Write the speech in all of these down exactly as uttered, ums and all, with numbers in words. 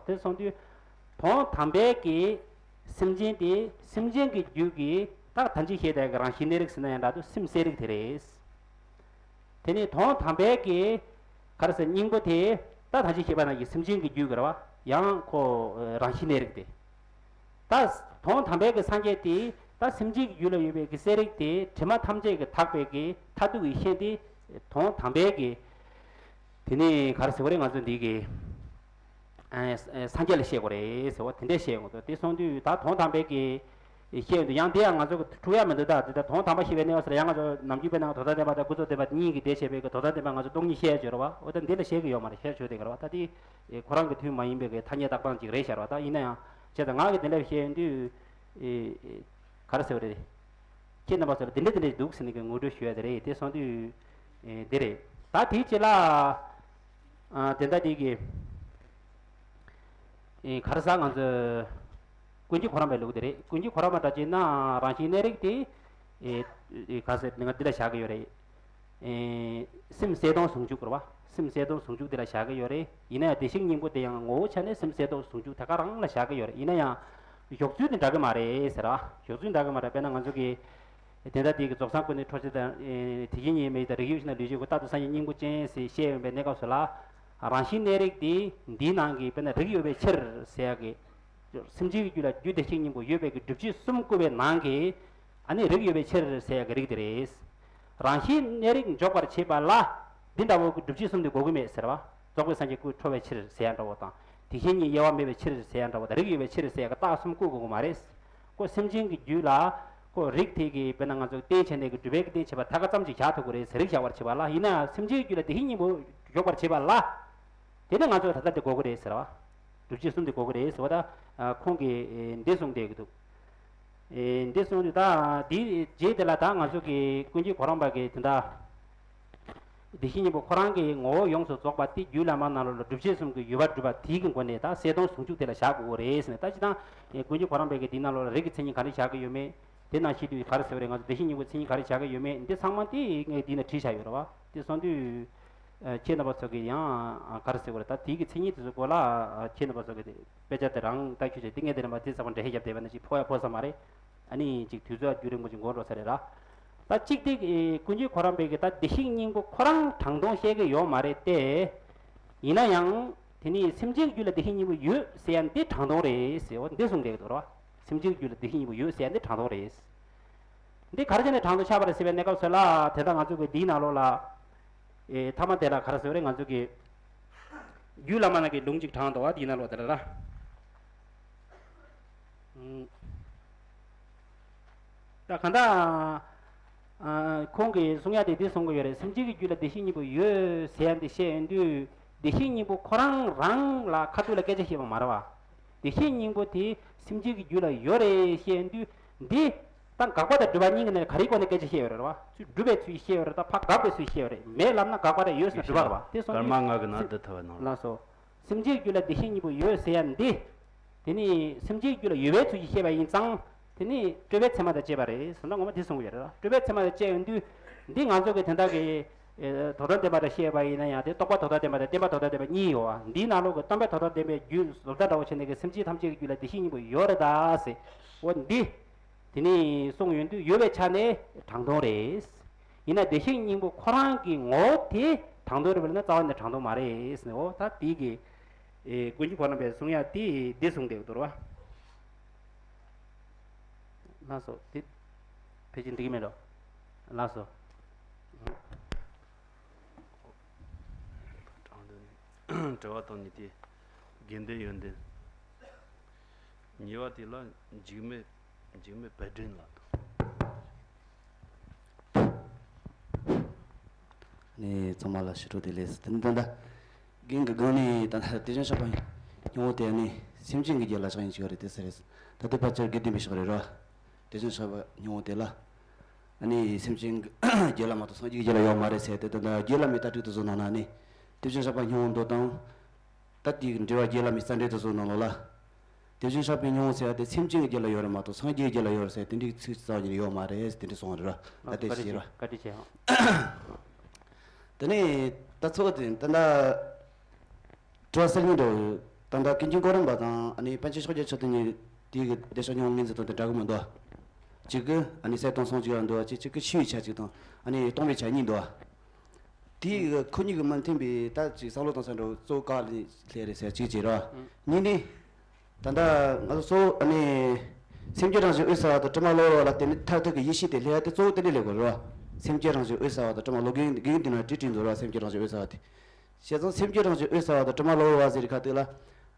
དེ་སོང་དུས་དོན་དམ་པའི་གི་སེམས་ཅན་དེ་སེམས་ཅན་གྱི་རྒྱུད་ཀྱི་ད་ད་ཅི་བཤད་པའི་གི་རང་བཞིན་གནས་རིགས་ཟེར་ན་ཡང་འདྲ་འདུག་སེམས་གསལ་རིགས་དེ་རེད། དེ་ནས་དོན་དམ་པའི་གི་ག་རེ་ཟེར་སྙིང་པོ་དེ་ད་ད་ཅི་བཤད་པ་ནང་གི་སེམས་ཅན་གྱི་རྒྱུད་ཀྱི་རེད་བ། ཡང་ཁོ་རང་བཞིན་གནས་རིགས་དེ། ད་དོན་དམ་པའི་གི་སངས་རྒྱས་དེ་ད་སེམས་ཅན་གྱི་རྒྱུད་ལ་ཡོད་པའི་གི་གསལ་རིགས་དེ་དྲི་མ་ཐམས་ཅད་ཀྱིས་དག་པའི་གི་མཐར་ཐུག་གི་ཤེས་དེ་དོན་དམ་པའི་གི། དེ་ནས་ག་རེ་ཟེར་བ་རེད། ང་ཚོ་འདི་གི་ཨ་སངས་རྒྱས་ལ་བཤད་དགོས་རེད་ཟེར་བ་དེ་འདྲས་བཤད་ཡོང་གི་འདུག་དེ་སོང་དུས་ད་དོན་དམ་པའི་གི་བཤད་ཡོང་དུས་ཡང་དེ་ཡང་ང་ཚོ་འཁྲུག་ཡ་མི་འདུག་ད་དེ་ད་དོན་དམ་པ་ཤེས་པའི་གནས་བབ་ཟེར་ཡང་ང་ཚོ་ནམ་རྒྱུན་དཔེར་ན་དོ་ད་བདེན་པ་དང་ཀུན་རྫོབ་བདེན་པ་གཉིས་ཀྱིས་འགྲེལ་བྱས་པའི་གི་དོ་ད་བདེན་པ་ང་ཚོ་སྟོང་ཉིད་བཤད་ཡ་ཅིག་ཡོད་རེད་བ། འོ་ད་འདི་ལ་བཤད་གི་ཡོད་མ་རེད། བཤད་ཆོག་དེ་གི་རེད་བ། ད་དེ་ཁོ་རང་གི་དོན་མ་ཡིན་པའི་གི་ཐ་སྙད་བཏགས་སྟངས་ཅིག་རེད་ཤར་བ། ད་ཡིན་ན་ཡང་བྱས་ཙང་ང་གི་དེ་འདྲ་བཤད་ཡོང་དུས་ག་རེ་ཟེར་བ་རེད། ཁྱེད་རྣམ་པ་ཚོ་ལ་འདི་འདྲ་འདི་འདྲ་འདུག་ཟེར་ནས་ཀྱི་ངོ་སྤྲོད་ཞུ་ཡ་དེ་རེད། དེ་སོང་དུས་ཨེ་འདི་རེད། ད་དེའི་རྗེས་ལ་ཨ་དེ་འདྲ་འདི་གི་ཨེ་ག་རེ་ཟ་ང་ཚོ་ཀུན་མཁྱེན་གོ་རམས་པའི་ལུགས་དེ་རེད། ཀུན་མཁྱེན་གོ་རམས་པ་འདྲ་བྱས་ན་རང་བཞིན་གནས་རིགས་དེ་ཨེ་ཨེ་ག་ཟེར་ང་འདི་ལ་བཞག་གི་ཡོད་རེད། ཨེ་སེམས་གསལ་སྟོང་ཟུང་འཇུག་རེད་བ། སེམས་གསལ་སྟོང་ཟུང་འཇུག་དེ་ལ་བཞག་གི་ཡོད་རེད། ཡིན་ན་ཡང་བདེ་གཤེགས་སྙིང་པོ་དེ་ཡང་ངོ་བོ་ཆ་ནས་སེམས་གསལ་སྟོང་ཟུང་འཇུག་དེ་ག་རང་ལ་བཞག་གི་ཡོད་རེད། ཡིན་ན་ཡང་འཇོག་ཚུལ་དེ་འདྲ་གི་མ་རེད་ཟེར་བ། འཇོག་ཚུལ་འདྲ་གི་མ་རེད། དཔེར་ན་ང་ཚོ་གི་དེ་འདྲ་དེ་གི་རྫོགས་སངས་སྐུ་ནི་འཕྲོ་ཚད་དང་ཨེ་དེ་བཞིན་ཉིད་མེད་དང་རིགས་དབྱེ་ཕྱི་ནང་ལུས་ཅན་ཀུན་རྟག་ཏུ་སངས་རྒྱས་སྙིང་པོ་ཅན་ཟེར་བཤད་ཡོང་པའི་གནས་སྐབས་སུ་ལ་རང་བཞིན་གནས་རིགས་དེ་འདིའི་ནང་གི་དཔེར་ན་རིགས་ཡོད་པའི་ཕྱིར་ཟེར་ཡག་གི་སེམས་ཅན་གྱི་རྒྱུད་ལ་རྒྱུ་བདེ་གཤེགས་སྙིང་པོ་ཡོད་པའི་གི་སྒྲུབ་བྱེད་གསུམ་བསྐུར་བའི་ནང་གི་ཨ་ནི་རིགས་ཡོད་པའི་ཕྱིར་ཟེར་ཡག་གི་རིགས་དེ་རེད། རང་བཞིན་གནས་རིགས་འཇོག་པར་བྱེད་པ་ལ་འདི་འདྲ་བོ་གི་སྒྲུབ་བྱེད་གསུམ་དེ་དགོས་ཀྱི་མེད་ཟེར་བ། རྫོགས་པའི་སངས་རྒྱས་སྐུ་འཕྲོ་བའི་ཕྱིར་ཟེར་ཡག་འདྲ་བོ་དང་། དེ་བཞིན་ཉིད་དབྱེ་བ་མེད་པའི་ཕྱིར་ཟེར་ཡག་འདྲ་བོ་དང་། རིགས་ཡོད་པའི་ཕྱིར་ཟེར་ཡག་གི་རྟགས་གསུམ་བསྐུར་དགོས་ཀྱི་མ་རེད། ཁོ་སེམས་ཅན་གྱི་རྒྱུད་ལ་ཁོ་རིགས་དེ་གི་དཔེར་ན་ང་ཚོ་རྟེན་བྱས་ནས་ཀྱི་སྒྲུབ་པའི་གི་རྟེན་བྱེད་པ་ཐད་ཀ་ཙམ་ཅིག་བཞག་ཐུབ་ཀྱི་རེད་ཟེར། རིགས་བཞག་པར་བྱེད་པ་ལ། ཡིན་ན་ཡང་སེམས་ཅན་གྱི་རྒྱུད་ལ་བདེ་གཤེགས་སྙིང་པོ་འཇོག་པར་བྱེད་པ་ལ། དེ་ནི་ང་ཚོ་ད་ལྟ་དེ་དགོས་ཀྱི་རེད་ཟེར་བ། སྒྲུབ་བྱེད་གསུམ་དེ་དགོས་ཀྱི་རེད་ཟེར་བ། ད་ཁོང་གིས་འདི་གསུངས་བསྡད་ཀྱི་འདུག་འདི་གསུངས་དུས་ད་འདིའི་རྗེས་དེ་ལ་ད་ང་ཚོ་གི་ཀུན་མཁྱེན་གོ་རམས་པ་གི་དེ་འདྲ་བདེ་གཤེགས་སྙིང་པོ་ཁོ་རང་གི་ངོ་བོ་ཡོངས་སུ་རྫོགས་པ་དེ་རྒྱུད་བླ་མ་ནང་ལོགས་ལ་སྒྲུབ་བྱེད་གསུམ་གྱི་ཡོད་པར་སྒྲུབ་པ་དེའི་གི་སྒོ་ནས་ད་གསལ་སྟོང་ཟུང་འཇུག་དེ་ལ་བཞག་དགོས་ཀྱི་རེད་ཟེར་ནས། ད་ཅི་ད་ཀུན་མཁྱེན་གོ་རམས་པའི་གི་འདི་ནང་ལོགས་ལ་རིགས་ཀྱི་མཚན་ཉིད་ག་འདྲ་བཞག་གི་ཡོད་མེད། དེ་ནང་བཞིན་དུ་ག་རེ་ཟེར་བ་རེད། ང་ཚོ་བདེ་གཤེགས་སྙིང་པོའི་མཚན་ཉིད་ག་རེ་བཞག་གི་ཡོད་མེད་འདི་ཚང་མ་དེ་ངས་འདི་ན་བྲིས་བཞག་ཡོད་རེད་བ། དེ་སོང་དུས་ཁྱེད་རྣམ་པ་ཚོ་གིས་ཡང་ག་རེ་ཟེར་བ་རེད། ད་དེའི་གི་མཚན་ཉིད་དེ་ཚོ་སྐོར་ལ་ཁྱེད་རྣམ་པ་ཚོ་གིས་དཔེ་ཆ་དེ་རང་ལྟ་ཁྱོད་ཚོས་འདི་ངས་དེ་རིང་མ་དེ་ཚ་པོ་འདྲ་ཧེ་རྒྱབ་བསྡད་པ་ན་ཅིག་ཕོ་ཡ་ཕོ་ས་མ་རེད། ཨ་ནི་ཅིག་དུས་ཚོད་རྒྱུན་རིང་པོ་ཅིག་འགོར་འགྲོ་ས་རེད་ར། ད་གཅིག་དེ་ཀུན་མཁྱེན་གོ་རམས་པའི་གི་ད་བདེ་གཤེགས་སྙིང་པོ་ཁོ་རང་དྲང་སྟོང་བཤད་གི་ཡོད་མ་རེད་དེ། ཡིན་ན་ཡང་དེ་ནི་སེམས་ཅན་གྱི་རྒྱུད་ལ་བདེ་གཤེགས་སྙིང་པོ་ཡོད་ཟེར་ཡ་འདི་དྲང་སྟོང་རེད་ཟེར་བ་འདི་གསུངས་བསྡད་ཀྱི་འདུག་ར། སེམས་ཅན་གྱི་རྒྱུད་ལ་བདེ་གཤེགས་སྙིང་པོ་ཡོད་ཟེར་ཡ་འདི་དྲང་སྟོང་རེད། འདི་ག་རེ་བྱས་ནས་དྲང་སྟོང་ཆགས་པ་རེད་ཟེར་བའི་གནས་སྐབས་སུ་ལ་དེ་ལྟར་ང་ཚོ་གི་འདིའི་ནང་ལོགས་ལ་ཨེ་ཐ་མ་དེ་ལ་ག་རེ་ཟེར་བ་རེད། ང་ཚོ་གི་རྒྱུད་བླ་མ་ནང་གི་ལུང་གཅིག་དྲངས་འདུག་བ། འདིའི་ནང་ལོགས་དེ་ལ་ར། ད་གང་ལྟར་ཁོང་གིས་གསུང་ཡ་དེ་འདི་གསུང་གི་ཡོད་རེད། སེམས་ཅན་གྱི་རྒྱུད་ལ་བདེ་གཤེགས་སྙིང་པོ་ཡོད་ཟེར་ཡ་འདི་བཤད་ཡོང་དུས་བདེ་གཤེགས་སྙིང་པོ་ཁོ་རང་རང་ལ་ཁ་ཐུག་ལ་སྐད་ཆ་བཤད་པ་མ་རེད་བ། བདེ་གཤེགས་སྙིང་པོ་དེ་སེམས་ཅན་གྱི་རྒྱུད་ལ་ཡོད་རེད་བཤད་ཡོང་དུས་འདི་ད་དགག་པ་དང་སྒྲུབ་པ་གཉིས་ཀྱི་ནང་ནས་ག་རེའི་སྒོ་ནས་སྐད་ཆ་བཤད་ཡོད་རེད་བ། ཚུར་སྒྲུབ་པའི་ཚུལ་བཤད་ཡོད་རེད། ད་ཕར་དགག་པའི་ཚུལ་བཤད་ཡོད་རེད། མེད་ལབ་ན་དགག་པ་རེད། ཡོད་ཟེར་ན་སྒྲུབ་པ་རེད་བ། དེ་སོང་དུས་སྐར་མ་ལྔ་གི་ནང་འདི་ཐོབ་པའི་ནང་ལ། ལགས་སོ། སེམས་ཅན་རྒྱུད་ལ་བདེ་གཤེགས་སྙིང་པོ་ཡོད་ཟེར་ཡ་འདི། དེ་ནི་སེམས་ཅན་རྒྱུད་ལ་ཡོད་པའི་ཚུལ་གྱིས་བཤད་པ་ཡིན་ཙང་། དེ་ནི་སྤྲོས་པའི་མཚན་མ་དང་བཅས་པ་རེད་ཟེར་ན་ངོ་མ་དེ་གསུང་གི་ཡོད་རེད། སྤྲོས་པའི་མཚན་མ་དང་བཅས་ཡོང་དུས་འདི་ང་ཚོ་གི་དེ་འདྲ་གི་དོ་དམ་བདེན་པ་དང་བཤད་པ་ཡིན་ན་ཡང་དེ་རྟོག་པ་དོ་དམ་བདེན་པ་དང་བརྟེན་པ་དོ་དམ་བདེན་པ་གཉིས་ཡོད་བ། འདིའི་ནང་ལོགས་ཀྱི་སྟོང་པའི་དོ་དམ་བདེན་པའི་རྒྱུད་བཟོ་ལྟ་འདྲ་བོ་བྱས་ནས་ཀྱི་སེམས་ཅན་ཐམས་ཅད་ཀྱི་རྒྱུད་ལ་བདེ་གཤེགས་སྙིང་པོ་ཡོད་རེད་ད་ཟེར། འོ་འདི། དེ་ནས་གསུངས་ཡོང་དུས་ཡོད་པའི་ཆ་ནས་དྲང་སྟོང་རེད། ཡིན་ན་བདེ་གཤེགས་སྙིང་པོ་ཁོ་རང་གི་ངོ་བོ་དེ་དྲང་སྟོང་རེད་པས་ན་རྩ་བ་ནས་དྲང་སྟོང་མ་རེད་ཟེར་ནས། འོ་ད་དེ་གི་ཨེ་ཀུན་མཁྱེན་གོ་རམས་པས་གསུང་ཡ་དེ་འདི་གསུངས་བསྡད་ཀྱི་འདུག་ར། ལགས་སོ། དེ་ཕལ་ཆེར་འགྲིག་གི་མེད་འགྲོ། ལགས་སོ། དྲང་སྟོང་ནི་དྲི་བ་དང་ནི་དེ་དགེ་འདུན་ཡོན་ཏན། ཉེ་བ་དེ་ལ་འཇིགས་མེད་འཇིགས་མེད་བེ་ཏྲེན་ལ་དང་། ནས་ཚང་མ་ལ་ཕྱི་དྲོ་བདེ་ལེགས། དེ་ནི་ད་ལྟ་རྒན་གྱི་སྒང་ནས་ད་ལྟ་དེ་བཞིན་གཤེགས་པ་སྙིང་པོ་དེ་ནི་སེམས་ཅན་གྱི་རྒྱུད་ལ་ཆགས་ཡིན་ཅིག་ཡོད་རེད་དེ་ཟེར་རེད། ད་ལྟ་ཕལ་ཆེར་དགེ་ལྡན་པའི་ཕྱོགས་རེད་ར། དེ་བཞིན་གཤེགས་པ་སྙིང་པོ་དེ་ལ་ཨ་ནི་སེམས་ཅན་གྱི་རྒྱུད་ལ་མ་གཏོགས་སངས་རྒྱས་ཀྱི་རྒྱུད་ལ་ཡོད་མ་རེད་ཟེར་ཏེ། ད་ལྟ་རྒྱུད་བླ་མའི་ལྟ་གྲུབ་དེ་ཚོ་ནང་ན་ནི་དེ་བཞིན་གཤེགས་པ་སྙིང་པོ་མདོ་དང་། ད་དེའི་འགྲེལ་བ་རྒྱུད་བླ་མའི་རྩ་འགྲེལ་དེ་ཚོ་ནང་ལོགས་ལ། དེ་བཞིན་གཤེགས་པའི་སྙིང་པོ་ཟེར་བ་དེ་སེམས་ཅན་གྱི་རྒྱུད་ལ་ཡོད་རེད་མ་གཏོགས་སངས་རྒྱས་ཀྱི་རྒྱུད་ལ་ཡོད་རེད་ཟེར་དེ་འདྲའི་ཚིག་རྩ་བ་ཉིད་ནས་ཡོད་མ་རེད་ཟེར་དེ་འདྲ་གསུངས་པ་རེད་ར། ད་དེ་བཀའ་དྲིན་ཞིག་རེད་ར། བཀའ་དྲིན་ཆེ་ཨང་། དེ་ནས་ད་ཚོགས་དེ་ད་ལྟ་དྲི་བ་གསར་རྙིང་འདྲ་བོ་ ད་ལྟ་ཀུན་མཁྱེན་གོ་རམས་པ་དང་ཨ་ནི་པཎ་ཆེན་ཕྱོགས་རྒྱལ་མཆོག་དེ་གཉིས་དེའི་གི་བདེ་མཆོག་མྱོང་བ་ངོས་འཛིན་དང་དེ་འདྲ་གི་མི་འདུག་གཅིག་གི་ཨ་ནི་གསལ་སྟོང་གསུང་གཅིག་ཡང་འདུག་གཅིག་གཅིག་གི་ཤེས་ཡོན་ཆ་གཅིག་དང་ཨ་ནི་སྟོང་པའི་ཆ་གཉིས་འདུག་དེའི་གི་ཁོ་གཉིས་ཀྱི་མི་མཐུན་པའི་ད་ཅིག་བསམ་བློ་གཏོང་ས་འགྲོ་གཙོ་བོ་ག་ལ་སླེབས་རེད་ཟེར་གཅིག་བྱས་རོགས། གཉིས་ནི། ད་ལྟ་ང་ཚོ་གཙོ་བོ་ཨ་ནི་སེམས་བསྐྱེད་རང་བཞིན་འོད་གསལ་བ་དང་དྲི་མ་གློ་བུར་བ་ལ་བརྟེན་ནས་མཐར་ཐུག་གི་ཡེ་ཤེས་དེ་སླེབས་ཡ་དེ་གཙོ་བོ་དེ་འདྲ་སླེབས་དགོས་རེད་བ། སེམས་བསྐྱེད་རང་བཞིན་འོད་གསལ་བ་དང་དྲི་མ་གློ་དགེ་དགེ་རྒན་དེ་ན་བྲིས་བྲིས་འཛོལ་བ། སེམས་བསྐྱེད་རང་བཞིན་འོད་གསལ་བ་དང་དྲི་མ་གློ་བུར་བ་ཟེར་ཁ་ཐུག་ལ།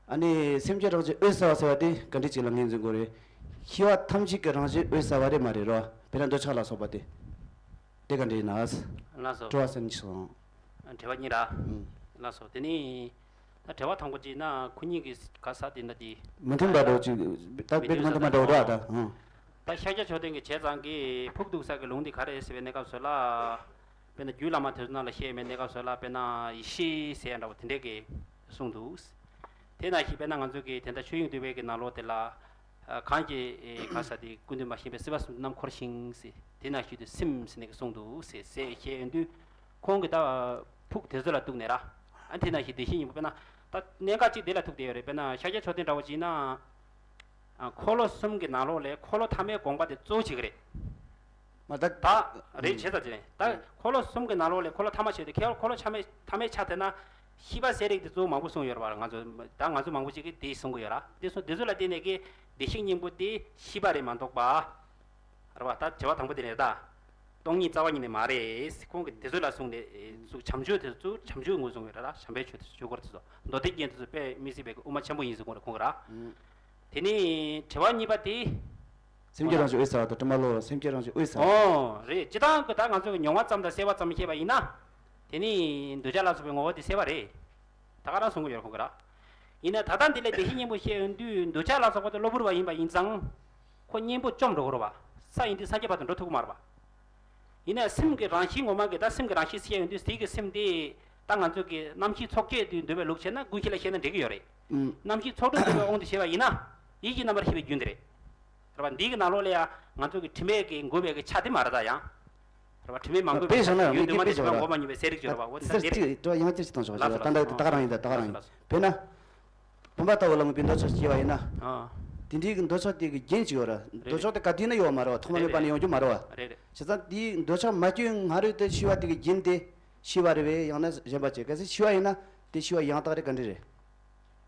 ཨ་ནི་སེམས་བསྐྱེད་རང་བཞིན་འོད་གསལ་བ་ཟེར་བ་དེ་ག་འདྲ་ཅིག་ལ་ངོས་འཛིན་དགོས་རེད། ཤེས་པ་ཐམས་ཅད་ཀྱི་རང་བཞིན་འོད་གསལ་བ་རེད་མ་རེད་རོ། དཔེར་ན་འདོད་ཆགས་ལ་སོགས་པ་དེ། དེ་ག་འདྲ་ཡིན་ན། ལགས་སོ། དྲི་བ་གསན་ཞིག་སོང་། དྲི་བ་གཉིས་ར། ཨང་། ལགས་སོ། དེ་ནི། ད་དྲི་བ་དང་པོ་གཅིག་ན་ཁོ་གཉིས་ཀྱི་ག་ས་དེ་འདྲ་དེ། མི་མཐུན་པ་འདྲ་བོ་ཅིག་ད་དཔེ་མི་མཐུན་པ་འདྲ་བོ་འདྲ་ད། ཨང་། ད་ཤཱཀྱ་མཆོག་ལྡན་གྱི་བྱས་ཙང་གི་ཕུགས་གཏུགས་ས་གི་ལུང་འདི་ག་རེ་ཟེར་བའི་གནས་སྐབས་སུ་ལ། དཔེར་ན་རྒྱུད་བླ་མ་དེ་ཚོ་ནང་ལ་བཤད་མེད་གནས་སྐབས་སུ་ལ་དཔེར་ན་ཡེ་ཤེས་ཟེར་ཡ་འདྲ་བོ་དེ་འདྲས་ཀྱི་གསུངས་འདུག་དེ་ནང་བཞིན་དཔེར་ན་ང་ཚོ་གི་དེ་འདྲ་ཆོས་དབྱིངས་འདུས་པའི་གི་ནང་ལོགས་དེ་ལ། གང་གི་ག་ས་དེ་ཀུན་འདུས་མ་ཞེན་པའི་སྲིད་པ་གསུམ་དུ་རྣམ་འཁོར་ཞིང་ཟེར་དེ་ནང་བཞིན་དུ་སེམས་ཟེར་ནས་གསུངས་འདུག་ཟེར་ཟེར་བཤད་ཡོང་དུས་ཁོང་གི་ད་ཕུགས་དེ་ཚོ་ལ་གཏུགས་ནས་ར། ཨ་དེ་ནང་བཞིན་བདེ་གཤེགས་སྙིང་པོ་དཔེར་ན་ད་གནད་འགག་ཅིག་དེ་ལ་ཐུག་བསྡད་ཡོད་རེད། དཔེར་ན་ཤཱཀྱ་མཆོག་ལྡན་འདྲ་བོ་ཅིག་ཡིན་ན། འཁོར་ལོ་གསུམ་གྱི་ནང་ལོགས་ལས་འཁོར་ལོ་ཐ་མའི་དགོངས་པ་དེ་གཙོ་བོ་བྱེད་ཀྱི་རེད། མ་ད། ད་རེད་བྱས་ཙང་བྱས་ནས་ད་འཁོར་ལོ་གསུམ་གྱི་ནང་ལོགས་ལས་འཁོར་ལོ་ཐ་མ་བྱས་ཏེ་ཁྱེད་འཁོར་ལོ་ཆ་མེད་ཐ་མའི་ཆ་དེ་ན་ཤེས་པ་ཟེར་རིགས་དེ་གཙོ་བོ་མང་པོ་གསུངས་ཡོད་རེད་བ། ང་ཚོ་ད་ང་ཚོ་མང་པོ་ཅིག་གིས་དེ་གསུང་གི་ཡོད་ར། དེ་གསུང་དེ་ཚོ་ལ་བརྟེན་ནས་ཀྱི་བདེ་གཤེགས་སྙིང་པོ་དེ་ཤེས་པ་རེད་མ་གཏོགས་པ། རེད་བ། ད་དྲི་བ་དང་པོ་དེ་ནས་ད། སྟོང་ཉིད་རྩ་བ་ཉིད་ནས་མ་རེད། ཁོང་གིས་དེ་ཚོ་ལ་གསུངས་ནས་ཚུར་བྱམས་ཆོས་དེ་ཚོ་བྱམས་ཆོས་ངོས་བཟུང་གི་རེད་ར། བྱམས་པའི་ཆོས་དེ་ཚོ་ཆོས་སྐོར་དེ་ཚོ་མདོ་སྡེ་རྒྱན་དེ་ཚོ་དཔེ་མི་སྲིད་པའི་དབུ་མ་ཆེན་པོ་ཡིན་ཟེར་ཁོང་རེད་ཁོང་གི་ར། དེ་ནས་དྲི་བ་གཉིས་པ་དེ། སེམས་བསྐྱེད་རང་བཞིན་འོད་གསལ་བ་དང་དྲི་མ་གློ་བུར་བ། སེམས་བསྐྱེད་རང་བཞིན་འོད་གསལ་བ། ཨོ་རེད། སྤྱིར་བཏང་གི་ད་ང་ཚོ་གི་མྱོང་བ་ཙམ་དང་སེལ་བ་ཙམ་བཤད་པ་ཡིན་ན། དེ་ནི་འདོད་ཆགས་ལ་སོགས་པའི་ངོ་བོ་དེ་སེལ་བ་རེད། ད་ག་རང་གསུང་གི་ཡོད་ཁོང་གི་ར། ཡིན་ན་ད་ལྟ་འདི་ལས་བདེ་གཤེགས་སྙིང་པོ་བཤད་ཡོང་དུས་འདོད་ཆགས་ལ་སོགས་པ་དེ་གློ་བུར་བ་ཡིན་པ་ཡིན་ཙང་། ཁོ་གཉེན་པོ་བཅོམ་འགྲོ་གི་རེད་བ། ས་ཡིན་དུས་སངས་རྒྱས་བར་དུ་འགྲོ་ཐུབ་ཀྱི་མ་རེད་བ། ཡིན་ན་སེམས་ཀྱི་རང་བཞིན་ངོ་མ་གི་ད་སེམས་ཀྱི་རང་བཞིན་བཤད་ཡོང་དུས་དེ་གི་སེམས་དེ་ད་ང་ཚོ་གི་རྣམ་ཤེས་ཚོགས་བརྒྱད་དུ་འདུས་པའི་ལུགས་བྱས་ན་ཀུན་གཞི་ལ་བཤད་ན་འགྲིག་གི་ཡོད་རེད། ཨུམ། རྣམ་ཤེས་ཚོགས་དྲུག་འདུས་པའི་དབང་དུ་བྱས་པ་ཡིན་ན་ཡིད་ཀྱི་རྣམ་པར་ཤེས་པའི་རྒྱུན་དེ་རེད། རེད་བ། འདི་གི་ནང་ལོགས་ལ་ཡང་ང་ཚོ་གི་དྲི་མས་ཀྱི་འགོས་པའི་གི་ཆ་དེ་མ་རེད་ད་ཡང་། རེད་བ། དྲི་མས་མ་འགོས་པའི་ཆ་དེ་ཡོད་དུས་མ་དེ་ཆ་ལ་འགོས་པ་མྱོང་བའི་གསལ་རིག་བརྗོད་རེད་བ། འོ་དེ་ས་དེ་རེད། དྲི་བ་ཡང་ཅིག་བཏང་ཆོག་ལགས་སོ། ད་ལྟ་ད་ག་རང་ཡིན། ད་ད་ག་རང་ཡིན། ལགས་སོ། དཔེར་ན། བུམ་པ་ལྟ་བུ་ལ་མངོན་པའི་འདོད་ཆགས་སྐྱེ་བ་ཡིན་ན། ཨ། དེ་འདྲའི་གི་འདོད་ཆགས་དེ་གི་རྒྱུན་ཅིག་ཡོད་ར། རེད། འདོད་ཆགས་དེ་ག་དུས་ན་ཡོད་མ་རེད་བ། ཐོག་མ་མེད་པ་ནས་ཡོང་རྒྱུ་མ་རེད་བ། རེད་རེད། བྱས་ཙང་དེའི་འདོད་ཆགས་མ་སྐྱེ་བའི་སྔ་རོལ་དུ་ཤེས་པ་དེ་གི་རྒྱུན་དེ་ཤེས་པ་རེད་བས། ཡང་ན་གཞན་པ་ཅིག་གལ་སྲིད་ཤེས་པ་ཡིན་ན་དེ་ཤེས་པ་ཡང་དག་རེད་ག་འདྲ་རེད།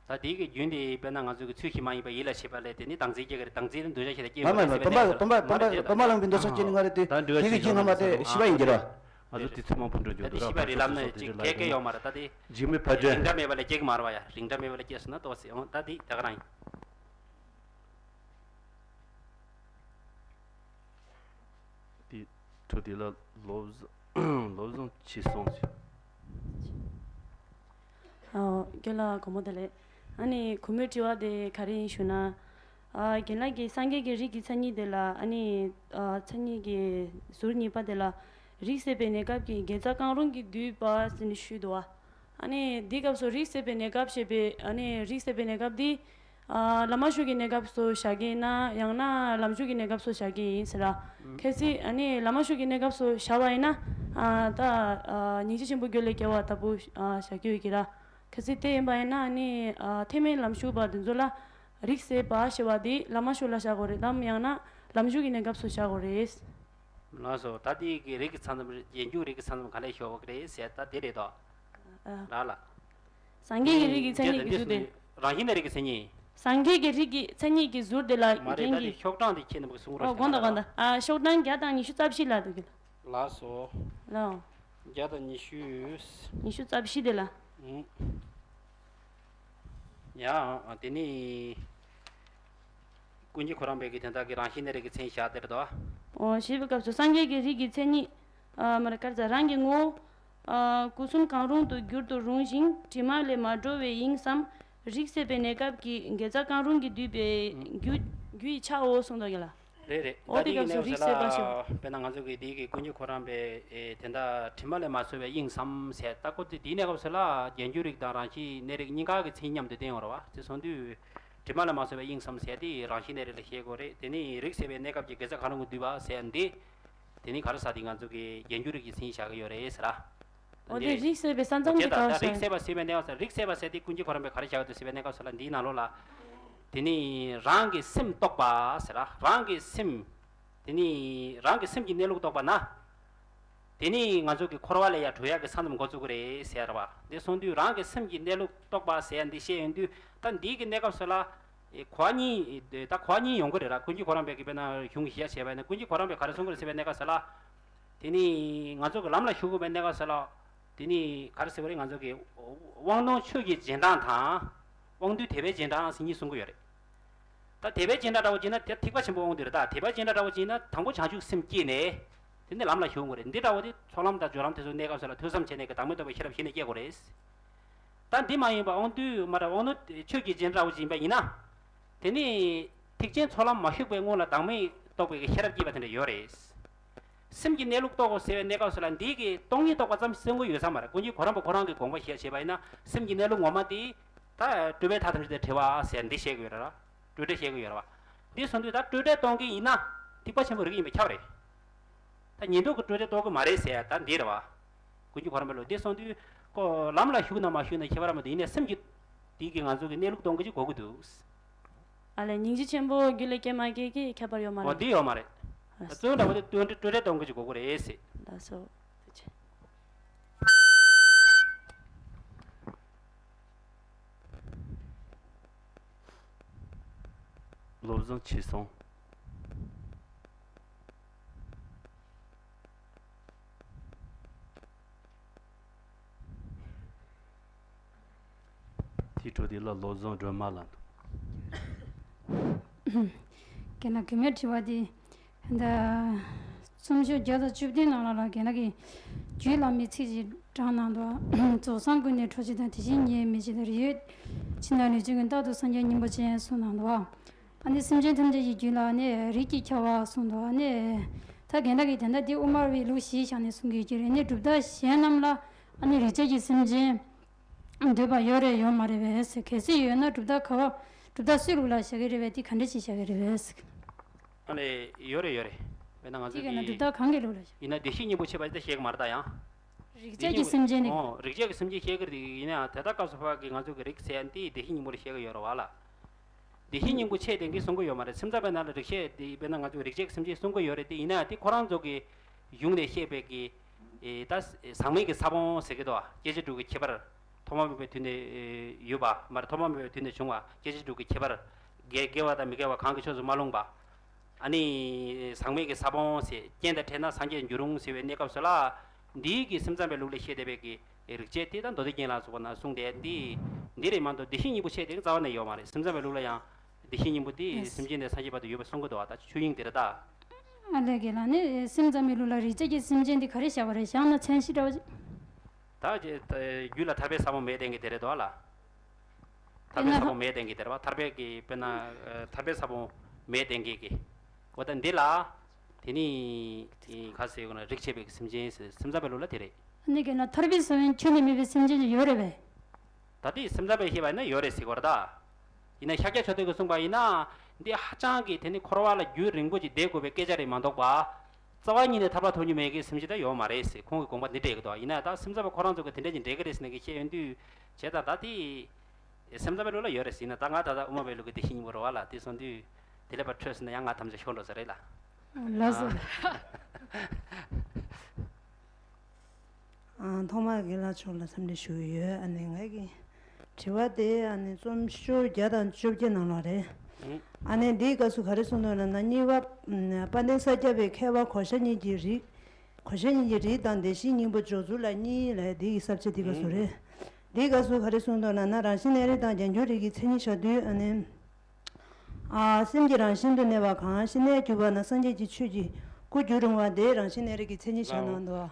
ད་དེའི་གི་རྒྱུན་དེ་དཔེར་ན་ང་ཚོ་གི་ཚུལ་བཞིན་མ་ཡིན་པ་ཡིད་ལ་བྱེད་པ་ལས་དེ་ནི་བདག་འཛིན་སྐྱེ་གི་རེད། བདག་འཛིན་ནི་འདོད་ཆགས་ཞེ་དྲག་སྐྱེ་མ་མེད་པ་ལས་བདེན་པ་རེད། བུམ་པ་བུམ་པ་ལ་མངོན་པའི་འདོད་ཆགས་སྐྱེ་ནི་སྔ་རོལ་དུ་དེ་གི་རྒྱུན་སྔ་མ་དེ་ཤེས་པ་ཡིན་གྱི་རེད། ང་ཚོ་དུས་ཚོད་མང་པོ་འགྲོ་རྒྱུ་ད་འདུག་དེ་ཤེས་པ་རིགས་ལམ་ནས་ཅིག་གལ་ཆེ་ཡོད་མ་རེད། ད་དེ་འཇིགས་མེད་ཕར་འདྲེན། རིང་འདྲ་མེད་པ་ལས་སྐྱེ་གི་མ་རེད་བ་ཡ། རིང་འདྲ་མེད་པ་ལས་སྐྱེ་སོང་ན་ཏོག་ཙམ་ཡང་ད་དེ་ད་ག་རང་ཡིན། དེ་ཁྲོད་དེ་ལ་ལོ་བཟང་ལོ་བཟང་ཆེ་སོང་ཟེར། ཨོ། རྒན་ལགས་དགོང་མོ་བདེ་ལེགས། ཨ་ནི་གུས་མོའི་དྲི་བ་དེ་ག་རེ་ཡིན་ཞུ་ན། ཨ། རྒན་ལགས་ཀྱིས་སངས་རྒྱས་ཀྱི་རིགས་ཀྱི་མཚན་ཉིད་དེ་ལ་ཨ་ནི། ཨ། མཚན་ཉིད་ཀྱི་ཟུར་གཉིས་པ་དེ་ལ་རིགས་སད་པའི་གནས་སྐབས་ཀྱི་དགེ་རྩ་གང་རུང་གིས་བསྡུས་པ་ཟེར་ནས་ཞུས་འདུག་བ། ཨ་ནི་འདིའི་སྐབས་སུ་རིགས་སད་པའི་གནས་སྐབས་ཞེས་པའི་ཨ་ནི་རིགས་སད་པའི་གནས་སྐབས་འདི། ཨ། བླ་མ་ཞུགས་ཀྱི་གནས་སྐབས་སུ་བཞག་གི་ཡིན་ན་ཡང་ན་ལམ་ཞུགས་ཀྱི་གནས་སྐབས་སུ་བཞག་གི་ཡིན་ཟེར་ལ། ཨུམ། གལ་སྲིད་ཨ་ནི་བླ་མ་ཞུགས་ཀྱི་གནས་སྐབས་སུ་བཞག་པ་ཡིན་ན། ཨ། ད། ཨ། སྙིང་རྗེ་ཆེན་པོ་རྒྱུད་ལ་སྐྱེ་བ་ལྟ་བུ། ཨ། བཞག་རྒྱུ་ཡོད་ཀྱི་ར། གལ་སྲིད་དེ་ཡིན་པ་ཡིན་ན་ཨ་ནི། ཨ། ཐེག་དམན་ལམ་ཞུགས་པ་དེ་ཚོ་ལ་རིགས་སད་པ་ཞེས་པ་དེ་བླ་མ་ཞུགས་ལ་བཞག་དགོས་རེད་དམ། ཡང་ན་ལམ་ཞུགས་ཀྱི་གནས་སྐབས་སུ་བཞག་དགོས་རེད། ལགས་སོ། ད་དེ་གི་རིགས་ཀྱི་མཚན་ཙམ་རྗེས་འཇུག་རིགས་ཀྱི་མཚན་ཙམ་ག་ལས་ཤོར་བ་རེད་ཟེར་ད་དེ་རེད་དོ། ཨ། རག་ལ། སངས་རྒྱས་ཀྱི་རིགས་ཀྱི་མཚན་ཉིད་ཀྱི་ཟུར་དེ། རང་བཞིན་གནས་རིགས་ཀྱི་མཚན་ཉིད། སངས་རྒྱས་ཀྱི་རིགས་ཀྱི་མཚན་ཉིད་ཀྱི་ཟུར་དེ་ལ་མ་རེད། རྒན་ད་དེ་གྱིས། ཤོག་གྲངས་དེ་ཁྱེད་རྣམ་པ་གསུང་རོགས། ཨོ། དགོངས་དག་དགོངས་དག་ཨ། ཤོག་གྲངས་བརྒྱ་དང་ཉི་ཤུ་རྩ་བཞི་ལ་འདུག་གི། ལགས་སོ། ལགས། བརྒྱ་དང་ཉི་ཤུ། ཉི་ཤུ་རྩ་བཞི་དེ་ལ། ཨུམ། ཡ། དེ་ནི། ཀུན་མཁྱེན་ཁོ་རང་པས་ཀྱི་དོན་དག་གི་རང་བཞིན་གནས་རིགས་ཀྱི་མཚན་བཞག་དེར་དོ། ཨོ། ཞེས་པའི་སྐབས་སུ་སངས་རྒྱས་ཀྱི་རིགས་ཀྱི་མཚན་ཉིད། ཨ། མར་དཀར་ཛ་རང་གི་ངོ་བོ། ཨ། སྐུ་གསུམ་གང་རུང་དུ་འགྱུར་དུ་རུང་ཞིང་དྲི་མ་ལས་མ་གྲོལ་བའི་དབྱིངས་སམ། རིགས་སད་པའི་གནས་སྐབས་ཀྱི་དགེ་རྩ་གང་རུང་གིས་བསྡུས་པའི་རྒྱུ་རྒྱུ་ཡི་ཆའོ་གསུངས་འདུག་གི་ལ། རེད་རེད། འོ་དེ་དེ་གི་སྐབས་སུ་གནས་རིགས་སད་པ་ཞེས། དཔེར་ན་ང་ཚོ་གི་དེ་གི་ཀུན་མཁྱེན་ཁོ་རང་པས་དེ་འདྲ་དྲི་མ་ལས་མ་གྲོལ་བའི་དབྱིངས་སམ་ཟེར། ད་ཁོ་དེ་དེའི་གནས་སྐབས་སུ་ལ་རྗེས་འཇུག་རིགས་དང་རང་བཞིན་གནས་རིགས་གཉིས་ཀ་གི་མཚན་ཉིད་མཉམ་དུ་བསྟན་ཡོང་རེད་བ། དེ་སོང་དུས། དྲི་མ་ལས་མ་གྲོལ་བའི་དབྱིངས་སམ་ཟེར་དེ་རང་བཞིན་གནས་རིགས་ལ་བཤད་དགོས་རེད། དེ་ནི་རིགས་སད་པའི་གནས་སྐབས་ཀྱི་དགེ་རྩ་གང་རུང་གིས་བསྡུས་པ་ཟེར་འདི། དེ་ནི་ག་རེ་ཟེར་དེ་ང་ཚོ་གི་རྗེས་འཇུག་རིགས་ཀྱི་མཚན་ཉིད་བཞག་གི་ཡོད་རེད་ཟེར་ར། འོ་དེ་རིགས་སད་པའི་ས་མཚམས་ཀྱི་སྐབས་སུ། རིགས་སད་པ་ཟེར་བའི་གནས་སྐབས་སུ། རིགས་སད་པ་ཟེར་དེ་ཀུན་མཁྱེན་གོ་རམས་པས་ག་རེ་བྱ་གི་འདུག་ཟེར་བའི་གནས་སྐབས་སུ་ལ། འདིའི་ནང་ལོགས་ལ། དེ་ནི་རང་གི་སེམས་རྟོགས་པ་ཟེར་ར། རང་གི་སེམས། དེ་ནི་རང་གི་སེམས་ཀྱི་གནས་ལུགས་རྟོགས་པ་ན། དེ་ནི་ང་ཚོ་གི་འཁོར་བ་ལས་ཡར་གྲོལ་ཡག་གི་ས་མཚམས་འགོ་བཙུགས་ཀྱི་རེད་ཟེར་བ། འདི་གསུངས་དུས་རང་གི་སེམས་ཀྱི་གནས་ལུགས་རྟོགས་པ་ཟེར་ཡ་འདི་བཤད་ཡོང་དུས། ད་འདིའི་གི་གནས་སྐབས་སུ་ལ། ཨེ་གོ་བ་གཉིས། ད་གོ་བ་གཉིས་ཡོང་གི་རེད་ར། ཀུན་མཁྱེན་གོ་རམས་པས་ཀྱི་དཔེར་ན་གཞུང་གི་གཞི་བྱས་པ་ཡིན་ན། ཀུན་མཁྱེན་གོ་རམས་པས་ག་རེ་གསུང་གི་རེད་ཟེར་བའི་གནས་སྐབས་སུ་ལ། དེ་ནི་ང་ཚོ་གི་ལམ་ལ་ཞུགས་དགོས་པའི་གནས་སྐབས་སུ་ལ། དེ་ནི་ག་རེ་ཟེར་བ་རེད། ང་ཚོ་གི་དབང་རྣོན་ཆོས་ཀྱི་རྗེས་འབྲང་དང་། དབང་རྟུལ་དད་པའི་རྗེས་འབྲང་ཟེར་གཉིས་གསུང་གི་ཡོད་རེད། ད་དད་པའི་རྗེས་འབྲང་འདྲ་བོ་བྱས་ན་དེ་ཐེག་པ་ཆེན་པོའི་དབང་དུ་རེད། ད་དད་པའི་རྗེས་འབྲང་འདྲ་བོ་བྱས་ན་དང་པོ་བྱང་ཆུབ་སེམས་བསྐྱེད་ནས། དེ་ནས་ལམ་ལ་ཞུགས་དགོས་རེད། འདི་འདྲ་བོ་དེ་ཚོགས་ལམ་དང་སྦྱོར་ལམ་དེ་ཚོའི་གནས་སྐབས་སུ་ལ་ཐོས་བསམ་བྱས་ནས་ཀྱི་བདག་མེད་རྟོགས་པའི་ཤེས་རབ་གཞི་ནས་སྐྱེ་དགོས་རེད། ད་འདི་མ་ཡིན་པ་དབང་རྟུལ་མ་རེད། དབང་རྣོན་ཆོས་ཀྱི་རྗེས་འབྲང་འདྲ་བོ་ཅིག་ཡིན་པ་ཡིན་ན། དེ་ནི་ཐེག་ཆེན་ཚོགས་ལམ་མ་ཞུགས་པའི་སྔོན་ལ་བདག་མེད་རྟོགས་པའི་ཤེས་རབ་སྐྱེས་པ་དེ་འདྲ་ཡོད་རེད། སེམས་ཀྱི་གནས་ལུགས་རྟོགས་དགོས་ཟེར་བའི་གནས་སྐབས་སུ་ལ་འདི་གི་སྟོང་ཉིད་རྟོགས་པ་ཙམ་གསུང་གི་ཡོད་ས་མ་རེད། ཀུན་མཁྱེན་གོ་རམས་པ་ཁོ་རང་གི་དགོངས་པ་བཞེས་བྱས་པ་ཡིན་ན། སེམས་ཀྱི་གནས་ལུགས་ངོ་མ་དེ། ད་སྤྲོས་པའི་མཐའ་ཐམས་ཅད་དང་བྲལ་བ་ཟེར་འདི་བཤད་ཀྱི་ཡོད་རེད་ར། སྤྲོས་བྲལ་བཤད་ཀྱི་ཡོད་རེད་བ། འདི་གསུང་དུས་ད་སྤྲོས་བྲལ་གཏོང་གི་ཡིན་ན། ཐེག་པ་ཆེན་པོ་རིགས་ཡིན་པས་ཁྱབ་རེད། ད་ཉན་ཐོས་ཀྱི་སྤྲོས་བྲལ་གཏོང་གི་མ་རེད་ཟེར་ཡ་ད་འདི་རེད་བ། ཀུན་མཁྱེན་གོ་རམས་པའི་ལུགས་འདི་གསུང་དུས། ཁོ་ལམ་ལ་ཞུགས་ན་མ་ཞུགས་ན་ཁྱད་པར་མི་འདུག་ཡིན་ནའི་སེམས་ཀྱི། འདི་གིས་ང་ཚོ་གི་གནས་ལུགས་སྟོན་གྱི་ཅིག་དགོས་ཀྱི་འདུག་ཨ་ལས་སྙིང་རྗེ་ཆེན་པོ་རྒྱུད་ལ་སྐྱེས་མ་སྐྱེས་ཀྱི་ཁྱད་པར་ཡོད་མ། འོ་རེད། འདི་ཡོད་མ་རེད། ཨ། གཙོ་བོ་འདྲ་བོ་དེ་སྤྲོས་བྲལ་སྤྲོས་བྲལ་གཏོང་གི་ཅིག་དགོས་ཀྱི་རེད་ཟེར། ལགས་སོ། ཐུགས་རྗེ་ཆེ། བློ་བཟང་ཆོས་བཟང་། དེའི་འཕྲོ་དེ་ལ་བློ་བཟང་སྒྲོལ་མ་ལགས་འདུག་རྒན་ལགས། རྒན་མོའི་དྲི་བ་དེ། ད། རྩོམ་ཤོག་བརྒྱ་དང་བཅུ་བདུན་ནང་ལ་ལ་རྒན་ལགས་ཀྱིས་རྒྱུད་བླ་མའི་ཚིག་ཅིག་དྲངས་གནང་འདུག་རྫོགས་སངས་ཀུན་ནས་གྲོལ་བྱེད་དང་། དེ་བཞིན་ཉིད་མི་བྱེད་དང་། རིགས་ཡོད་ཕྱིར་ན་ལུས་ཅན་ཀུན། རྟག་ཏུ་སངས་རྒྱས་སྙིང་པོ་ཅན། གསུངས་གནང་འདུག་ཨ་ནི་སེམས་ཅན་ཐམས་ཅད་ཀྱི་རྒྱུད་ལ་ནི་རིགས་ཀྱི་ཁྱབ་པ་གསུངས་འདུག་ཨ་ནི། ད་རྒན་ལགས་ཀྱིས་དེ་འདྲ་འདི་དབུ་མ་པའི་ལུགས་གཞིར་བཞག་ནས་གསུང་གི་ཡོད་ཀྱི་རེད། ནི་གྲུབ་མཐའ་གཞན་རྣམས་ལ་ཨ་ནི་རིགས་ཆད་ཀྱི་སེམས་ཅན་འདོད་པ་ཡོད་རེད་ཡོད་མ་རེད་པས་ཟེར། གལ་སྲིད་ཡོད་ན་གྲུབ་མཐའ་ག་བ། གྲུབ་མཐའ་སུའི་ལུགས་ལ་བཞག་གི་རེད་པས། དེ་ག་འདྲ་ཞིག་བཞག་གི་རེད་པས་ཟེར། ཨ་ནི་ཡོད་རེད་ཡོད་རེད། དཔེར་ན་ང་ཚོ་གཅིག་ཡིན་ན་གི་གྲུབ་མཐའ་གང་གི་ལུགས་ལ་བཞག་ཡིན་ན་བདེ་གཤེགས་སྙིང་པོ་ཆེ་བ་དེ་བཤད་གི་མ་རེད་ད་ཡང་། རིགས་ཆད་ཀྱི་སེམས་ཅན་ནི། ཨོ་རིགས་ཆད་ཀྱི་སེམས་ཅན་བཤད་གི་རེད། ཡིན་ན་ཡང་དེ་ལྟར་སྐབས་སུ་བབ་ཀྱི་ང་ཚོ་གི་རིགས་ཟེར་ཡ་འདི་བདེ་གཤེགས་སྙིང་པོ་ལ་བཤད་གི་ཡོད་རེད་བ་ལ། བདེ་གཤེགས་སྙིང་པོ་ཆེ་ལྡན་གྱི་གསུང་གི་ཡོད་མ་རེད། སེམས་ཙམ་པའི་ནང་ལ་རིགས་ཆད་དེ་དཔེར་ན་ང་ཚོ་རིགས་ཆད་ཀྱི་སེམས་ཅན་གསུང་གི་ཡོད་རེད་དེ། ཡིན་ན་ཡང་དེ་ཁོ་རང་ཚོ་གི་གཞུང་ནས་བཤད་པའི་གི་ཨེ་ད་ཟག་མེད་ཀྱི་ས་བོན་ཟེར་གི་འདུག་སྐྱེ་མཆེད་དྲུག་གི་ཁྱད་པར། ཐོག་མ་མེད་པའི་དུས་ནས་ཨེ་ཡོད་པ་མ་རེད། ཐོག་མ་མེད་པའི་དུས་ནས་བྱུང་བ་སྐྱེ་མཆེད་དྲུག་གི་ཁྱད་པར། དགེ་དགེ་བ་དང་མི་དགེ་བ་གང་གི་ཕྱོགས་སུ་མ་ལྷུང་བ། ཨ་ནི་ཟག་མེད་ཀྱི་ས་བོན་ཟེར། རྐྱེན་དང་འཕྲད་ན་སངས་རྒྱས་འགྱུར་རུང་ཟེར་བའི་གནས་སྐབས་སུ་ལ། འདིའི་གི་སེམས་ཙམ་པའི་ལུགས་ལ་བཤད་བསྡད་པའི་གི་རིགས་ཆད་དེ་ད་མདོ་སྡེ་རྒྱན་ལ་སོགས་པ་ན་གསུངས་བསྡད་འདི། འདི་རེད་མ་གཏོགས་བདེ་གཤེགས་སྙིང་པོ་ཆེ་དེ་རྩ་བ་ནས་ཡོད་མ་རེད། སེམས་ཙམ་པའི་ལུགས་ལ་ཡང་བདེ་གཤེགས་སྙིང་པོ་དེ་ཡེས། སེམས་ཅན་དེ་སངས་རྒྱས་བར་དུ་ཡོད་པ་གསུང་གི་འདུག་བ། ད་ཆོས་དབྱིངས་དེ་རེད་ད། ཨ་ལས་རྒན་ལགས་ནི་སེམས་ཙམ་པའི་ལུགས་ལ་རིགས་ཆད་ཀྱི་སེམས་ཅན་དེ་ག་རེ་བཞག་པ་རེད། བཞག་ན་མཚན་གཞི་འདྲ་བ་ཅིག་ད་ཅེ་ད་རྒྱུད་ལ་ཐར་པའི་ས་བོན་མེད་བསྟན་གྱི་དེ་རེད་དོ་ཨ་ལ། ཐར་པའི་ས་བོན་མེད་བསྟན་གྱི་དེ་རེད་བ། ཐར་པའི་གི་དཔེར་ན་ཨ་ཐར་པའི་ས་བོན་མེད་བསྟན་གྱི་གི། འོ་ད་འདི་ལ། དེ་ནི་ག་ཟེར་དགོས་ན་རིགས་ཆད་པའི་སེམས་ཅན་ཟེར། སེམས་ཙམ་པའི་ལུགས་ལ་དེ་རེད། ནི་གན་ལ་ཐར་པའི་ས་བོན་ཁྱོན་ནས་མེད་པའི་སེམས་ཅན་ཅིག་ཡོད་རེད་པས། ད་དེ་སེམས་ཙམ་པས་བཤད་པ་ཡིན་ན་ཡོད་རེད་ཟེར་གྱི་ཡོད་རེད་ད། ཡིན་ན་ཤཱཀྱ་མཆོག་ལྡན་གྱིས་གསུངས་པ་ཡིན་ན། འདི་ཧ་ཅང་གི་དེ་ནི་འཁོར་བ་ལ་རྒྱུན་རིང་པོ་ཅིག་བསྡད་དགོས་པའི་སྐད་ཆ་རེད་མ་གཏོགས་པ། རྩ་བ་ཉིད་ནས་ཐར་པ་ཐོབ་རྒྱུ་མེད་ཀྱི་སེམས་ཅན་ད་ཡོད་མ་རེད་ཟེར། ཁོང་གི་དགོངས་པ་འདི་འགྲེལ་གྱི་འདུག་ཡིན་ན་ད་སེམས་ཙམ་པ་ཁོ་རང་ཚོ་གི་དེ་འདྲ་ཅིག་འགྲེལ་གྱི་རེད་ཟེར་ནས་ཀྱི་བཤད་ཡོང་དུས། བྱས་ཙང་ད་དེ། སེམས་ཙམ་པའི་ལུགས་ལ་ཡོད་རེད་ཟེར་ན། ད་ང་ད་ད་དབུ་མ་པའི་ལུགས་ཀྱི་བདེ་གཤེགས་སྙིང་པོ་རེད་བ་ལ། དེ་སོང་དུས། དེ་ལས་ཕར་འཕྲོས་ཟེར་ན་ཡང་ང་ཐམས་ཅད་ཤོར་འགྲོ་ས་རེད་ལ། ལགས་སོ། ཨ། ཨ། ཐོག་མར་རྒན་ལགས་མཆོག་ལ་འཚམས་འདྲི་ཞུ་གི་ཡོད། ཨ་ནི་ངའི་གི་དྲི་བ་དེ་ཨ་ནི་རྩོམ་ཤོག་བརྒྱ་དང་བཅོ་བརྒྱད་ནང་ལ་རེད། ཨ་ནི་འདིའི་སྐབས་སུ་ག་རེ་གསུངས་འདུག་ལབ་ན། གཉིས་པ་དཔལ་ལྡན་ས་སྐྱ་པའི་མཁས་པ་གོ་ཆ་གཉིས་ཀྱི་རིགས། གོ་ཆ་གཉིས་ཀྱི་རིགས་དང་བདེ་གཤེགས་སྙིང་པོ་འཇོག་ཚུལ་ལ་གཉིས་ལབ་འདི་གི་ས་བཅད་འདི་ག་ཚོད་རེད། འདི་ག་ཚོད་ག་རེ་གསུངས་འདུག་ལབ་ན། རང་བཞིན་གནས་རིགས་དང་རྒྱན་གྱི་རིགས་ཀྱི་མཚན་ཉིད་བཞག་དུས་ཨ་ནི། ཨ། སེམས་ཀྱི་རང་བཞིན་དུ་གནས་པ་གང་ཞིག་གནས་གྱུར་པ་ན་སངས་རྒྱས་ཀྱི་ཆོས་ཀྱི་སྐུ་འགྱུར་རུང་བ་དེ་རང་བཞིན་གནས་རིགས་ཀྱི་མཚན་ཉིད་བཞག་གནང་འདུག་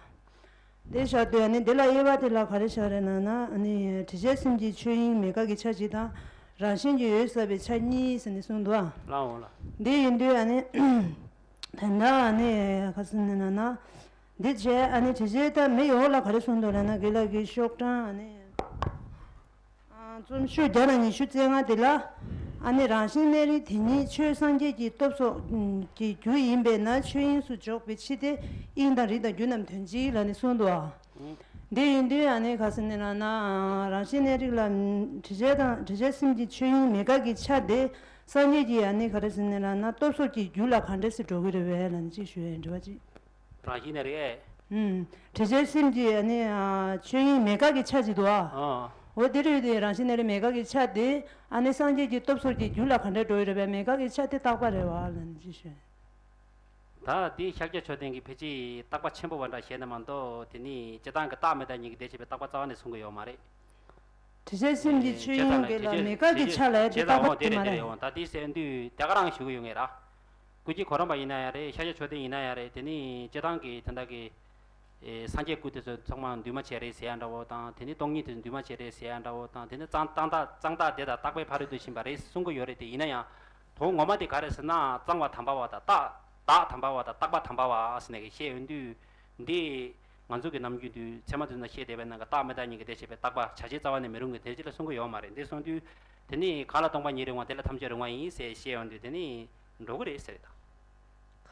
དེ་བཞག་དུས་ཨ་ནི་འདི་ལ་དབྱེ་བ་དེ་ལ་ག་རེ་བཞག་རེད་ལབ་ན། ཨ་ནི་དྲི་བྱའི་སེམས་ཀྱི་ཆོས་དབྱིངས་མེད་དགག་གི་ཆ་གཅིག་དང་། རང་བཞིན་གྱིས་འོད་གསལ་བའི་ཆ་གཉིས་ཟེར་ནས་གསུངས་འདུག་ཨ། ལའོ་ལ། འདི་ཡིན་དུས་ཨ་ནི། ད་ལྟ་ཨ་ནི་ག་ཟེར་ནས་ན་ན། འདི་བྱས་ཨ་ནི་དྲི་བྱའི་ད་མེ་ཡོ་ལ་ག་རེ་གསུངས་འདུག་ལབ་ན། རྒན་ལགས་ཀྱི་ཤོག་གྲངས་ཨ་ནི། ཨ། རྩོམ་ཤོག་བརྒྱ་དང་ཉི་ཤུ་རྩ་ལྔ་འདི་ལ། ཨ་ནི་རང་བཞིན་གནས་རིགས་དེ་ཉིད་ཆོས་སངས་རྒྱས་ཀྱི་སྟོབས་སོགས་ཀྱི་རྒྱུ་ཡིན་པས་ན་ཆོས་དབྱིངས་སུ་འཇོག་པའི་ཕྱིར་ཏེ། དབྱིངས་དང་རིགས་དང་རྒྱུ་རྣམས་དོན་གཅིག་ལབ་ནས་གསུངས་འདུག་ཨ། འདི་ཡིན་དུས་ཨ་ནི་ག་ཟེར་ནི་ལབ་ན། རང་བཞིན་གནས་རིགས་ལ་དྲི་བྱ་དང་དྲི་བྱ་སེམས་ཀྱི་ཆོས་དབྱིངས་མེད་དགག་གི་ཆ་དེ་སངས་རྒྱས་ཀྱི་ཨ་ནི་ག་རེ་ཟེར་ནི་ལབ་ན། སྟོབས་སོགས་ཀྱི་རྒྱུ་ལ་ག་འདྲ་སེ་འགྲོ་གི་རེད་བས་ལབ་ནི་གཅིག་ཞུ་ཡ་ཡིན། དྲི་བ་གཅིག་རང་བཞིན་གནས་རིགས། ཨུམ། དྲི་བྱ་སེམས་ཀྱི་ཨ་ནི་ཨ་ཆོས་དབྱིངས་མེད་དགག་གི་ཆ་གཅིག་འདུག་ཨ། ཨོ། འོ་དེ་རེད་དེ། རང་བཞིན་གནས་རིགས་མེད་དགག་གི་ཆ་དེ་ཨ་ནི་སངས་རྒྱས་ཀྱི་སྟོབས་སོགས་ཀྱི་རྒྱུ་ལ་ག་འདྲ་འགྲོ་གི་རེད་བས། མེད་དགག་གི་ཆ་དེ་རྟག་པ་རེད་བ་ལབ་ནི་གཅིག་ཞུ་ཡ་ཡིན། ད་འདི་ཤཱཀྱ་མཆོག་ལྡན་གྱིས་ཕལ་ཆེར་བརྟག་པ་ཆེན་པོ་བ་འདྲ་བཤད་ན་མ་གཏོགས། དེ་ནི་སྤྱིར་བཏང་གི་རྟག་མི་རྟག་གཉིས་ཀྱི་དེ་བྱས་པའི་རྟག་པ་རྩ་བ་ནས་གསུང་གི་ཡོད་མ་རེད། དྲི་བྱ་སེམས་ཀྱི་ཆོས་དབྱིངས་དགེ་ལ་མེད་དགག་གི་ཆ་ལ་ཡ་དེ་རྟག་པ་དེ་མ་རེད། འོ་ད་དེ་གསལ་དུས་དེ་ག་རང་ཞུ་གི་ཡོད་ངེས་ར། ཀུན་མཁྱེན་གོ་རམས་པ་ཡིན་ན་ཡང་རེད། ཤཱཀྱ་མཆོག་ལྡན་ཡིན་ན་ཡང་རེད། དེ་ནི་སྤྱིར་བཏང་གི་དེ་འདྲ་གི་ཨེ་སངས་རྒྱས་སྐུ་དེ་ཚོ་ཚང་མ་འདུས་མ་བྱས་རེད་ཟེར་ཡ་འདྲ་བོ་དང་། དེ་ནི་སྟོང་ཉིད་དེ་ཚོ་འདུས་མ་བྱས་རེད་ཟེར་ཡ་འདྲ་བོ་དང་། དེ་ནི་གཙང་གཙང་དག་གཙང་དག་དེ་དང་རྟག་པའི་ཕ་རོལ་ཏུ་ཕྱིན་པ་རེད་གསུང་གི་ཡོད་རེད། དེ་ཡིན་ན་ཡང་དོན་ངོ་མ་དེ་ག་རེད་ཟེར་ན། གཙང་བ་དམ་པ་བ་དང་། རྟག་བདག་དམ་པ་བ་དང་རྟག་པ་དམ་པ་བ་ཟེར་ནས་བཤད་ཡོང་དུས། འདི་ང་ཚོ་གི་ནམ་རྒྱུན་དུ་ཚད་མ་དུས་ན་བཤད་བསྡད་པའི་ནང་གི་རྟག་མི་རྟག་གཉིས་ཀྱི་དེ་བྱས་པའི་རྟག་པ་བྱ་བྱེད་རྩ་བ་ནས་མི་རུང་གི་དེ་ཅི་ལ་གསུང་གི་ཡོད་མ་རེད། འདི་གསུང་དུས་དེ་ནི་གང་ལ་སྟོང་པ་ཉིད་རུང་བ་དེ་ལ་ཐམས་ཅད་རུང་བ་ཡིན་ཟེར་བཤད་ཡོང་དུས། དེ་ནི་འགྲོ་གི་རེད་ཟེར་དང་།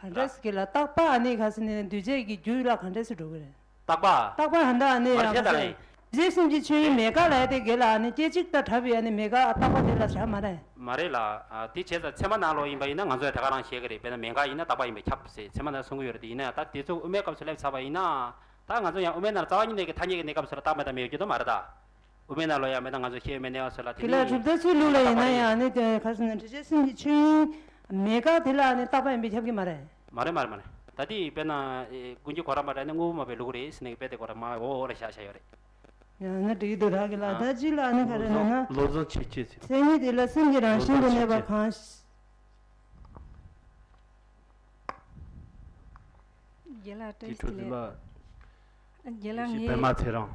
ག་འདྲ་ཟེར་གི་ལ། རྟག་པ་ཨ་ནི་ག་ཟེར་ནས་འདུས་བྱས་ཀྱི་རྒྱུ་ལ་ག་འདྲ་ཟེར་འགྲོ་གི་རེད། རྟག་པ། རྟག་པ་ཧ་འདྲ་ཨ་ནི་མར་ཡང་བཤད་ད་རེད། འདུས་བྱས་སེམས་ཀྱི་ཆོས་དབྱིངས་མེད་དགག་ལ་ཡ་དེ་དགེ་ལ་ཨ་ནི་སྐད་ཅིག་ད་གྲགས་པའི་ཨ་ནི་མེད་དགག་རྟག་པ་དེ་ལ་བཞག་མ་རེད། མ་རེད་ལ། ཨ་དེ་བྱས་ཙང་ཚད་མ་ནང་ལོགས་ཡིན་པ་ཡིན་ན་ང་ཚོ་ཡང་དེ་ག་རང་བཤད་གི་རེད། དཔེར་ན་མེད་དགག་ཡིན་ན་རྟག་པ་ཡིན་པས་ཁྱབ་ཟེར་ཚད་མ་ནང་གསུང་གི་ཡོད་རེད། དེ་ཡིན་ན་ཡང་ད་དེ་ཚོ་དབུ་མའི་སྐབས་སུ་སླེབས་ཚར་བ་ཡིན་ན། ད་ང་ཚོ་ཡང་དབུ་མའི་ནང་རྩ་བ་ཉིད་ནས་ཀྱི་ཐ་སྙད་ཀྱི་གནས་སྐབས་སུ་ལ་རྟག་མེད་དང་མེད་ཡོད་རྒྱུ་དོ་མ་རེད་ད། དབུ་མའི་ནང་ལོགས་ཡང་མེད་ན་ང་ཚོ་ཤེས་ཡོན་མེད་གནས་སྐབས་སུ་ལ་དེ་དེ་ལ་ནི་གྲུབ་མཐའ་ཚུལ་ལུགས་ལ་ཡིན་ན་ཡང་ནི་དེ་ག་ཟེར་ན་འདུས་བྱས་སེམས་ཀྱི་ཆོས་དབྱིངས་མེད་དགག་དེ་ལ་ནི་རྟག་པ་ཡིན་པས་ཁྱབ་ཀྱི་མ་རེད། མ་རེད་མ་རེད་མ་རེད། ད་དེ་དཔེར་ན་ཨེ་ཀུན་མཁྱེན་གོ་རམས་པ་འདྲ་ནི་དངོས་པོ་མ་པའི་ལུགས་རེད་ཟེར་ནས་དཔེ་དེ་ཁོ་རང་མར་འོག་འོག་ལ་བཞག་བཞག་ཡོད་རེད། ཡང་ན་འགྲིག་གི་འདུག་རག་གི་ལ། ཨ། ད་ཅི་ལ་ནི་ག་རེ་ལབ་ན། བློ་བཟང་ཆོས་སྐྱིད་ཟེར། མཚན་ཉིད་དེ་ལ་སེམས་ཀྱི་རང་བཞིན་དུ་གནས་པ་གང་། རྒན་ལགས་བཀྲ་ཤིས་བདེ་ལེགས། རྒན་ལགས་ངའི་པད་མ་ཚེ་རིང་།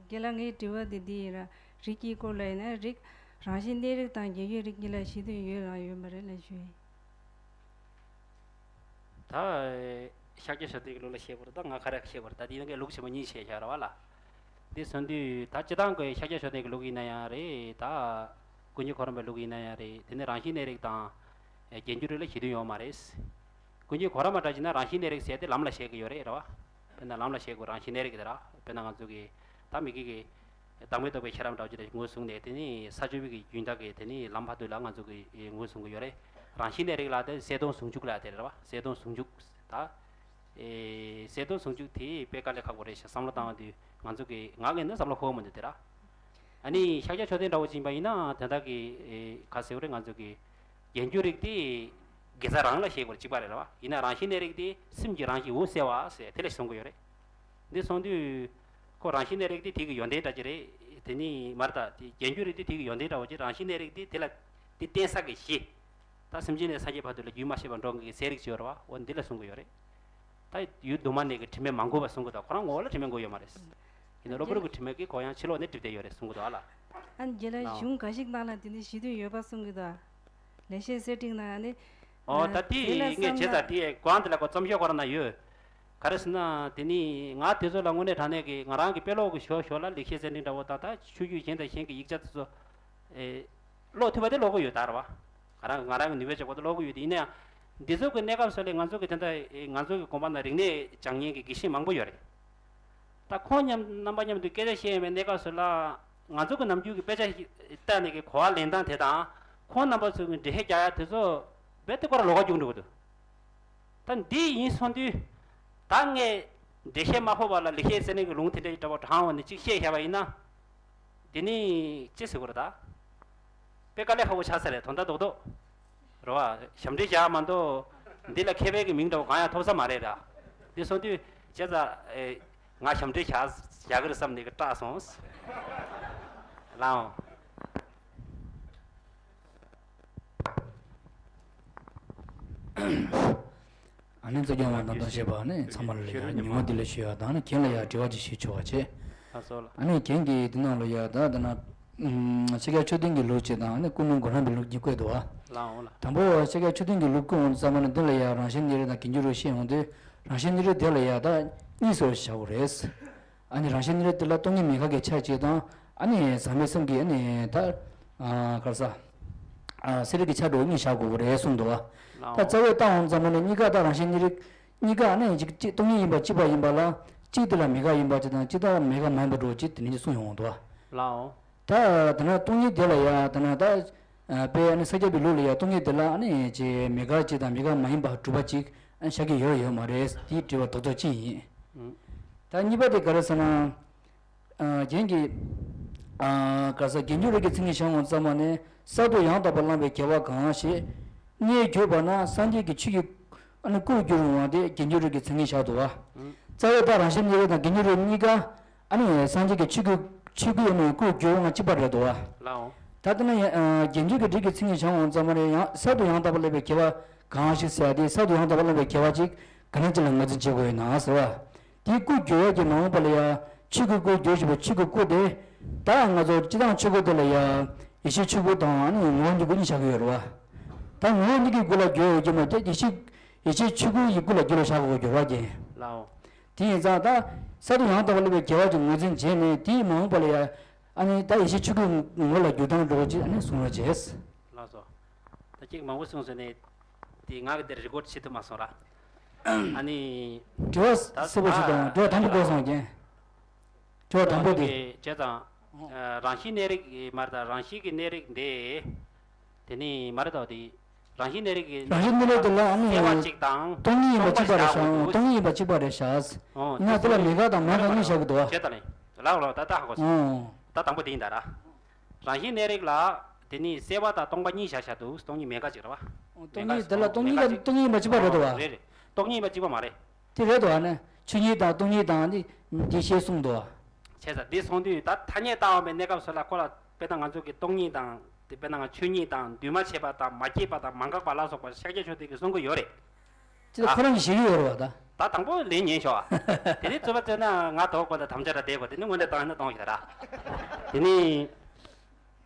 རྒན་ལགས་ངའི་དྲི་བ་དེ་འདི་ཡིན་ར། རིགས་ཀྱི་སྐོར་ལ་ཡིན་ན་རིགས་རང་བཞིན་གནས་རིགས་དང་རྒྱན་གྱི་རིགས་གཉིས་ལ་གཞི་མཐུན་ཡོད་རང་ཡོད་མ་རེད་ལབ་ཞུ་ཡིན། ད་ཤཱཀྱ་མཆོག་ལྡན་གྱི་ལུགས་ལ་བཤད་དགོས་རེད། ད་ང་ག་རེ་བཤད་དགོས་རེད། ད་འདི་ཡིན་ན་ལུགས་ཆེན་པོ་གཉིས་བཤད་བཞག་ར་བ་ལ། འདི་སོང་དུས་ད་སྤྱིར་བཏང་གི་ཤཱཀྱ་མཆོག་ལྡན་གྱི་ལུགས་ཡིན་ན་ཡང་རེད། ད་ཀུན་མཁྱེན་གོ་རམས་པའི་ལུགས་ཡིན་ན་ཡང་རེད། དེ་ནི་རང་བཞིན་གནས་རིགས་དང་རྒྱན་གྱི་རིགས་ལ་གཞི་མཐུན་ཡོད་མ་རེད། ཀུན་མཁྱེན་གོ་རམས་པ་འདྲ་བྱས་ན་རང་བཞིན་གནས་རིགས་ཟེར་ཏེ་ལམ་ལ་བཤད་ཀྱི་ཡོད་རེད་ར་བ། དཔེར་ན་ལམ་ལ་བཤད་དགོས་རང་བཞིན་གནས་རིགས་དེ་ར། དཔེར་ན་ང་ཚོ་གི་ད་མི་དགེ་གི་བདག་མེད་རྟོགས་པའི་ཤེས་རབ་འདྲ་བོ་ཅིག་ལ་ངོས་བཟུང་ནས། དེ་ནི་ས་བཅུ་པའི་གི་རྒྱུན་དག་གི་དེ་ནི་ལམ་བར་དུ་ལ་ང་ཚོ་གི་ངོས་བཟུང་གི་ཡོད་རེད། རང་བཞིན་གནས་རིགས་ལ་དེ་གསལ་སྟོང་ཟུང་འཇུག་ལ་དེ་རེད་བ། གསལ་སྟོང་ཟུང་འཇུག་ད། ཨེ་གསལ་སྟོང་ཟུང་འཇུག་དེ་དཔེ་དཀའ་ལས་ཁག་པོ་རེད་ཤག་བསམ་བློ་བཏང་བ་དུས་ང་ཚོ་གི་ངག་གི་ནི་བསམ་བློ་འཁོར་མི་འདུག་དེ་ར། ཨ་ནི་ཤཱཀྱ་མཆོག་ལྡན་འདྲ་བོ་ཅིག་ཡིན་པ་ཡིན་ན་དེ་འདྲ་གི་ཨེ་ག་ཟེར་བ་རེད། ང་ཚོ་གི་རྒྱན་གྱི་རིགས་དེ་དགེ་རྩ་རང་ལ་བཤད་དགོས་རེད། གཅིག་པ་རེད་ར་བ། ཡིན་ན་རང་བཞིན་གནས་རིགས་དེ་སེམས་ཀྱི་རང་བཞིན་འོད་གསལ་བ་ཟེར་དེ་ལ་གསུང་གི་ཡོད་རེད། འདི་སོང་དུས་ཁོ་རང་བཞིན་གནས་རིགས་དེ་དེ་གི་ཡོན་ཏན་འདྲ་ཅིག་རེད། དེ་ནི་མ་རེད་ད། དེ་རྒྱན་གྱི་རིགས་དེ་དེ་གི་ཡོན་ཏན་འདྲ་བོ་ཅིག་རང་བཞིན་གནས་རིགས་དེ་དེ་ལ་དེ་བརྟེན་ས་གི་གཞི། ད་སེམས་ཅན་ནས་སངས་རྒྱས་བར་དུ་ལ་རྒྱུན་མ་ཆད་པར་འགྲོ་མཁན་གྱི་གསལ་རིག་ཅིག་ཡོད་རེད་བ། འོ་འདི་ལ་གསུང་གི་ཡོད་རེད། ད་ཡུལ་དུ་མ་ནས་ཀྱི་དྲི་མས་མ་གོས་པ་གསུང་གི་འདུག་ཁོ་རང་ངོ་བོ་ལ་དྲི་མས་གོས་ཡོད་མ་རེད། ཡིན་ན་གློ་བུར་གྱི་དྲི་མས་ཀྱིས་གོ་ཡང་ཕྱི་ལོགས་ནས་བསྒྲིབས་བསྡད་ཡོད་རེད་གསུང་གི་འདུག་ཨ་ལ། ཨ་ནི་རྒན་ལགས་གཞུང་འགའ་ཞིག་ནང་ལ་དེ་འདྲའི་གཞི་མཐུན་ཡོད་པ་གསུང་གི་འདུག་ལེགས་བཤད་གསེར་ཕྲེང་ནང་ནི། ཨོ་ད་དེ་ལ་དེ་ངས་བྱས་ཙང་དེ་གོང་དེ་ལ་ཁོ་རྩོམ་ཤོག་ཁོ་རང་ན་ཡོད། ག་རེ་ཟེར་ན་དེ་ནི་ང་དེ་ཚོ་ལ་དངོས་གནས་དྲང་གནས་ཀྱི་ང་རང་གི་དཔེ་ཀློག་གི་ཞོར་ཞོར་ལ་ལེགས་བཤད་གསེར་ཕྲེང་འདྲ་བོ་དང་ད་ཆོས་བརྒྱུད་གཞན་དང་གཞན་གྱི་ཡིག་ཆ་དེ་ཚོ་ཨེ་ཀློག་ཐུབ་པ་དེ་ཀློག་གི་ཡོད་ད་ར་བ། ང་རང་ང་རང་གི་ནུས་པའི་ལྕོགས་པ་དེ་ཀློག་གི་ཡོད་དེ། ཡིན་ན་ཡང་འདི་ཚོ་གི་གནས་སྐབས་སུ་ལས་ང་ཚོ་གི་དེ་འདྲ་ཨེ་ང་ཚོ་གི་དགོན་པ་ན་རིག་གནས་སྦྱང་མཁན་གྱི་དགེ་བཤེས་མང་པོ་ཡོད་རེད། ད་ཁོང་མཉམ་རྣམ་པ་མཉམ་དུ་སྐད་ཆ་བཤད་ཡོང་བའི་གནས་སྐབས་སུ་ལ་ང་ཚོ་གི་ནམ་རྒྱུན་གྱི་དཔེ་ཆ་ཞིག་ལྟ་ནས་ཀྱི་གོ་བ་ལེན་སྟངས་དེ་དང་ཁོང་རྣམ་པ་ཚོ་གི་འགྲེལ་བཤད་རྒྱག་ཡ་དེ་ཚོ་རྦད་དེ་ཁོ་རང་ལོགས་ཀ་རྒྱུག་འགྲོ་གི་འདུག་ད་འདི་ཡིན་སོང་དུས་ད་ངས་འགྲེལ་བཤད་མ་ཕོག་པ་ལ་ལེགས་བཤད་གསེར་ཕྲེང་གི་ལུང་དེ་འདྲ་ཞིག་འདྲ་པོ་དྲངས་འོང་ནས་ཅིག་བཤད་བཞག་པ་ཡིན་ན། དེ་ནི་ཅི་ཟེར་དགོས་རེད་ད། དཔེ་དཀའ་ལས་ཁག་པོ་ཆགས་ས་རེད། དོན་དག་རྡོག་རྡོག་རེད་བ། ཞབས་འདྲེན་བྱ་མ་གཏོགས་འདི་ལ་མཁས་པའི་གི་མིང་འདྲ་བོ་གང་ཡང་ཐོབ་ས་མ་རེད་ར། འདི་སོང་དུས་བྱས་ཙང་ཨེ་ང་ཞབས་འདྲེན་བྱ་བྱ་གི་རེད་བསམ་ནས་གི་སྐྲག་སོང་། ལའོ། ཨ་ནི་རྩེ་སྐྱོང་བ་དང་དང་བཅས་པ་ནི་ཚང་མ་ལ་ཡང་ཉིན་མོ་འདི་ལ་ཞུ་ཡ་དང་ནི་རྒན་ལ་ཡང་དྲི་བ་ཅིག་ཞུ་ཆོག་པ་བྱས། ཨ་ནི་རྒན་གྱིས་འདི་ནང་ལ་ཡ་ད་ད་ན་ཤཱཀྱ་མཆོག་ལྡན་གྱི་ལུགས་ཅིག་དང་ནི་ཀུན་མཁྱེན་གོ་རམས་པའི་ལུགས་གཉིས་བཀོད་འདུག་བ། དང་པོ་ཤཱཀྱ་མཆོག་ལྡན་གྱི་ལུགས་བཀོད་འོང་དུས་ཙམ་པ་ནི་འདི་ལ་ཡ་རང་བཞིན་གནས་རིགས་དང་རྒྱན་གྱི་རིགས་བཤད་འོང་དུས་རང་བཞིན་གནས་རིགས་དེ་ལ་ཡ་ད་གཉིས་སུ་བཞག་དགོས་རེད། ཨ་ནི་རང་བཞིན་གནས་རིགས་དེ་ལ་སྟོང་ཉིད་མེད་དགག་གི་ཆ་གཅིག་དང་། ཨ་ནི་ཟག་མེད་གསུམ་གྱི་ཨ་ནི་ད་ཨ་ག་རེ་ཟ། ཨ་གསལ་རིག་གི་ཆ་འགྲོ་གཉིས་བཞག་དགོས་ཀྱི་རེད་གསུངས་འདུག་བ། ད་རྩ་བའི་རྟགས་འོང་ཙམ་པ་ནི་གཉིས་ཀ་ད་རང་བཞིན་གནས་རིགས་གཉིས་ཀ་ཨ་ནི་གཅིག་གཅིག་སྟོང་ཉིད་ཡིན་པ་གཅིག་པ་ཡིན་པ་ལ་ གཅིག་དེ་ལ་མེད་དགག་ཡིན་པ་གཅིག་དང་གཅིག་དང་མེད་དགག་མ་ཡིན་པ་འདྲ་བོ་གཅིག་དེ་ནས་གཅིག་གསུངས་ཡོང་འདུག་བ། ལའོ། ད་དེ་ན་སྟོང་ཉིད་དེ་ལ་ཡ་དེ་ན་ད་དཔེ་ཨ་ནི་ས་སྐྱ་པའི་ལུགས་ལ་ཡ་སྟོང་ཉིད་དེ་ལ་ཨ་ནི་ཅེ་མེད་དགག་གཅིག་དང་མེད་དགག་མ་ཡིན་པ་གྲུབ་པ་གཅིག་ཨ་ནི་ཤར་གྱི་ཡོད་ཡོད་མ་རེད། དེའི་དྲི་བ་རྡོག་རྡོག་གཅིག་ཡིན། ད་གཉིས་པ་དེ་ག་རེ་ཟེར་ན། རྒྱན་གྱི། ག་ས་རྒྱན་གྱི་རིགས་ཀྱི་མཚན་ཉིད་བྱ་འོང་ཙམ་པ་ནི་གསར་དུ་ཡང་དག་པར་བླངས་པའི་དགེ་བ་གང་ཞེས། གནས་གྱུར་པ་ན་སངས་རྒྱས་ཀྱི་ཆོས་ཀྱི་ཨ་ནི་སྐུར་གྱུར་འོང་བ་དེ་རྒྱན་གྱི་རིགས་ཀྱི་མཚན་ཉིད་བྱ་འདུག་བ། རྩ་བའི་བདག་རང་བཞིན་གནས་རིགས་དང་རྒྱན་གྱི་རིགས་གཉིས་ཀ་ཨ་ནི་སངས་རྒྱས་ཀྱི་ཆོས་ཀྱི་ཆོས་སྐུ་ཡོད་མེད་སྐུར་གྱུར་འོང་བ་གཅིག་པ་རེད་འདུག་བ། ལའོ། ད་ལྟ་ན་རྒྱན་གྱི་རིགས་ཀྱི་མཚན་ཉིད་བྱ་འོང་ཙམ་པ་ནི་ཡང་གསར་དུ་ཡང་དག་པར་བླངས་པའི་དགེ་བ་གང་ཞིག་ཟེར་ཏེ་གསར་དུ་ཡང་དག་པར་བླངས་པའི་དགེ་བ་ཅིག་ག་ནས་ཅི་ལ་ངོས་འཛིན་བྱེད་དགོས་ཡོད་ན་ཟེར་བ། དེའི་སྐུར་གྱུར་བ་གྱི་མ་འོངས་པ་ལ་ཡང་ཆོས་ཀྱི་སྐུར་གྱུར་བཞིན་པའི་ཆོས་ཀྱི་སྐུ་དེ། ད་ང་ཚོ་སྤྱི་བཏང་ཆོས་སྐུ་དེ་ལ་ཡང་ཡེ་ཤེས་ཆོས་སྐུ་དང་ཨ་ནི་ངོ་བོ་ཉིད་སྐུ་གཉིས་བཞག་གི་ཡོད་རེད་བ། ད་ངོ་བོ་ཉིད་ཀྱི་སྐུ་ལ་གྱུར་ཡོད་ཀྱི་མ་དེ་ཡེ་ཤེས་ཡེ་ཤེས་ཆོས་སྐུ་ཡི་སྐུ་ལ་གྱུར་ལ་བཞག་དགོས་གྱུར་བ་ཀྱེ། ལའོ། དེ་ཡིན་ཙང་ད་གསར་དུ་ཡང་དག་པར་བླངས་པའི་དགེ་བ་གྱི་ངོས་འཛིན་བྱས་ནས་དེའི་མ་འོངས་པ་ལ་ཡང་ཨ་ནི་ད་ཡེ་ཤེས་ཆོས་སྐུའི་ངོ་ལ་གྱུར་སྟངས་འགྲོ་གི་ཅིག་ཨ་ནི་གསུང་རོགས་བྱས། ལགས་སོ། ད་ཅིག་མང་པོ་གསུངས་ཟིན་ནས་དེ་ང་གི་དེར་རི་ཀོར་བྱེད་ཐུབ་མ་སོང་ར། ཨ་ནི། དྲི་བ་ད་གསལ་པོ་ཞིག་དང་དྲི་བ་དང་པོ་གོ་སོང་རྒན། དྲི་བ་དང་པོ་དེ། བྱས་ཙང་། རང་བཞིན་གནས་རིགས་མ་རེད་ད་རང་བཞིན་གྱི་གནས་རིགས་འདི། དེ་ནི་མ་རེད་ད་དེ། རང་བཞིན་གནས་རིགས་ཀྱི། རང་བཞིན་གནས་རིགས་དེ་ལ་ཨ་ནི། གསལ་བ་གཅིག་དང་། སྟོང་ཉིད་ཡིན་པ་གཅིག་པ་རེད་ཤག་སྟོང་ཉིད་ཡིན་པ་གཅིག་པ་རེད་ཤག་ཡིན་ན་དེ་ལ་མེད་དགག་དང་མེད་དགག་གཉིས་བཞག་གི་འདུག་བ། བྱས་ད་ལེ། ལགས་ལགས་ད་ལྟ་ཧ་གོ་སོང་། ད་དང་པོ་དེ་ཡིན་ད་ར། རང་བཞིན་གནས་རིགས་ལ། དེ་ནི་གསལ་བ་དང་སྟོང་པ་གཉིས་བཞག་བཞག་འདུག་སྟོང་ཉིད་མེད་དགག་ཅིག་རེད་བ། སྟོང་ཉིད་དེ་ལ་སྟོང་ཉིད་དང་སྟོང་ཉིད་མ་གཅིག་པ་རེད་འདུག་བ། རེད་རེད། སྟོང་ཉིད་མ་གཅིག་པ་མ་རེད། དེ་རེད་འདུག་བ་ནི། ཆོས་ཉིད་དང་སྟོང་ཉིད་དང་ནི་འདི་ཤེས་གསུངས་འདུག་བ། བྱས་ཙང་འདི་སོང་དུས་ད་ཐ་སྙད་བཏགས་པའི་གནས་སྐབས་སུ་ལ་ཁོ་ལ་དཔེར་ན་ང་ཚོ་གི་སྟོང་ཉིད་དང་དེ་དཔེར་ན་ང་ཆོས་ཉིད་དང་འདུས་མ་བྱས་པ་དང་མ་སྐྱེས་པ་དང་མ་འགགས་པ་ལ་སོགས་པ་ཤཱཀྱ་མཆོག་དེ་གིས་གསུང་གི་ཡོད་རེད། ཅི་ལ་ཁོ་རང་གིས་ཤེས་ཀྱི་ཡོད་རེད་བ་ད། ད་དང་པོ་ལན་ཉན་ཤོག་ཨ། དེ་ནས་རྩོད་པ་རྩོད་ན་ང་དོག་དགོས་ད་དམ་བཅའ་ར་བསྡད་དགོས་དེ་ནི་དངོས་གནས་བཏང་ན་གཏོང་ཞིག་ད་ར། དེ་ནི།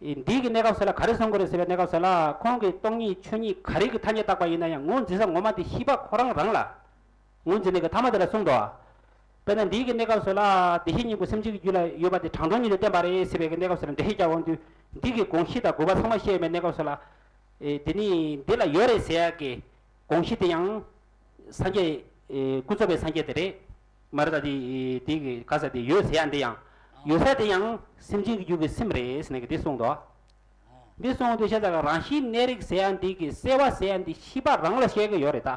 འདིའི་གི་གནས་སྐབས་སུ་ལ་ག་རེ་གསུང་དགོས་རེད་ཟེར་བའི་གནས་སྐབས་སུ་ལ་ཁོང་གིས་སྟོང་ཉིད་ཆོས་ཉིད་ག་རེ་གི་ཐ་སྙད་བཏགས་པ་ཡིན་ན་ཡང་ངོས་འཛིན་ས་ངོ་མ་དེ་ཤེས་པ་ཁོ་རང་རང་ལ་ངོས་འཛིན་ནས་གི་ཐ་མ་དེ་ལ་གསུངས་འདུག་བ། དཔེར་ན་འདིའི་གི་གནས་སྐབས་སུ་ལ་བདེ་གཤེགས་སྙིང་པོ་སེམས་ཅན་གྱི་རྒྱུད་ལ་ཡོད་པ་དེ་དྲང་དོན་ཉིད་དུ་བསྟན་པ་རེད་ཟེར་བའི་གི་གནས་སྐབས་སུ་ལ་འགྲེལ་བཤད་རྒྱག་འོང་དུས་འདི་གི་དགོངས་གཞི་དང་དགོས་པ་ཚང་མ་བཤད་ཡོད་མེད་གནས་སྐབས་སུ་ལ། ཨེ་དེ་ནི་འདི་ལ་ཡོད་རེད་ཟེར་ཡག་གི་དགོངས་གཞི་དེ་ཡང་སངས་རྒྱས་ཨེ་ཀུན་རྫོབ་པའི་སངས་རྒྱས་དེ་རེད། མ་རེད་ད་དེ་དེ་གི་ག་ས་དེ་ཡོད་ཟེར་ཡག་འདི་ཡང་ཡོད་ས་དེ་ཡང་སེམས་ཅན་གྱི་རྒྱུད་ཀྱི་སེམས་རེད་ཟེར་ནས་གི་འདི་གསུངས་འདུག་འདི་གསུངས་དུས་བཤད་ད་ག་རང་བཞིན་གནས་རིགས་ཟེར་ཡག་འདི་གི་གསལ་བ་ཟེར་ཡག་འདི་ཤེས་པ་རང་ལ་བཤད་གི་ཡོད་རེད་ད།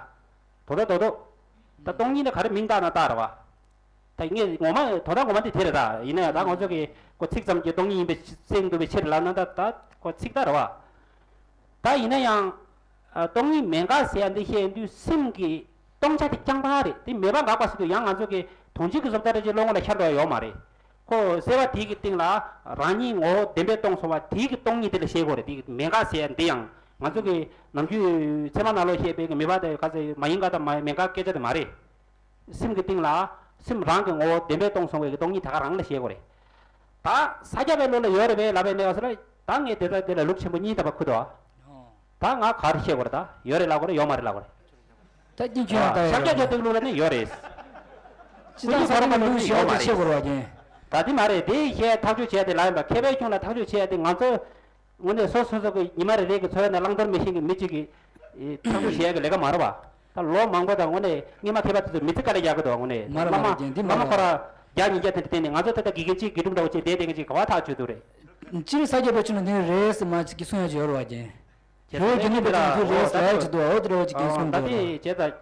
དོ་དོ་དོ་དོ། ད་སྟོང་ཉིད་ལ་ག་རེ་མིང་བཏགས་ན་བཏགས་རེད་བ། ད་ངས་ངོ་མ་དོ་ད་ངོ་མ་འདི་དེ་རེད་ད་ཡིན་ན་ཡང་ད་ང་ཚོ་གི་ཁོ་ཚིག་ཙམ་གྱི་སྟོང་ཉིད་ཡིན་པའི་ཚིག་འདུག་པའི་ཕྱིར་ལབ་ན་ད་ད་ཁོ་ཚིག་ད་རེད་བ། ད་ཡིན་ན་ཡང་། ཨ་སྟོང་ཉིད་མེད་དགག་ཟེར་ཡ་འདི་བཤད་དུས་སེམས་ཀྱི་སྟོང་ཆ་དེ་རྐྱང་པ་རེད་དེ་མེད་པ་དགག་པ་ཟེར་དུས་ཡང་ང་ཚོ་གི་དོན་སྤྱི་གི་བཟོ་ལྟ་རེ་ཅིག་བློ་ངོ་ལ་ཤར་འགྲོ་ཡ་ཡོད་མ་རེད། ཁོ་གསལ་བ་དེའི་གི་སྟེང་ལ་རང་ཉིད་ངོ་བོ་བདེན་པས་སྟོང་སོང་བ་དེའི་གི་སྟོང་ཉིད་དེ་ལ་བཤད་དགོས་རེད་དེ་མེད་དགག་ཟེར་ཡ་འདི་ཡང་ང་ཚོ་གི་ནམ་རྒྱུན་ཚད་མ་ནང་ལོགས་བཤད་པའི་གི་མེད་པ་དེ་ག་ཚོད་མ་ཡིན་དགག་དང་མ་མེད་དགག་སྐད་ཆ་དེ་མ་རེད། སེམས་ཀྱི་སྟེང་ལ་སེམས་རང་གི་ངོ་བོ་བདེན་པས་སྟོང་སོང་བའི་གི་སྟོང་ཉིད་དེ་ག་རང་ལ་བཤད་དགོས་རེད། ད་ས་སྐྱ་པའི་ལུགས་ལ་ཡོད་རེད་པས་ལབ་པའི་གནས་སྐབས་སུ་ལ་ད་ངས་དེ་ལྟར་དེ་ལ་ལུགས་ཆེན་པོ་གཉིས་ལྡན་པ་ཁུར་འདུག་ད་ང་ག་རེ་བཤད་དགོས་རེད་ད་ཡོད་རེད་ལབ་དགོས་རེད་ཡོད་མ་རེད་ལབ་དགོས་རེད། ད་ཀྱིན་ཁྱོད་ཡང་ད་ཤཱཀྱ་མཆོག་གི་ལུགས་ལ་ནི་ཡོད་རེད། སྤྱི་བཏང་ས་སྐྱ་པའི་ལུགས་ལ་ཡོད་མ་རེད། ད་དེ་མ་རེད་དེ་བཤད་ཐག་གཅོད་བྱས་ཏེ་ལབ་ཡིན་པ་མཁས་པའི་ཁྱུང་ལ་ཐག་གཅོད་བྱས་ཏེ་ང་ཚོ། དངོས་གནས་སོ་སོ་སོ་གི་ཉི་མ་རེ་རེ་གི་འཚོ་བའི་ནང་བླང་དོར་མི་ཤེས་མཁན་མི་གཅིག་གིས་ཨེ་ཐག་གཅོད་བྱེད་ཡག་གི་ལས་ཀ་མ་རེད་བ། ད་ལོ་མང་པོ་དང་དངོས་གནས་སྔོན་མ་མཁས་པ་དེ་ཚོ་མི་ཚེ་དཀའ་ལས་རྒྱག་གི་འདུག་དངོས་གནས། མ་རེད་བླ་མ་མ་རེད་རྒན་འདི་བླ་མ་མ་ཁོ་ར་རེད། བརྒྱ་ཉིས་བརྒྱ་དེ་འདྲ་བསྟེན་ནས་ང་ཚོ་ད་ལྟ་དགེ་རྒན་གཅིག་དགེ་སྒྲུབ་འདྲ་བོ་བྱས་བསྡད་བསྡད་མཁན་གཅིག་ག་བ་ཐག་ཆོད་འདུག་རེད། སྤྱིར་ས་སྐྱ་པའི་ཆོས་ལ་འདི་རེད་ཟེར་མ་ཅིག་གི་གསུང་ཡག་ཅིག་ཡོད་རེད་བ་རྒན། རེ་བའི་དགེ་འདུན་པའི་ཚོགས་འདུ་རེད་ཟེར་ཡག་ཅིག་འདུག་འོ་དེ་རེ་བ་ཅིག་རྒན་གསུང་འདུག་རེད། ད་དེ་བྱས་ཙང་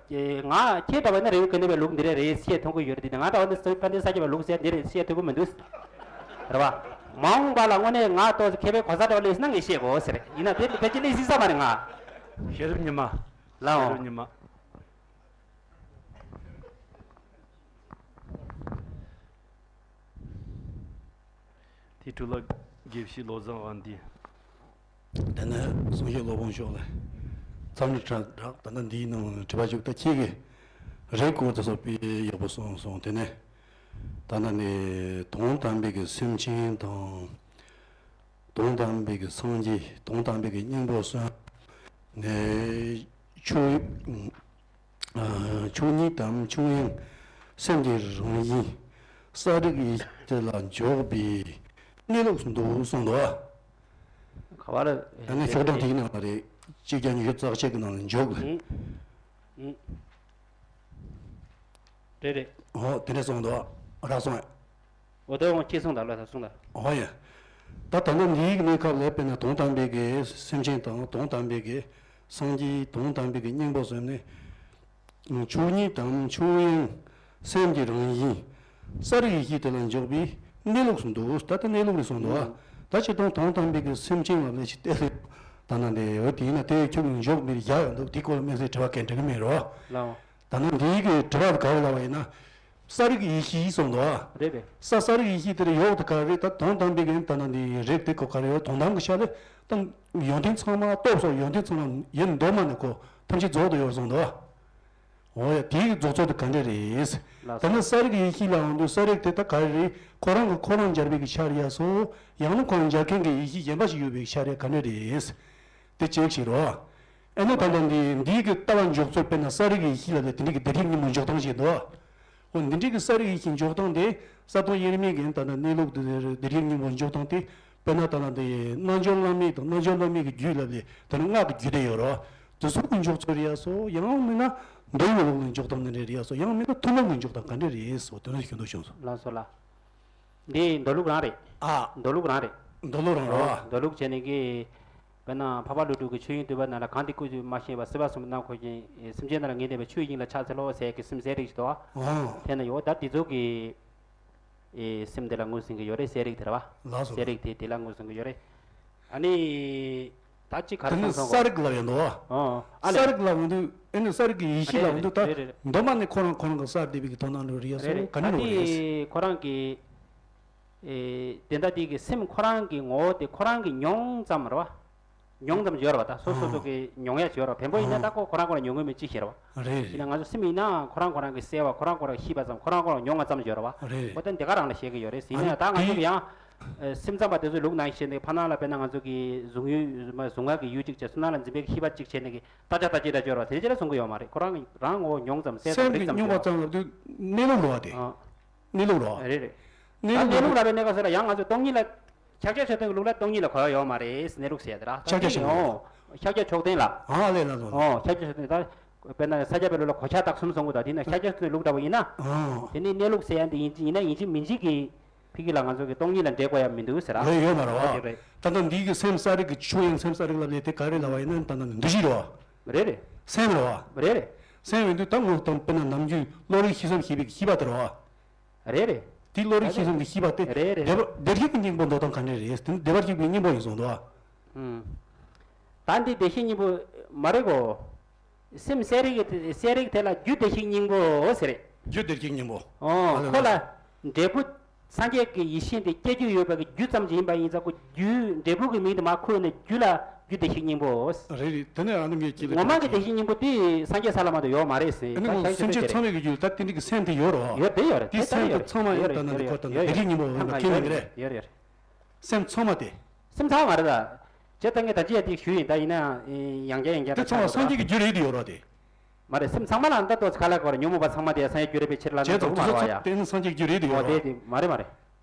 ང་ཁྱེད་འདྲ་བ་ན་རེ་བའི་དགེ་འདུན་པའི་ལུགས་འདི་རེད་རེད་བཤད་ཐུབ་ཀྱི་ཡོད་རེད་དེ་ང་འདྲ་བ་ན་ས་དཔལ་ལྡན་ས་སྐྱ་པའི་ལུགས་ཟེར་འདི་རེད་བཤད་ཐུབ་ཀྱི་མི་འདུག་རེད་བ། མ་འོངས་པ་ལ་དངོས་གནས་ང་ཏོག་ཙམ་མཁས་པའི་གོ་ས་འདྲ་བ་སླེབས་ན་ངས་བཤད་དགོས་ཟེར་ཡིན་ན་དེ་ཕལ་ཆེར་སླེབས་སྲིད་ས་མ་རེད་ང་། ཤེས་རབ་ཉི་མ། ལའོ། ཤེས་རབ་ཉི་མ། དེ་གྲུབ་ལ་དགེ་བཤེས་བློ་བཟང་དབང་ལྡན། དེ་ནས་གསུང་བཤད་སློབ་དཔོན་མཆོག་ལ་འཚམས་འདྲི་གྲངས་དག་ད་ལྟ་འདིའི་ནང་དྲི་བ་བཅུག་ད་ཁྱེད་ཀྱིས་རེས་སྐོར་དུ་སོགས་པའི་ཡག་པོ་གསུངས་སོང་། དེ་ནས་ད་ལྟ་ནས་དོན་དམ་པའི་གི་སེམས་ཅན་དང་། དོན་དམ་པའི་གི་སངས་རྒྱས། དོན་དམ་པའི་གི་སྙིང་པོ་གསུམ་ནས་ཆོས། ཆོས་ཉིད་དམ་ཆོས་དབྱིངས་སེམས་ཀྱི་རང་བཞིན་གསལ་རིག་ཡེ་ཤེས་ལ་འཇོག་པའི་གནས་ལུགས་སུ་འདུག་གསུངས་འདུག་ག་བ་རེད། ཨ་ནི་ཤོག་གྲངས་དེའི་ནང་ལ་རེད། གཅིག་བརྒྱ་ཉི་ཤུ་རྩ་གཅིག་གི་ནང་ལ་འཇོག་ཨུ། ཨུ། རེད་རེད། ཨོ་དེ་འདྲ་གསུངས་འདུག་རག་སོང་ཨེ། འོ་དེ་འོང་ཁྱེད་གསུངས་དང་ལ་ད་གསུངས་དང་། ཨོ་ཡ། ད་ད་ལྟ་འདིའི་གནས་སྐབས་ལ་དཔེར་ན་དོན་དམ་པའི་གི་སེམས་ཅན་དང་དོན་དམ་པའི་གི་སངས་རྒྱས་དོན་དམ་པའི་གི་སྙིང་པོ་ཟེར་ནས། ཆོས་ཉིད་དམ་ཆོས་དབྱིངས་སེམས་ཀྱི་རང་བཞིན། གསལ་རིག་ཡེ་ཤེས་དེ་ལ་འཇོག་པའི་གནས་ལུགས་སུ་འདུག་ད་ལྟ་གནས་ལུགས་རེད་གསུངས་འདུག་ད་ཅི་དང་དོན་དམ་པའི་གི་སེམས་ཅན་ལ་ལས་ཅི་སྟེ་ལས་ད་ན་འདི་འོ་དེ་ཡིན་ན་དེ་ཁྱོད་ཀྱི་འཇོག་མིར་བཞག་ཡོད་འདུག་དེ་སྐོར་ལ་དམིགས་བསལ་དྲི་བ་གལ་འདྲི་གི་མེད་རོ། ལའོ། ད་ནི་འདིའི་གི་དྲི་བ་ག་རེ་ལབ་པ་ཡིན་ན། གསལ་རིག་ཡེ་ཤེས་གསུངས་འདུག་རེད་རེད། ས་གསལ་རིག་ཡེ་ཤེས་དེར་ཡོག་དེ་ག་རེ་ད་དོན་དམ་པའི་གི་ད་ནི་འདི་རིག་དེ་གོ་ག་རེ་ཡོད་དོན་དམ་གི་ཆ་ལས་ད་ཡོན་ཏན་ཚང་མ་སྟོབས་སོགས་ཡོན་ཏན་ཚང་མ་ཡིན་མདོ་མ་ནི་གོ་ཐམས་ཅད་རྫོགས་དུ་ཡོད་གསུངས་འདུག་འོ་ཡ་དེའི་གི་རྫོགས་ཚོད་དེ་ག་འདྲ་རེད། ལགས་སོ། ད་ནི་གསལ་རིག་ཡེ་ཤེས་ལ་འོང་དུས་གསལ་རིག་དེ་ད་ག་རེ་རེད། ཁོ་རང་གི་ཁོ་རང་སྦྱར་བའི་གི་ཆ་རེད་ཡ་སོ། ཡང་ན་ཁོ་རང་སྦྱར་མཁན་གི་ཡེ་ཤེས་གཞན་པ་ཞིག་ཡོད་པའི་གི་ཆ་རེད་ག་འདྲ་རེད། དེ་གཅིག་བྱས་རོ། ཨེ་ནས་ད་ལྟ་འདི་འདིའི་གི་ལྟ་བ་འཇོག་ཚུལ་དཔེར་ན་གསལ་རིག་ཡེ་ཤེས་ལ་དེ་འདྲའི་གི་བདེ་གཤེགས་སྙིང་པོ་འཇོག་སྟངས་ཤིག་འདུག་འོ་འདི་འདྲའི་གི་གསལ་རིག་ཡེ་ཤེས་འཇོག་སྟངས་དེ་གསལ་སྟོང་དབྱེར་མེད་ཀྱི་ད་ལྟ་གནས་ལུགས་དེ་བདེ་གཤེགས་སྙིང་པོ་འཇོག་སྟངས་དེ་དཔེར་ན་ད་ལྟ་འདི་རྣལ་འབྱོར་བླ་མེད་དང་རྣལ་འབྱོར་བླ་མེད་ཀྱི་རྒྱུད་ལ་ལས་དེ་ནི་སྔགས་ཀྱི་རྒྱུད་དེ་ཡོད་རོ། དེ་ཚོ་གི་འཇོག་ཚུལ་རེད་ཡ་སོ། ཡང་མིན་ན་མདོའི་ལུགས་ལ་འཇོག་སྟངས་འདི་འདྲ་རེད་ཡ་སོ། ཡང་མིན་ན་ཐུན་མོང་གི་འཇོག་སྟངས་ག་འདྲ་རེད་སོ། དེ་ནི་ཤོད་འདུག་བྱུང་སོ། ལགས་སོ་ལགས། འདི་མདོ་ལུགས་རང་རེད། ཨ། མདོ་ལུགས་རང་རེད། མདོ་ལུགས་རང་རེད་ཨ། མདོ་ལུགས་བྱས་ནས་ཀྱི། དཔེར་ན་འཕགས་པ་ཀླུ་སྒྲུབ་ཀྱི་ཆོས་དབྱིངས་བསྡུས་པ་ནང་ལ་གང་དེ་སྐུ་དུས་མ་ཤེས་པ་སྲིད་པ་གསུམ་ནང་འཁོད་ཅིང་སེམས་ཅན་རྣམས་ལ་ངེས་བསྟན་པའི་ཆོས་དབྱིངས་ལ་ཕྱག་འཚལ་ལོ་ཟེར་གྱི་སེམས་གསལ་རིག་ཞིག་འདུག་ཨ། ཨོ། དེ་ན་ཡོད་ད་འདི་ཚོ་གི། ཨེ་སེམས་དེ་ལ་ངོས་ཟིན་གྱི་ཡོད་རེད་གསལ་རིག་དེ་རེད་བ། ལགས་སོ། གསལ་རིག་དེ་དེ་ལ་ངོས་ཟིན་གྱི་ཡོད་རེད། ཨ་ནི། ད་ཅི་ག་དེ་རེ་ནི་གསུངས་སོང་གསལ་རིག་ལབ་ཡོད་འདུག་བ། ཨོ། ཨ་ལས། གསལ་རིག་ལབ་ཡོང་དུས་ཨེ་ནི་གསལ་རིག་གི་ཡེ་ཤེས་ལབ་ཡོང་དུས་ད་རེད་རེད་རེད། མདོ་མ་ནི་ཁོ་རང་ཁོ་རང་གི་གསལ་བསྡད་པའི་གི་དོན་དག་འདྲ་རེད་ཡ་སོ་རེད་རེད། ག་ནི་ད་འདྲ་རེད། དེ་ཁོ་རང་གི། ཨེ། དེ་འདྲ་དེ་གི་སེམས་ཁོ་རང་གི་ངོ་བོ་དེ་ཁོ་རང་གི་མྱོང་ཙམ་རེད་བ། མྱོང་ཙམ་ཡོད་རེད་བ། ད་སོ་སོ་སོ་གི་མྱོང་ཡ་ཡོད་རེད་བ། བེམ་པོ་ཡིན་ན་ད་ཁོ་ཁོ་རང་ཁོ་རང་མྱོང་གི་མེད་ཅི་ཤེས་རེད་བ། རེད་རེད། ཡིན་ན་ང་ཚོ་སེམས་ཡིན་ན་ཁོ་རང་ཁོ་རང་གི་གསལ་བ་ཁོ་རང་ཁོ་རང་ཤེས་པ་ཙམ་ཁོ་རང་ཁོ་རང་མྱོང་བ་ཙམ་ཡོད་རེད་བ། རེད་རེད། འོ་ད་འདི་ག་རང་ལ་བཤད་གི་ཡོད་རེད། ཡིན་ན་ད་ང་ཚོ་གི་ཡང་། སེམས་ཙམ་པ་དེ་ཚོའི་ལུགས་ནང་བཤད་ནས་ཕ་ནང་ལ་དཔེར་ན་ང་ཚོ་གི་གཟུང་ཡུལ་གཟུང་ངག་གི་ཡུལ་གཅིག་བྱས་སོ་ནང་ལ་འཛིན་པའི་ཤེས་པ་གཅིག་བྱས་ནས་གི་རྟག་ཆ་རྟག་གཅིག་ར་སྦྱོར་བ་དེ་ཅི་ལ་གསུང་གི་ཡོད་མ་རེད། ཁོ་རང་གི་རང་ངོ་བོ་མྱོང་ཙམ་གསལ་ཙམ་སེམས་རིག་ཀྱི་ཙམ་མྱོང་བ་ཡོད་ཙམ་ལབ་དུས་གནས་ལུགས་རེད་བ་དེ། ཨ། གནས་ལུགས་རེད་བ། རེད་རེད། ད་གནས་ལུགས་རེད་བ། གནས་ལུགས་ལབ་པའི་གནས་སྐབས་སུ་ལ་ཡང་ང་ཚོ་སྟོང་ཉིད་ལ། ཕྱག་རྒྱ་མཆོག་ལྡན་གྱི་ལུགས་ལ་སྟོང་ཉིད་ལ་གོ་ཡ་ཡོད་མ་རེད། གནས་ལུགས་ཟེར་ཡ་དེ་ར། ཕྱག་རྒྱ་མཆོག་ལྡན། ཨོ། ཕྱག་རྒྱ་མཆོག་ལྡན་ལ། ཨ་ལས་ལ་ལོ། ཨོ་ཕྱག་རྒྱ་མཆོག་ལྡན་ད། དཔེར་ན་ས་སྐྱ་པའི་ལུགས་ལ་གོ་ཆ་དག་གསུམ་གསུང་གི་འདུག་དེ་ན་ཕྱག་རྒྱ་མཆོག་ལྡན་ལུགས་འདྲ་བོ་ཡིན་ན། ཨོ། དེ་ནི་གནས་ལུགས་ཟེར་ཡ་འདི་ཡིན་གཅིག་ཡིན་ན་ཡིན་གཅིག་མིན་གཅིག་གི་ཕི་གི་ལ་ང་ཚོ་གི་སྟོང་ཉིད་ལ་འདྲེས་དགོས་ཡ་མི་འདུག་ཟེར་ར། ལོས་ཡོད་མ་རེད་ཨོ་དེ་བ། རེད། ད་ལྟ་འདི་གི་སེམས་གསལ་རིག་གི་ཆོས་དབྱིངས་སེམས་གསལ་རིག་ལབ་ལས་དེ་ག་རེ་ལབ་པ་ཡིན་ན་ད་ལྟ་འདི་ཞིག་རེད་བ། རེད་རེད། སེམས་རེད་བ། རེད་རེད། སེམས་ཡིན་དུས་ད་ངོ་སྟོང་དཔེར་ན་ནམ་རྒྱུན་བློ་རིག་ཤེས་སམ་ཤེས་པའི་ཤེས་པ་དེ་རེད་བ། རེད་རེད། དེ་བློ་རིག་ཤེས་སམ་གི་ཤེས་པ་དེ་རེད་རེད། བདེ་བ་བདེ་གཤེགས་ཀྱི་སྙིང་པོ་འདོད་སྟངས་ག་འདྲ་རེད་དེ་ནི་བདེ་བར་གཤེགས་པའི་སྙིང་པོ་ཡིན་གསུངས་འདུག་བ། ཨུམ། ད་འདི་བདེ་གཤེགས་སྙིང་པོ་མ་རེད་གོ། སེམས་གསལ་རིག་གི་གསལ་རིག་དེ་ལ་རྒྱུ་བདེ་གཤེགས་སྙིང་པོ་ཟེར་རེད། རྒྱུ་བདེ་གཤེགས་སྙིང་པོ། ཨོ་ཨ་ལས་ཁོ་ལ་ལ། འབྲས་བུ། སངས་རྒྱས་ཀྱི་ཡེ་ཤེས་འདི་སྐྱེ་རྒྱུ་ཡོད་པའི་རྒྱུ་ཙམ་ཞིག་ཡིན་པ་ཡིན་ཙང་ཁོ་རྒྱུ་འབྲས་བུ་གི་མིང་དུ་མ་ཁུར་ནས་རྒྱུ་ལ་རྒྱུ་བདེ་གཤེགས་སྙིང་པོ། རེད་རེད། དེ་ནས་ཨ་ནི་ངས་ཅི་ལ་ངོ་མ་གི་བདེ་གཤེགས་སྙིང་པོ་དེ་སངས་རྒྱས་ས་ལ་མ་གཏོགས་ཡོད་མ་རེད་ཟེར། ཨ་ནི་ད་ངོ་ཤག་སེམས་ཅན་ཚང་མའི་གི་རྒྱུད་ད་དེ་འདྲ་གི་སེམས་དེ་ཡོད་རོ། ཡོད་དེ་ཡོད་རེད། དེ་སེམས་དེ་ཚང་མ་ཡང་ད་ནི་འདི་ཁོ་ད་ནི་བདེ་གཤེགས་སྙིང་པོ་ཡིན་པ་ཁས་ལེན་གི་རེད། ཡོད་རེད། སེམས་ཚང་མ་དེ། སེམས་ཚང་མ་རེད་ད། ཇེ་ད་ངས་ད་ཅི་ཡ་དེ་ཞུས་ཡིན་ད་ཡིན་ན་ཡང་ཡང་བསྐྱར་ཡང་བསྐྱར་དེ་ཚང་མ་སངས་རྒྱས་ཀྱི་རྒྱུད་རེད་དེ་ཡོད་རོ་དེ། མ་རེད། སེམས་ཚང་མ་ལ་ད་ཏོག་ཙམ་ཁ་ལག་གོ་ར་ཉོན་མོངས་པ་ཚང་མ་དེ་སངས་རྒྱས་རྒྱུ་རེད་པའི་ཕྱིར་ལ་ཨ་ཅེ་ད་དུ་ཚོ་ཚོ་དེ་ནི་སངས་རྒྱས་རྒྱུ་རེད་དེ་ཡོད་རོ། དེ་དེ་མ་རེད་མ་རེད།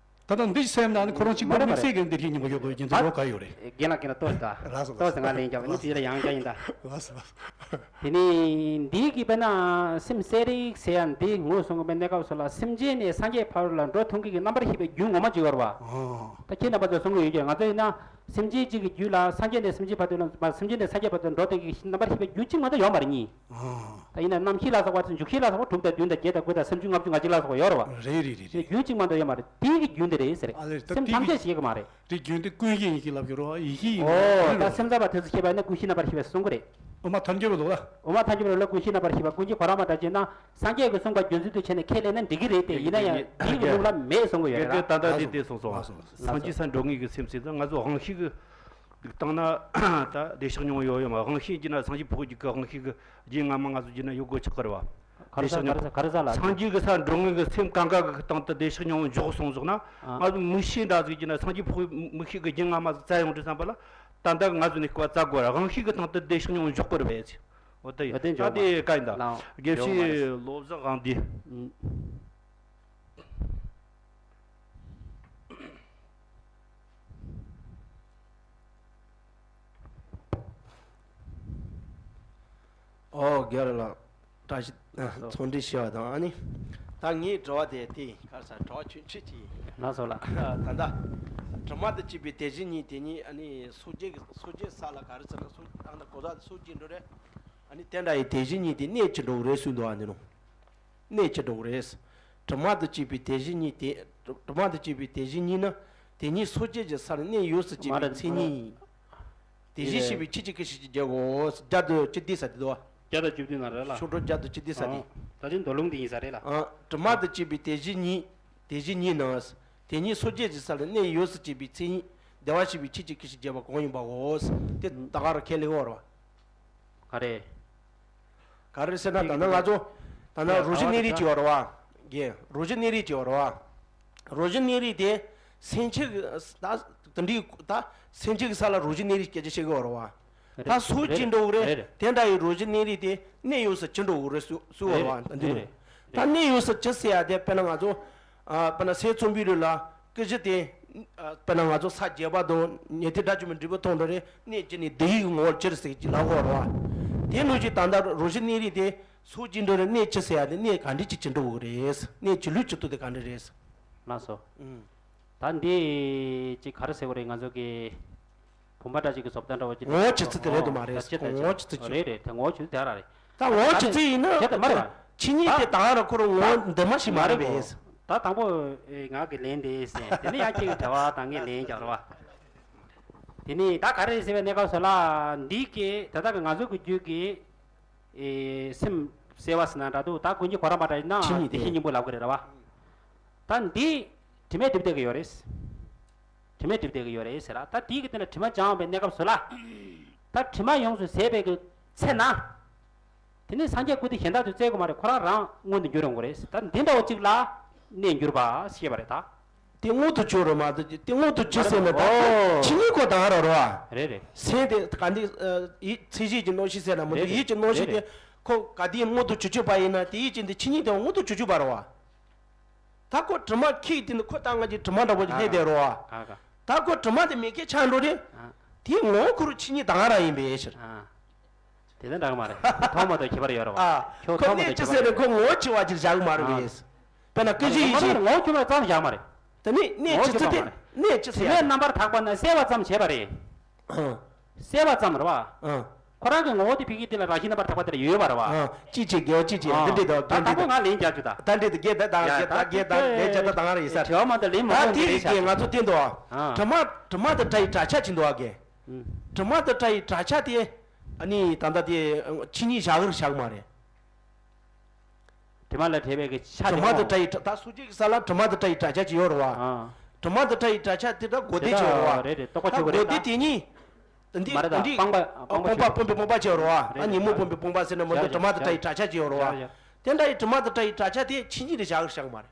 ད་ལྟ་འདི་སེམས་ནང་ནི་ཁོ་རང་གཅིག་པུ་དམིགས་བསལ་གྱི་འདིར་གྱི་ཉིན་མོ་ཡོད་དགོས་ཀྱི་འདི་རོ་ག་ཡོད་རེད། རྒན་ལགས་ཀྱི་ན་ཏོག་ཙམ་ད་ལགས་སོ་ཏོག་ཙམ་ང་ལན་རྒྱབ་ནི་དེ་ལ་ཡང་བསྐྱར་ཡིན་ད། ལགས་སོ་ལགས་སོ། དེ་ནི་འདི་གི་དཔེར་ན་སེམས་གསལ་རིག་ཟེར་ཡ་འདི་ངོས་བཟུང་གི་པའི་གནས་སྐབས་སུ་ལ་སེམས་ཅན་ནས་སངས་རྒྱས་ཕ་རོལ་ལ་འགྲོ་ཐུབ་མཁན་གྱི་རྣམ་པར་ཤེས་པའི་རྒྱུ་ངོ་མ་ཅིག་ཡོད་རེད་བ། ཨོ། ད་ཁྱེད་རྣམ་པ་ཚོས་གསུང་གི་ཡོད་ཀྱང་ང་ཚོ་ཡིན་ན། སེམས་ཅན་གཅིག་གི་རྒྱུད་ལ་སངས་རྒྱས་ནས་སེམས་ཅན་བར་དུ་ལ་མ་སེམས་ཅན་ནས་སངས་རྒྱས་བར་དུ་འགྲོ་སྟངས་ཀྱི་རྣམ་པར་ཤེས་པའི་རྒྱུ་གཅིག་མ་གཏོགས་ཡོད་མ་རེད་གཉིས། ཨ། ད་ཡིན་ན་རྣམ་ཤེས་ལ་སོགས་པ་ཚོ་འཇུག་ཤེས་ལ་སོགས་པ་དྲུག་དང་བདུན་དང་བརྒྱད་དང་དགུ་དང་སུམ་ཅུ་ལྔ་བཅུ་ལ་སོགས་པ་ཡོད་རེད་བ། རེད་རེད་རེད་རེད། རྒྱུ་གཅིག་མ་གཏོགས་ཡོད་མ་རེད། དེའི་གི་རྒྱུ་འདི་རེད་ཟེར། ཨ་ལེ་ད་སེམས་དེའི་ཐམས་གི་ཅད་ཤེས་གི་མ་རེད། དེ་རྒྱུ་འདི་ཀུན་ཤེས་ཡིན་ཞེས་ལབ་ཀྱི་རོ་ཡིན་ཤེས་ཡིན་ཨོ་ད་སེམས་ཙམ་པ་དེ་ཚོ་ཤེས་པ་ཡིན་ན་ཀུན་ཤེས་རྣམ་པར་ཤེས་པའི་གསུང་གི་རེད། འོ་མ་ཐལ་འགྱུར་བའི་ལུགས་ལ། འོ་མ་ཐལ་འགྱུར་བའི་ལུགས་ལ་ཀུན་ཤེས་རྣམ་པར་ཤེས་པ་ཀུན་གྱིས་གོ་ར་མ་འདྲ་བྱས་ན། སངས་རྒྱས་ཀྱི་གསུངས་པ་རྒྱུ་མཚན་དུ་བྱས་ནས་ཁས་ལེན་ན་འགྲིག་གི་རེད་དེ་ཡིན་ན་ཡང་འདི་གི་ལུགས་ལ་མེད་གསུང་གི་ཡོད་རེད་ར། ད་ལྟ་འདི་དེ་གསུངས་སོང་། སངས་རྒྱས་ས་འགྲོ་ངེས་ཀྱི་སེམས་ཟེར་ད་ང་ཚོ་དབང་ཤེས་ཀྱི་སྡུག་བཏང་ན་ད་བདེ་གཤེགས་སྙིང་པོ་ཡོད་ཡོད་མ་དབང་ཤེས་ཀྱི་ན་སངས་རྒྱས་ཕུག་གི་གི་དབང་ཤེས་ཀྱི་རྒྱན་སྔ་མ་ང་ཚོ་བརྒྱུད་ན་ཡོད་དགོས་ཆགས་ཀྱི་རེད་བ། ག་རེ་ཟ་ག་རེ་ཟ་ག་རེ་ཟ་ལ། སངས་རྒྱས་ཀྱི་ས་འགྲོ་ངེས་ཀྱི་སེམས་གང་ག་གི་སྟེང་དུ་བདེ་གཤེགས་སྙིང་པོ་འཇོག་སོང་ཟོག་ན་ང་ཚོ་མིག་ཤེས་འདྲ་ཟིག་བརྒྱུད་ན་སངས་རྒྱས་ཕུག་མིག་ཤེས་ཀྱི་རྒྱན་སྔ་མ་ཟིག་བཙལ་ཡོང་དུས་བསམ་པ་ལ། ད་ལྟ་ང་ཚོ་ནས་སྐུ་བ་བཙལ་དགོས་ར་དབང་ཤེས་ཀྱི་སྟེང་དུ་བདེ་གཤེགས་སྙིང་པོ་འཇོག་དགོས་རེད་བས། འོ་དེ་ཡོད་ད་དེ་འཇོག་དགེ་བཤེས་བློ་བཟང་དབང་འདུས། ཨོ་རྒན་ལགས། བཀྲ་ཤིས་ཚོགས་འདུ་ཞུ་བ་དང་ཨ་ནི། ད་ངའི་དྲི་བ་དེ་དེ་ག་རེ་ཟེར། དྲི་བ་ཆུང་ཆུང་ཅིག་ཡིན། ལགས་སོ་ལགས། ད་ལྟ་དྲི་མ་དང་བཅས་པའི་དེ་བཞིན་ཉིད་དེ་ཉིད་ཨ་ནི་སོ་སྐྱེ་གི་སོ་སྐྱེ་ས་ལ་ག་རེ་ཟེར་ན། སོ་ད་ལྟ་གོ་ས་སོ་སྐྱེ་འགྲོ་རེད། ཨ་ནི་དེ་འདྲ་ཡི་དེ་བཞིན་ཉིད་དེ་གནས་ཅི་འགྲོ་གི་རེད་གསུངས་འདུག་ཨ་འདི་ནོ། གནས་ཅི་འགྲོ་གི་རེད། དྲི་མ་དང་བཅས་པའི་དེ་བཞིན་ཉིད་དེ། དྲི་མ་དང་བཅས་པའི་དེ་བཞིན་ཉིད་ནི་དེ་ཉིད་སོ་སྐྱེ་གི་ས་ལ་གནས་ཡོད་ཟེར་བྱས་པའི་མཚན་ཉིད་ཡིན། དེ་བཞིན་གཤེགས་པའི་ཆོས་ཀྱི་སྐུ་ཞེས་བྱ་བའོ། བརྒྱ་དང་བཅུ་བདུན་ས་དེ་དོ། བརྒྱ་དང་བཅུ་བདུན་ན་རེད་ལ། ཤོག་གྲངས་བརྒྱ་དང་བཅུ་བདུན་ས་དེ། ཨང་། ད་དེ་མདོ་ལུང་དེ་ཡིན་ས་རེད་ལ། ཨང་། དྲི་མ་དང་བཅས་པའི་དེ་བཞིན་ཉིད། དེ་བཞིན་ཉིད་ནི། དེ་ཉིད་སོ་སྐྱེ་གི་ས་ལ་གནས་ཡོད་ཟེར་བྱས་པའི་མཚན་ཉིད་བདེ་བར་གཤེགས་པའི་ཆོས་ཀྱི་སྐུ་ཞེས་བྱ་བ་གང་ཡིན་པའོ། དེ་ད་ག་རང་ཁས་ལེན་འོར་བ། ག་རེ། ག་རེ་ཟེར་ན། ད་ནི་ང་ཚོ་ད་ནི་རང་བཞིན་གནས་རིགས་ཀྱི་འོར་བ། རྒན། རང་བཞིན་གནས་རིགས་ཀྱི་འོར་བ། རང་བཞིན་གནས་རིགས་དེ་སེམས་ཅན་གྱི་ད་དེ་འདྲའི་ད་སེམས་ཅན་གྱི་ས་ལ་རང་བཞིན་གནས་རིགས་སྐད་ཆ་བཤད་གི་འོར་བ། ད་སུ་ཅི་འགྲོ་གི་རེད། དེ་འདྲ་ཡི་རང་བཞིན་གནས་རིགས་དེ་གནས་ཡོད་ས་ཅི་འགྲོ་གི་རེད་སུ་སུ་འོར་བ། ད་འདི་ནི་ད་གནས་ཡོད་ས་ཅི་ཟེར་ཡ་དེ། དཔེར་ན་ང་ཚོ་ཨ་དཔེར་ན་སའི་ཚོམ་བུའི་རི་ལ་སྐུ་བཞི་དེ། ཨ་དཔེར་ན་ང་ཚོ་ས་བརྒྱད་པ་དང་ཉི་ཟླ་སྒྲ་གཅིག་མ་འགྲིག་པ་མཐོང་འགྲོ་རེད། གནས་ཀྱི་ནི་དེ་ཡི་ངོ་བོར་གྱུར་ཟེར་གྱི་ལབ་འོར་བ། དེ་ནང་བཞིན་ད་ལྟ་རང་བཞིན་གནས་རིགས་དེ་སུ་ཅི་འགྲོ་རེད། གནས་ཅི་ཟེར་ཡ་དེ་གནས་ག་འདྲ་ཅིག་ཅི་འགྲོ་གི་རེད། གནས་ཀྱི་ལུས་ཀྱི་སྟོབས་དེ་ག་འདྲ་རེད། ལགས་སོ། ཨུམ། ད་འདི་ཅིག་ག་རེ་ཟེར་བ་རེད། ང་ཚོ་གི་བུམ་པ་འདྲ་ཅིག་གི་བཟོ་ལྟ་འདྲ་བ་ཅིག་ངོ་བོ་ཇི་སྲིད་དེ་རེད་འདུག་མ་རེད། ད་ཅི་ད་ངོ་བོ་ཇི་སྲིད་ཅིག་རེད་རེད། དེ་ངོ་བོ་ཇི་སྲིད་དེ་རང་རེད། ད་ངོ་བོ་ཇི་སྲིད་ཡིན་ན་ད་མ་རེད་བ། ཆོས་ཉིད་དེ་ད་རང་ཁོ་རང་ངོ་བོ་འདི་མ་ཞིག་མ་རེད་པས། ད་དང་པོ་ཨེ་ང་གི་ལན་དེ་ཟེར། དེ་ནས་ཡང་གཅིག་གི་དྲི་བ་དང་ངས་ལན་རྒྱག་རེད་བ། དེ་ནས་ད་ག་རེ་ཟེར་བའི་གནས་སྐབས་སུ་ལ་འདི་གི་ད་ལྟ་གི་ང་ཚོ་གི་རྒྱུད་ཀྱི་ཨེ་སེམས་གསལ་བ་ཟེར་ན་འདྲ་འདུག་ད་ཀུན་གཞི་གོ་རམས་པ་འདྲ་ཡིན་ན་ཆོས་ཉིད་དེ་དེ་བཞིན་སྙིང་པོ་ལབ་གི་རེད་ར་བ། ད་འདི་དྲི་མས་སྒྲིབ་བསྡད་གི་ཡོད་རེད། དྲི་མས་སྒྲིབ་བསྡད་གི་ཡོད་རེད་ཟེར་ལ། ད་དེའི་གི་སྟེང་ལ་དྲི་མ་སྦྱངས་པའི་གནས་སྐབས་སུ་ལ། ད་དྲི་མ་ཡོངས་སུ་ཟད་པའི་གི་ཚེ་ན། དེ་ནས་སངས་རྒྱས་སྐུ་དེ་གཞན་དག་ཏུ་བཙལ་དགོས་མ་རེད། ཁོ་རང་རང་མངོན་དུ་འགྱུར་ཡོང་གི་རེད། ད་འདི་འདྲ་བ་ཅིག་ལ་གནས་འགྱུར་བ་ཞེས་པ་རེད་ད། དེ་མངོན་དུ་གྱུར་རོ་མ་གཏོགས་དེ་མངོན་དུ་གྱུར་ཟེར་ན་ད་ཨོ། ཆོས་ཉིད་ཁོ་དང་ར་རོ་ཨ། རེད་རེད། སེམས་དེ་ག་འདི་ཡིད་ཚིག་བཞི་གི་རྣམ་ཤེས་ཟེར་ན་མ་གཏོགས། རེད་རེད། ཡིད་ཀྱི་རྣམ་ཤེས་རེད་དེ་རེད། ཁོ་ག་དེ་མངོན་དུ་གྱུར་གྱུར་པ་ཡིན་ན། དེ་ཡིད་ཀྱི་འདི་ཆོས་ཉིད་དེ་མངོན་དུ་གྱུར་གྱུར་པ་རོ་ཨ། ད་ཁོ་དྲི་མ་ཁྱེར་དེ་ནི་ཁོ་ལྟ་ང་གི་དྲི་མ་འདྲ་པོ་ཞིག་ལྷས་བསྡད་རོ་ཨ། ག་ག་ད་ཁོ་དྲི་མ་དེ་མེད་མཁན་ཆགས་འགྲོ་རེད། ཨ། དེའི་ངོ་བོ་ཁོ་རང་ཆོས་ཉིད་དང་ར་ཡིན་པའི་ཕྱིར། ཨ། དེ་ལྟར་འདྲ་གི་མ་རེད། ཐོག་མ་དང་ཁྱད་པར་ཡོད་རེད་བ། ཨ། ཁྱོད་ཁོ་ཐོག་མ་གནས་དང་ཅི་ཁྱད་ཟེར་པར་ནས་ཡོད་ཁོ་རེད། ངོ་བོ་བྱེ་བ་ཅིག་བཞག་གི་མ་རེད་ཨ། པས། དཔེར་ན་ཀུན་གཞི་ཡེ་ཤེས། ངོ་བོ་བྱེ་བ་ཙམ་བཞག་མ་རེད། དེ་ནི་གནས་ངོ་བོ་ཅི་བྱེ་ཚུལ་བ་དེ་མ་རེད། གནས་ཅི་ཟེར་དྲི་མས་ཡ་རྣམ་པར་དག་པ་ན་གསལ་བ་ཙམ་བྱས་པ་རེད། ཨ། གསལ་བ་ཙམ་རེད་བ། ཨ། ཁོ་རང་གི་ངོ་བོ་དེ་ཕ་གི་དེ་ལ་རང་བཞིན་རྣམ་པར་དག་པ་དེ་ལ་ཡོད་པ་རེད་བ། ཨ། ཅི་བྱེད་དགེ་བ་ཅི་བྱེད་ཨ། འདི་འདྲས་དང་ད་དང་པོ་ང་ལན་རྒྱག་རྒྱུ་ད། ད་འདྲས་དང་དགེ་ད་དང་ཡ་དགེ་ད་དགེ་དང་ལན་རྒྱག་ད་དང་རེད་ས། དྲི་བ་མ་དང་ལན་མ་ད་ཁོང་གི་དེ་ལན་རྒྱག་རྒྱུ་ད། ང་ཚོ་བསྟན་དོ། ཨ། དྲི་མ་དྲི་མ་དང་བྲལ་བའི་གྲགས་ཆ་ཅི་འདུག་ཨ་གེ། ཨུ། དྲི་མ་དང་བྲལ་བའི་གྲགས་ཆ་དེ་ཨ་ནི་ད་ལྟ་དེ་ཆོས་ཉིད་བཞག་གི་རེད་བཞག་གི་མ་རེད། དྲི་མ་ལས་བྲལ་བའི་གི་ཆ་དེ་དྲི་མ་དང་བྲལ་བའི་གྲགས་ད་སོ་སྐྱེ་གི་ས་ལ་དྲི་མ་དང་བྲལ་བའི་གྲགས་ཆ་ཅི་ཡོད་རེད་བ། ཨ། དྲི་མ་དང་བྲལ་བའི་གྲགས་ཆ་དེ་ད་གོ་བདེ་ཆེ་ཡོད་རེད་བ། རེད་རེད། རྟོགས་པ་ཆོས་ད་གོ་བདེ་དེ་ཉིད། འདི་མ་རེད་ད་འདི་སྤངས་པ་འདི་སྤངས་པ་སྤངས་པ་ཆོས་སྤངས་པ་སྤངས་པའི་སྤངས་པ་ཆེ་ཡོད་རེད་བ། རེད་ཨ་རེད། ཉོན་མོངས་སྤངས་པའི་སྤངས་པ་ཟེར་ན་མ་གཏོགས་རེད་དྲི་མ་དང་བྲལ་བའི་གྲགས་ཆ་ཅི་ཡོད་རེད་བ། རེད་རེད། དེ་འདྲ་ཡི་དྲི་མ་དང་བྲལ་བའི་གྲགས་ཆ་དེ་ཆོས་ཉིད་རེད་བཞག་གི་རེད་བཞག་གི་མ་རེད།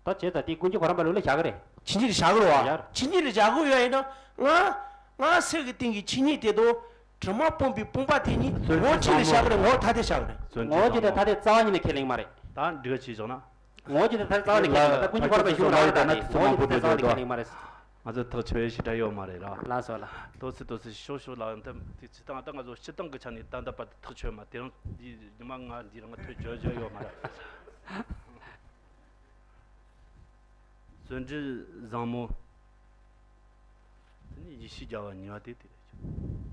ད་བྱས་ད་དེ་ཀུན་གཞི་གོ་རམས་པ་ལུགས་ལ་བཞག་གི་རེད། ཆོས་ཉིད་རེད་བཞག་གི་རེད་བ། ཡར། ཆོས་ཉིད་རེད་བཞག་གི་ཡོད་ཡིན་ན་ང་ང་སེམས་ཀྱི་སྟེང་གི་ཆོས་ཉིད་དེ་དང་དྲི་མ་སྤངས་པའི་སྤངས་པ་དེ་ཉིད་ངོ་བོ་ཆོས་ཉིད་རེད་བཞག་གི་རེད། ངོ་བོ་ཐ་དད་བཞག་གི་རེད། ངོ་བོ་ཆོས་ཉིད་རེད་ཐ་དད་རྩ་བ་ཉིད་ནས་ཁས་ལེན་མ་རེད། ད་འགྲིག་ཆེ་བཞག་ན། ངོ་བོ་ཆོས་ཉིད་རེད་ཐ་དད་རྩ་བ་ནས་ཁས་ལེན་མ་རེད། ད་ཀུན་གཞི་གོ་རམས་པའི་གཞུང་ལ་ད་དེ་ངོ་བོ་ཆོས་ཉིད་རེད་ཐ་དད་རྩ་བ་ནས་ཁས་ལེན་མ་རེད། ང་ཚོ་ཐག་ཆོད་ཡ་ཞིག་འདྲ་ཡོད་མ་རེད་ལ། ལགས་སོ་ལགས། ཏོག་ཙི་ཏོག་ཙི་ཤོག་ཤོག་ལ་ཡང་ཐབས་དེ་ཅི་དང་ད་ང་ཚོ་སྤྱི་བཏང་གི་ཆ་ནས་ད་ལྟ་བར་དུ་ཐག་ཆོད་མ་དེ་རིང་འདི་ཉི་མ་ང་འདི་རིང་ཐོས་བརྗོད་བརྗོད་ཡོད་མ་རེད། བརྩོན་འགྲུས་བཟང་མོ། དེ་ནས་ཡེ་ཤེས་རྒྱལ་བ་གཉིས་པ་དེ་དེ་རེད།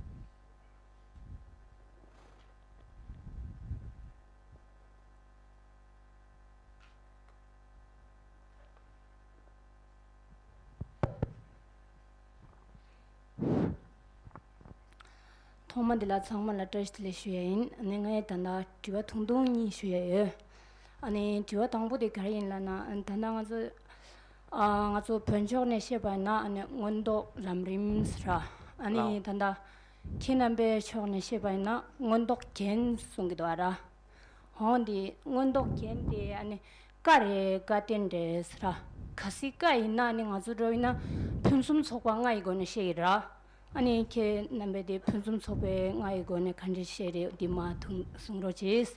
ཐོག་མ་འདི་ལ་ཚང་མ་ལ་བཀྲ་ཤིས་བདེ་ལེགས་ཞུ་ཡ་ཡིན། ཨ་ནི་ངས་ད་ལྟ་དྲི་བ་ཐུང་ཐུང་གཉིས་ཞུ་ཡ་ཡོད། ཨ་ནི་དྲི་བ་དང་པོ་དེ་ག་རེ་ཡིན་ལབ་ན། ཨ་ནི་ད་ལྟ་ང་ཚོ་ཨ་ང་ཚོ་བོད་ཕྱོགས་ནས་བཤད་པ་ཡིན་ན་ཨ་ནི་མངོན་རྟོགས་ལམ་རིམ་ཟེར་ར། ཨ་ནི་ལའོ། ད་ལྟ་ཁྱེད་རྣམ་པའི་ཕྱོགས་ནས་བཤད་པ་ཡིན་ན་མངོན་རྟོགས་རྒྱན་གསུང་གི་འདུག་ཨ་ར། འོ་འདི་མངོན་རྟོགས་རྒྱན་དེ་ཨ་ནི་བཀའ་རེད་བཀའ་བསྟན་རེད་ཟེར་ར། གལ་སྲིད་བཀའ་ཡིན་ན་ཨ་ནི་ང་ཚོ་འགྲོ་ཡིན་ན་ཕུན་སུམ་ཚོགས་པ་ལྔ་ཡི་སྒོ་ནས་བཤད་ཀྱི་ར། ཨ་ནི་ཁྱེད་རྣམ་པས་དེ་ཕུན་སུམ་ཚོགས་པའི་ལྔ་ཡི་སྒོ་ནས་ག་འདྲ་བཤད་རེད་འདི་མ་ཐུང་གསུང་རོགས་གྱིས།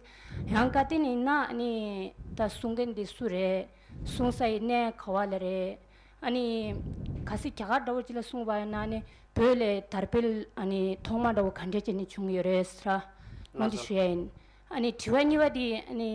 ཡང་བཀའ་བསྟན་ཡིན་ན་ཨ་ནི་ད་གསུང་མཁན་འདི་སུ་རེད། གསུང་ས་ཡི་གནས་ག་བ་ལ་རེད། ཨ་ནི་གལ་སྲིད་རྒྱ་གར་འདྲ་བོ་ཅིག་ལ་གསུངས་པ་ཡིན་ན་ཨ་ནི་བོད་ལ་དར་སྤེལ་ཨ་ནི་ཐོག་མ་འདྲ་བོ་ག་འདྲ་བྱས་ནས་བྱུང་ཡོད་རེད་ཟེར་ར། འོ་འདི་ཞུ་ཡ་ཡིན། ཨ་ནི་དྲི་བ་གཉིས་པ་དེ་ཨ་ནི་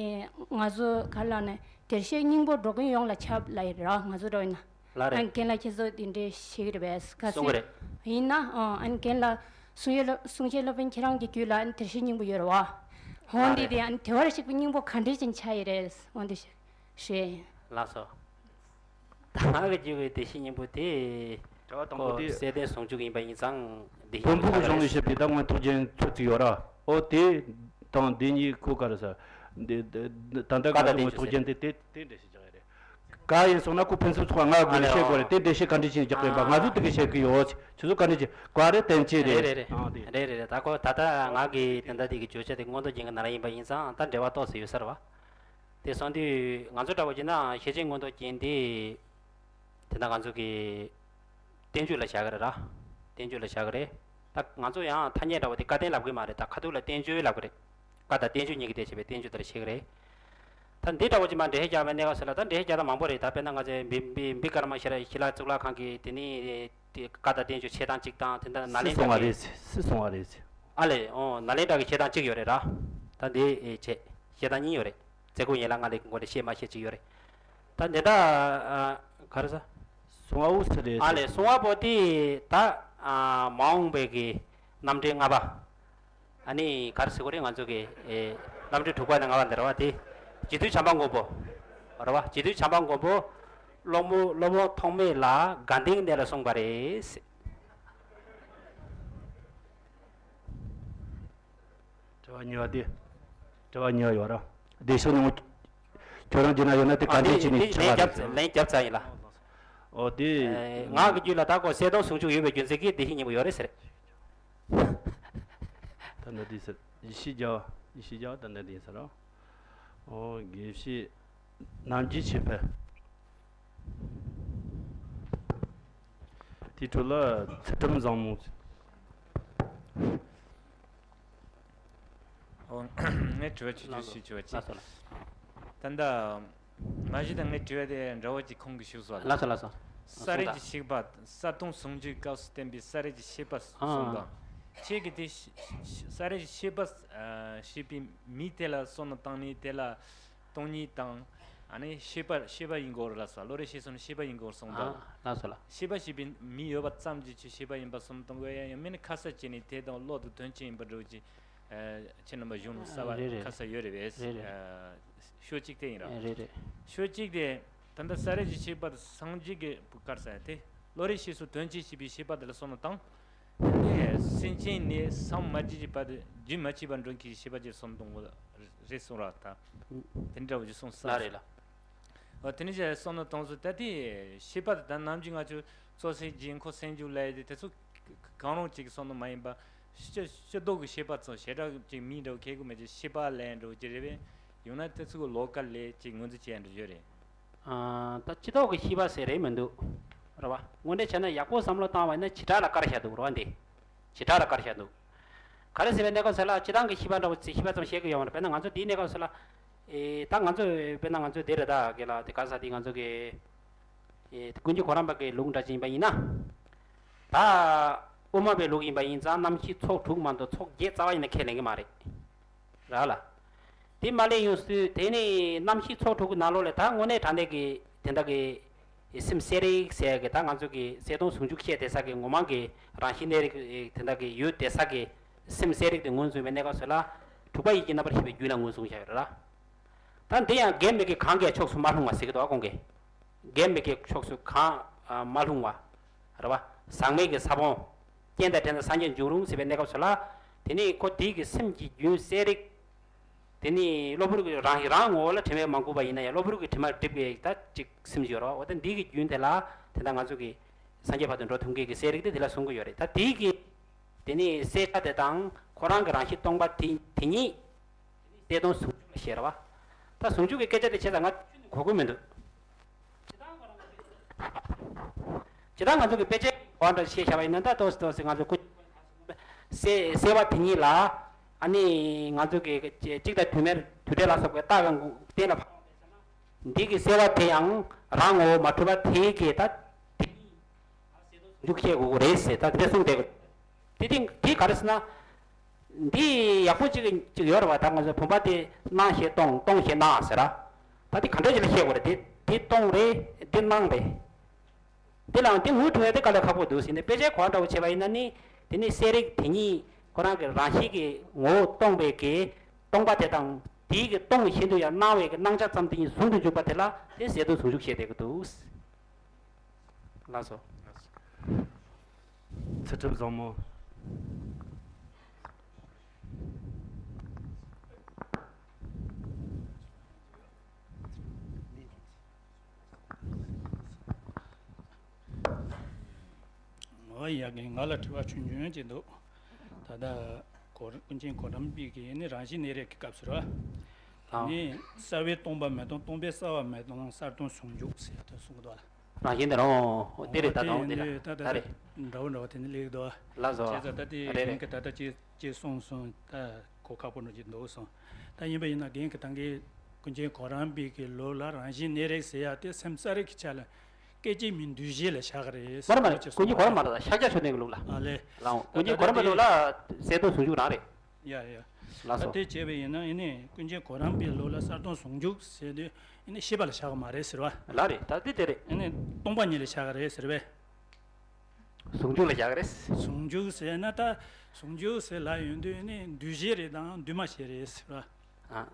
ང་ཚོ་ག་ལ་ནས་བདེར་གཤེགས་སྙིང་པོ་འགྲོ་མགོན་ཡོངས་ལ་ཁྱབ་ལ་ཡིན་ར། ང་ཚོ་འགྲོ་ཡིན་ན། ལགས་རེད། ཨ་ནི་རྒན་ལགས་ཁྱེད་ཚོ་དེ་འདྲའི་ཤེས་ཀྱི་རེད་པས། ག་གསུང་གི་རེད། ཡིན་ན་ཨ་ཨ་ནི་རྒན་ལགས་གསུང་ཡས་སློབ་གསུང་བཤད་སློབ་དཔོན་ཁྱེད་རང་གི་རྒྱུད་ལ་ཨ་ནི་བདེར་གཤེགས་སྙིང་པོ་ཡོད་རེད་བ། འོན་ཏེ་དེ་ཨ་ནི་བདེ་བར་གཤེགས་པའི་སྙིང་པོ་ག་འདྲ་ཅིག་ཆགས་ཡི་རེད། འོན་ཏེ་ཞུ་ཡིན། ལགས་སོ། ད་ང་གི་རྒྱུད་ཀྱི་བདེར་གཤེགས་སྙིང་པོ་དེ། དྲི་བ་དང་པོ་ཁོ་དེ། གསལ་སྟོན་ཟུང་འཇུག་ཡིན་པ་ཡིན་ཙང་། བདེར་གཤེགས་བོན་པོ་གི་གཞུང་ལས་བཤད་པའི་ད་སྔོན་ཐུགས་རྒྱན་ཚོད་ཅིག་ཡོད་ར། ཨོ་དེ་དང་དེ་གཉིས་ཁོ་ག་རེ་ཟེར། འདི་འདི་ད་ལྟ་ང་ཚོ་སྔོན་ཐུགས་རྒྱན་དེ་དེ་དེ་འགྲེལ་བཤད་རྒྱག་ཡ་རེད། ག་ཡིན་སོང་ན་ཁོ་ཕན་ཚུན་ཚོགས་ང་དགོས་ནས་བཤད་དགོས་རེད། དེ་འགྲེལ་བཤད་ག་འདྲ་ཅིག་རྒྱག་དགོས་པ་ང་ཚོ་དེ་ག་བཤད་གི་ཡོད། ཁྱེད་ཚོ་ག་འདྲ་ཅིག་ག་རེ་བསྟན་བཅོས་རེད། རེད་རེད་རེད། ཨ་དེ་རེད་རེད་རེད། ད་ཁོ་ད་ལྟ་ང་གི་དེ་འདྲ་དེ་གི་བརྗོད་བྱ་དེ་མངོན་རྟོགས་རྒྱན་གྱི་ནང་ལ་ཡིན་པ་ཡིན་ཙང་ད་འབྲེལ་བ་ཏོག་ཙམ་ཡོད་ས་རེད་བ། དེ་སོང་དུས་ང་ཚོ་འདྲ་བོ་བྱས་ན་ཤེར་ཕྱིན་མངོན་རྟོགས་རྒྱན་དེ། དེ་ན་ང་ཚོ་གི་བསྟན་བཅོས་ལ་བཞག་གི་རེད་ར། བསྟན་བཅོས་ལ་བཞག་གི་རེད། ད་ང་ཚོ་ཡང་ཐ་སྙད་འདྲ་བོ་དེ་བཀའ་བསྟན་ལབ་གི་མ་རེད། ད་ཁ་ཐུག་ལ་བསྟན་བཅོས་ལབ་གི་རེད། བཀའ་དང་བསྟན་བཅོས་གཉིས་ཀྱི་དེ་བྱས་པའི་བསྟན་བཅོས་དེ་ལ་བཤད་གི་རེད། ད་འདི་འདྲ་བོ་ཅིག་མ་འགྲེལ་བཤད་རྒྱག་པའི་གནས་སྐབས་སུ་ལ་ད་འགྲེལ་བཤད་རྒྱག་སྟངས་མང་པོ་རེད། ད་དཔེར་ན་ང་ཚོའི་བི་བི་བི་ཀ་ར་མ་ཤི་ལ་ཤི་ལ་གཙུག་ལག་ཁང་གི་དེ་ནི་དེ་བཀའ་དང་བསྟན་བཅོས་ཕྱེ་སྟངས་གཅིག་དང་དེ་འདྲ་ནཱ་ལེནྡྲ་གི། སུས་གསུངས་པ་རེད། ཨ་ལས་ཨོ་ནཱ་ལེནྡྲ་གི་ཕྱེ་སྟངས་གཅིག་ཡོད་རེད་ར། ད་འདི་ཨེ་བྱས་ཕྱེ་སྟངས་གཉིས་ཡོད་རེད། རྩེ་ཁུག་ཡན་ལག་ལྔ་ལས་ཀྱི་སྒོ་ནས་བཤད་མ་བཤད་ཅིག་ཡོད་རེད། ད་འདི་ད་ཨ་ག་རེ་ཟ། གསུང་བ་འུ་ཚུ་རེད། ཨ་ལས་གསུང་བ་པོ་དེ་ད་ཨ་མ་འོངས་པའི་གི་རྣམ་འགྲེལ་ལྔ་པ། ཨ་ནི་ག་རེ་ཟེར་དགོས་རེད། ང་ཚོ་གི་ཨེ་རྣམ་འགྲེལ་དྲུག་པ་ནས་ལྔ་པ་འདི་རེད་བ། དེ་རྗེ་བཙུན་བྱམས་པ་མགོན་པོ་རེད་བ། རྗེ་བཙུན་བྱམས་པ་མགོན་པོ་སློབ་མོ་སློབ་དཔོན་ཐོགས་མེད་ལ་དགའ་ལྡན་གནས་ལ་གསུངས་པ་རེད། དྲི་བ་གཉིས་པ་དེ། དྲི་བ་གཉིས་པ་ཡོད་ར། བདེ་གཤེགས་སྙིང་པོ། ཁྱོད་རང་རྒྱུད་ན་ཡོད་ན་དེ་ག་འདྲས་བྱས་ནས་ཆགས་པ་རེད་ཟེར། ལན་རྒྱབ་ལན་རྒྱབ་ཚར་ཡིན་ལ། ཨོ་དེ། ཨེ་ང་གི་རྒྱུད་ལ་ད་ཁོ་གསལ་སྟོང་ཟུང་འཇུག་ཡོད་པའི་རྒྱུ་མཚན་གྱིས་བདེ་གཤེགས་སྙིང་པོ་ཡོད་རེད་ཟེར། ད་ནི་དེ་ཟེར། ཡེ་ཤེས་རྒྱལ་བ། ཡེ་ཤེས་རྒྱལ་བ་ད་ནི་དེ་ཟེར་རོ། ཨོ་དགེ་བཤེས་རྣམ་རྒྱལ་ཆོས་འཕེལ། དེའི་ཁྲོད་ལ་ཚུལ་ཁྲིམས་བཟང་མོ། ཨོ། ངས་དྲི་བ་ཆུང་ཆུང་ཞིག་ཞུ་བ་བྱེད། ལགས་སོ་ལགས། ད་ལྟ་མ་གཞི་ད་ངས་དྲི་བ་དེ་འདྲ་བོ་ཅིག་ཁོང་གིས་ཞུས་སོང་ལགས། ལགས་སོ་ལགས་སོ། ས་རད་ཀྱི་གཤེགས་པ་གསལ་སྟོང་ཟུང་འཇུག་སྐབས་སུ་བསྟན་པའི་ས་རད་ཀྱི་གཤེགས་པ་གསུངས་དང་། ཁྱེད་ཀྱིས་དེ་ཤ་ཤ་ས་རད་ཀྱི་གཤེགས་པ་ཞེས་པའི་མིང་དེ་ལ་བསམ་བློ་བཏང་ནས་དེ་ལ། སྟོང་ཉིད་དང་། ཨ་ནི་ཤེས་པ་ཤེས་པ་ཡིན་དགོས་རེད་ལ་སོགས། བློ་རིག་ཤེས་གསུམ་ནི་ཤེས་པ་ཡིན་དགོས་གསུངས་འདུག། ཨ་ལགས་སོ་ལགས། ཤེས་པ་ཞེས་པའི་མིང་ཡོད་པ་ཙམ་གྱིས་ཁྱོད་ཤེས་པ་ཡིན་པ་གསུངས་གཏོང་དགོས་ཡ་ཡང་མིན་ན་ཁ་གསལ་བྱས་ནས་དེ་དང་ཀློག་ཏུ་དོན་ཅི་ཡིན་པ་འདྲ་བོ་ཅིག་ཨ་ཁྱེད་རྣམ་པ་གཞུང་ལ་གསལ་བ་རེད་རེད། ཁ་གསལ་ཡོད་རེད་པས། རེད་རེད། ཨ་ཤོད་གཅིག་དེ་ཡིན་ར། རེད་རེད། ཤོད་གཅིག་དེ་ད་ལྟ་ས་རད་ཀྱི་ཤེས་པ་དང་སངས་རྒྱས་ཀྱི་བཀའ་གསལ་ཏེ་བློ་རིག་ཤེས་གསུམ་དོན་ཅི་ཞེས་པའི་ཤེས་པ་དེ་ལ་བསམ་བློ་བཏང་། དེ་ནས་སེམས་ཅན་ནི་སངས་མ་རྒྱས་ཀྱི་བར་དུ་རྒྱུན་མ་ཆད་པར་འགྲོ་མཁན་གྱི་ཤེས་པ་ཅིག་གསུངས་གཏོང་དགོས་རེད་གསུངས་ར། ད་དེ་འདྲ་བོ་ཅིག་གསུངས་ས་ལ་རེད་ལ། འོ་དེ་ནས་བྱས་བསམ་བློ་གཏོང་ཚུལ་ད་ལྟའི་ཤེས་པ་དེ་ད་ནམ་རྒྱུན་ང་ཚོས་རྩོད་ཟན་རྒྱན་འཁོར་སེམས་རྒྱུད་ལས་དེ་དེ་ཚོ་གང་རུང་ཅིག་གི་བསམ་བློ་མ་ཡིན་པ་སྤྱི་སྤྱི་ལྡོག་གི་ཤེས་པ་ཚོ་བྱེ་བྲག་ཅིག་མིང་འདྲ་བོ་ཁེལ་དགོས་མེད་ཅིག་ཤེས་པ་ལས་འདྲ་བོ་ཅིག་རེད་པས། ཡང་ན་དེ་ཚོ་གི་ལོ་ཀལ་ལས་ཅིག་ངོས་འཛིན་བྱས་འདྲ་བོ་ཡོད་རེད། ཨ་ད་སྤྱི་ལྡོག་གི་ཤེས་པ་ཟེར་རེད་མི་འདུག་རེད་བ། དངོས་འབྲེལ་བྱས་ན་ཡག་པོ་བསམ་བློ་བཏང་བ་ཡིན་ན་བྱེ་བྲག་ལ་བཀར་བཞག་འདུག་རེད་བ། འདི་བྱེ་བྲག་ལ་བཀར་བཞག་འདུག་ག་རེ་ཟེར་བའི་གནས་སྐབས་ཟེར་ལ་སྤྱི་བཏང་གི་ཤེས་པ་འདྲ་བོ་ཅིག་ཤེས་པ་ཙམ་བཤད་ཀྱི་ཡོད་མ་རེད། དཔེར་ན་ང་ཚོ་འདིའི་གནས་སྐབས་ཟེར་ལ་ཨེ་ད་ང་ཚོ་དཔེར་ན་ང་ཚོ་འདི་རེད། ད་ག་ལ་དེ་ག་ས་དེ་ང་ཚོ་གི་ཨེ་ཀུན་མཁྱེན་གོ་རམས་པ་གི་ལུགས་འདྲ་ཅིག་ཡིན་པ་ཡིན་ན། ད་དབུ་མ་པའི་ལུགས་ཡིན་པ་ཡིན་ཙང་རྣམ་ཤེས་ཚོགས་དྲུག་མ་གཏོགས་ཚོགས་བརྒྱད་རྩ་བ་ཡིན་ན་ཁས་ལེན་གྱི་མ་རེད། ར་ལ། དེ་མ་ལས་ཡོང་སྲིད་དེ་ནི་རྣམ་ཤེས་ཚོགས་དྲུག་གི་ནང་ལོགས་ལས་ད་དངོས་གནས་དྲང་གནས་ཀྱི་དེ་འདྲ་གི་སེམས་གསལ་རིག་ཟེར་གི་ད་ང་ཚོ་གི་གསལ་སྟོང་ཟུང་འཇུག་བཤད་བསྡད་ས་གི་ངོ་མ་གི་རང་བཞིན་གནས་རིག་དེ་འདྲ་གི་ཡོད་བསྡད་ས་གི་སེམས་གསལ་རིག་དེ་ངོས་འཛིན་པའི་གནས་སྐབས་སུ་ལ་དྲུག་པ་ཡིད་ཀྱི་རྣམ་པར་ཤེས་པའི་རྒྱུད་ལ་ངོས་བཟུང་བྱ་ཡོད་ར། ད་འདི་ཡང་འགལ་མེད་ཀྱི་གང་གི་ཕྱོགས་སུ་མ་ལྷུང་བ་ཟེར་གི་འདུག་ཨ། ཁོང་གིས་འགལ་མེད་ཀྱི་ཕྱོགས་སུ་གང་མ་ལྷུང་བ། རེད་བ། ཟག་མེད་ཀྱི་ས་བོན། རྐྱེན་དང་བྲལ་ན་སངས་རྒྱས་འབྱུང་རུང་ཟེར་བའི་གནས་སྐབས་སུ་ལ། དེ་ནི་ཁོ་དེའི་གི་སེམས་ཀྱི་རྒྱུན་གསལ་རིག་དེ་ནི་གློ་བུར་གྱི་རང་རང་ངོ་བོ་ལ་དྲི་མས་མ་གོས་པ་ཡིན་ན་ཡང་གློ་བུར་གྱི་དྲི་མ་སྒྲིབ་པའི་ད་ཅིག་སེམས་ཡོད་རེད་བ། འོ་ད་འདི་གི་རྒྱུན་དེ་ལ་དེ་ད་ང་ཚོ་གི་སངས་རྒྱས་བར་དུ་འགྲོ་ཐུབ་མཁན་གྱི་གསལ་རིག་དེ་དེ་ལ་གསུང་གི་ཡོད་རེད། ད་དེའི་གི་དེ་ནི་གསལ་ཆ་དེ་དང་ཁོ་རང་གི་རང་བཞིན་སྟོང་པ་དེ་དེ་ཉིད་གསལ་སྟོང་ཟུང་འཇུག་ལ་བཤད་རེད་བ། ད་ཟུང་འཇུག་གི་སྐད་ཆ་དེ་བྱས་ཙང་ང་གོ་གི་མི་འདུག་ཇི་ལྟར་ང་ཚོ་གི་དཔེ་ཆའི་གོ་བ་འདྲ་ཞིག་བཤད་བཞག་པ་ཡིན་ན་ད་ཏོག་ཙམ་ཏོག་ཙམ་ང་ཚོ་ཀུན་གསལ་གསལ་བ་དེ་ཉིད་ལ་ཨ་ནི་ང་ཚོ་གི་གཅིག་དང་དུ་མའི་དུ་འབྲས་ལ་སོགས་པའི་རྟགས་ཀྱང་གཏན་ལ་ཕབ་པ་ཡིན་ན། འདི་གི་གསལ་བ་དེ་ཡང་རང་ངོ་བོ་མ་གྲུབ་པ་དེ་གི་ད་དེ་ཉིད་ཟུང་འཇུག་བཤད་དགོས་ཀྱི་རེད་ཟེར་ད་དེ་གསུངས་བསྡད་ཀྱི་འདུག་དེ་དེ་ག་རེ་ཟེར་ན། འདི་ཡག་པོ་ཅིག་ཅིག་ཡོད་རེད་བ། ད་ང་ཚོ་བུམ་པ་དེ་སྣང་ཞེས་སྟོང་། སྟོང་ཞེས་སྣང་ཟེར་ར། ད་འདི་ག་འདྲ་ཅིག་ལ་བཤད་དགོས་རེད། འདི་འདི་སྟོང་རེད། འདི་སྣང་རེད། འདི་ལའང་འདི་ངོ་འཕྲོད་ཡ་དེ་དཀའ་ལས་ཁག་པོ་འདུག་ཟེར་ནས། དཔེ་ཆའི་གོ་བ་འདྲ་བོ་བྱས་པ་ཡིན་ན་ནི། དེ་ནི་གསལ་རིག་དེ་ཉིད་ཁོ་རང་གི་རང་བཞིན་གྱི་ངོ་བོ་སྟོང་པའི་གི་སྟོང་པ་དེ་དང་། དེའི་གི་སྟོང་བཞིན་དུ་ཡང་སྣང་བའི་གི་སྣང་ཆ་ཙམ་དེ་ཉིད་ཟུང་དུ་འཇུག་པ་དེ་ལ་དེ་གསལ་སྟོང་ཟུང་འཇུག་བཤད་བསྡད་ཀྱི་འདུག། ལགས་སོ། ཚུལ་ཁྲིམས་བཟང་མོ། ཨོ་ཡ། ང་ལ་དྲི་བ་ཆུང་ཆུང་ཅིག་འདུག། ད་ལྟ་གོ་ཀུན་མཁྱེན་གོ་རམས་པའི་གི་ནི་རང་བཞིན་གནས་རིག་གི་སྐབས་སུ་ར། དེ་ནི་གསལ་བའི་སྟོང་པ་མི་སྟོང་། སྟོང་པའི་གསལ་བ་མི་སྟོང་། གསལ་སྟོང་ཟུང་འཇུག་ཟེར་ཡ་དེ་གསུངས་འདུག་ལ། རང་བཞིན་དེ་རང་དེ་རེད། ད་དང་དེ་ལ་ད་ད་ད་རེད། འདྲ་བོ་འདྲ་བོ་དེ་ནི་ལེགས་འདུག། ལགས་སོ། བྱས་ཙང་ད་དེ་རེད་རེད། ངས་ད་ལྟ་ཅི་ཅི་གསུངས་སོང་། ད་གོ་ཁག་པོ་འགྲོ་གི་འདུག་སོང་། ད་ཡིན་པ་ཡིན་ན་རྒན་གྱི་ད་གིན་ཀུན་མཁྱེན་གོ་རམས་པའི་གི་ལུགས་ལ་རང་བཞིན་གནས་རིག་ཟེར་ཡ་དེ་སེམས་གསལ་རིག་གི་ཆ་ལ་སྐད་ཅིག་མའི་འདུ་བྱེད་ལ་བཞག་གི་རེད། མ་རེད་མ་རེད། ཀུན་མཁྱེན་གོ་རམས་མ་རེད། ད་ཤཱཀྱ་མཆོག་ལྡན་གྱི་ལུགས་ལ། ཨ་ལེ། ལགས་འོང་། ཀུན་མཁྱེན་གོ་རམས་པའི་ལུགས་ལ་གསལ་སྟོང་ཟུང་འཇུག་རང་རེད། ཡ་ཡ། ལགས་སོ། ད་དེ་བྱས་པ་ཡིན་ན་ཡིན་ནི་ཀུན་མཁྱེན་གོ་རམས་པའི་ལུགས་ལ་གསལ་སྟོང་ཟུང་འཇུག་ཟེར་དུས་ཡིན་ནི་ཤེས་པ་ལ་བཞག་གི་མ་རེད་ཟེར་བ། ལགས་རེད། ད་དེ་དེ་རེད། ཡིན་ནི་སྟོང་པ་ཉིད་ལ་བཞག་གི་རེད་ཟེར་བས། ཟུང་འཇུག་ལ་བཞག་གི་རེད། ཟུང་འཇུག་ཟེར་ན་ད་ཟུང་འཇུག་ཟེར་ལབ་ཡོང་དུས་ཡིན་ནི་འདུས་བྱས་རེད་དང་འདུས་མ་བྱས་རེད་ཟེར་བ། ཨ།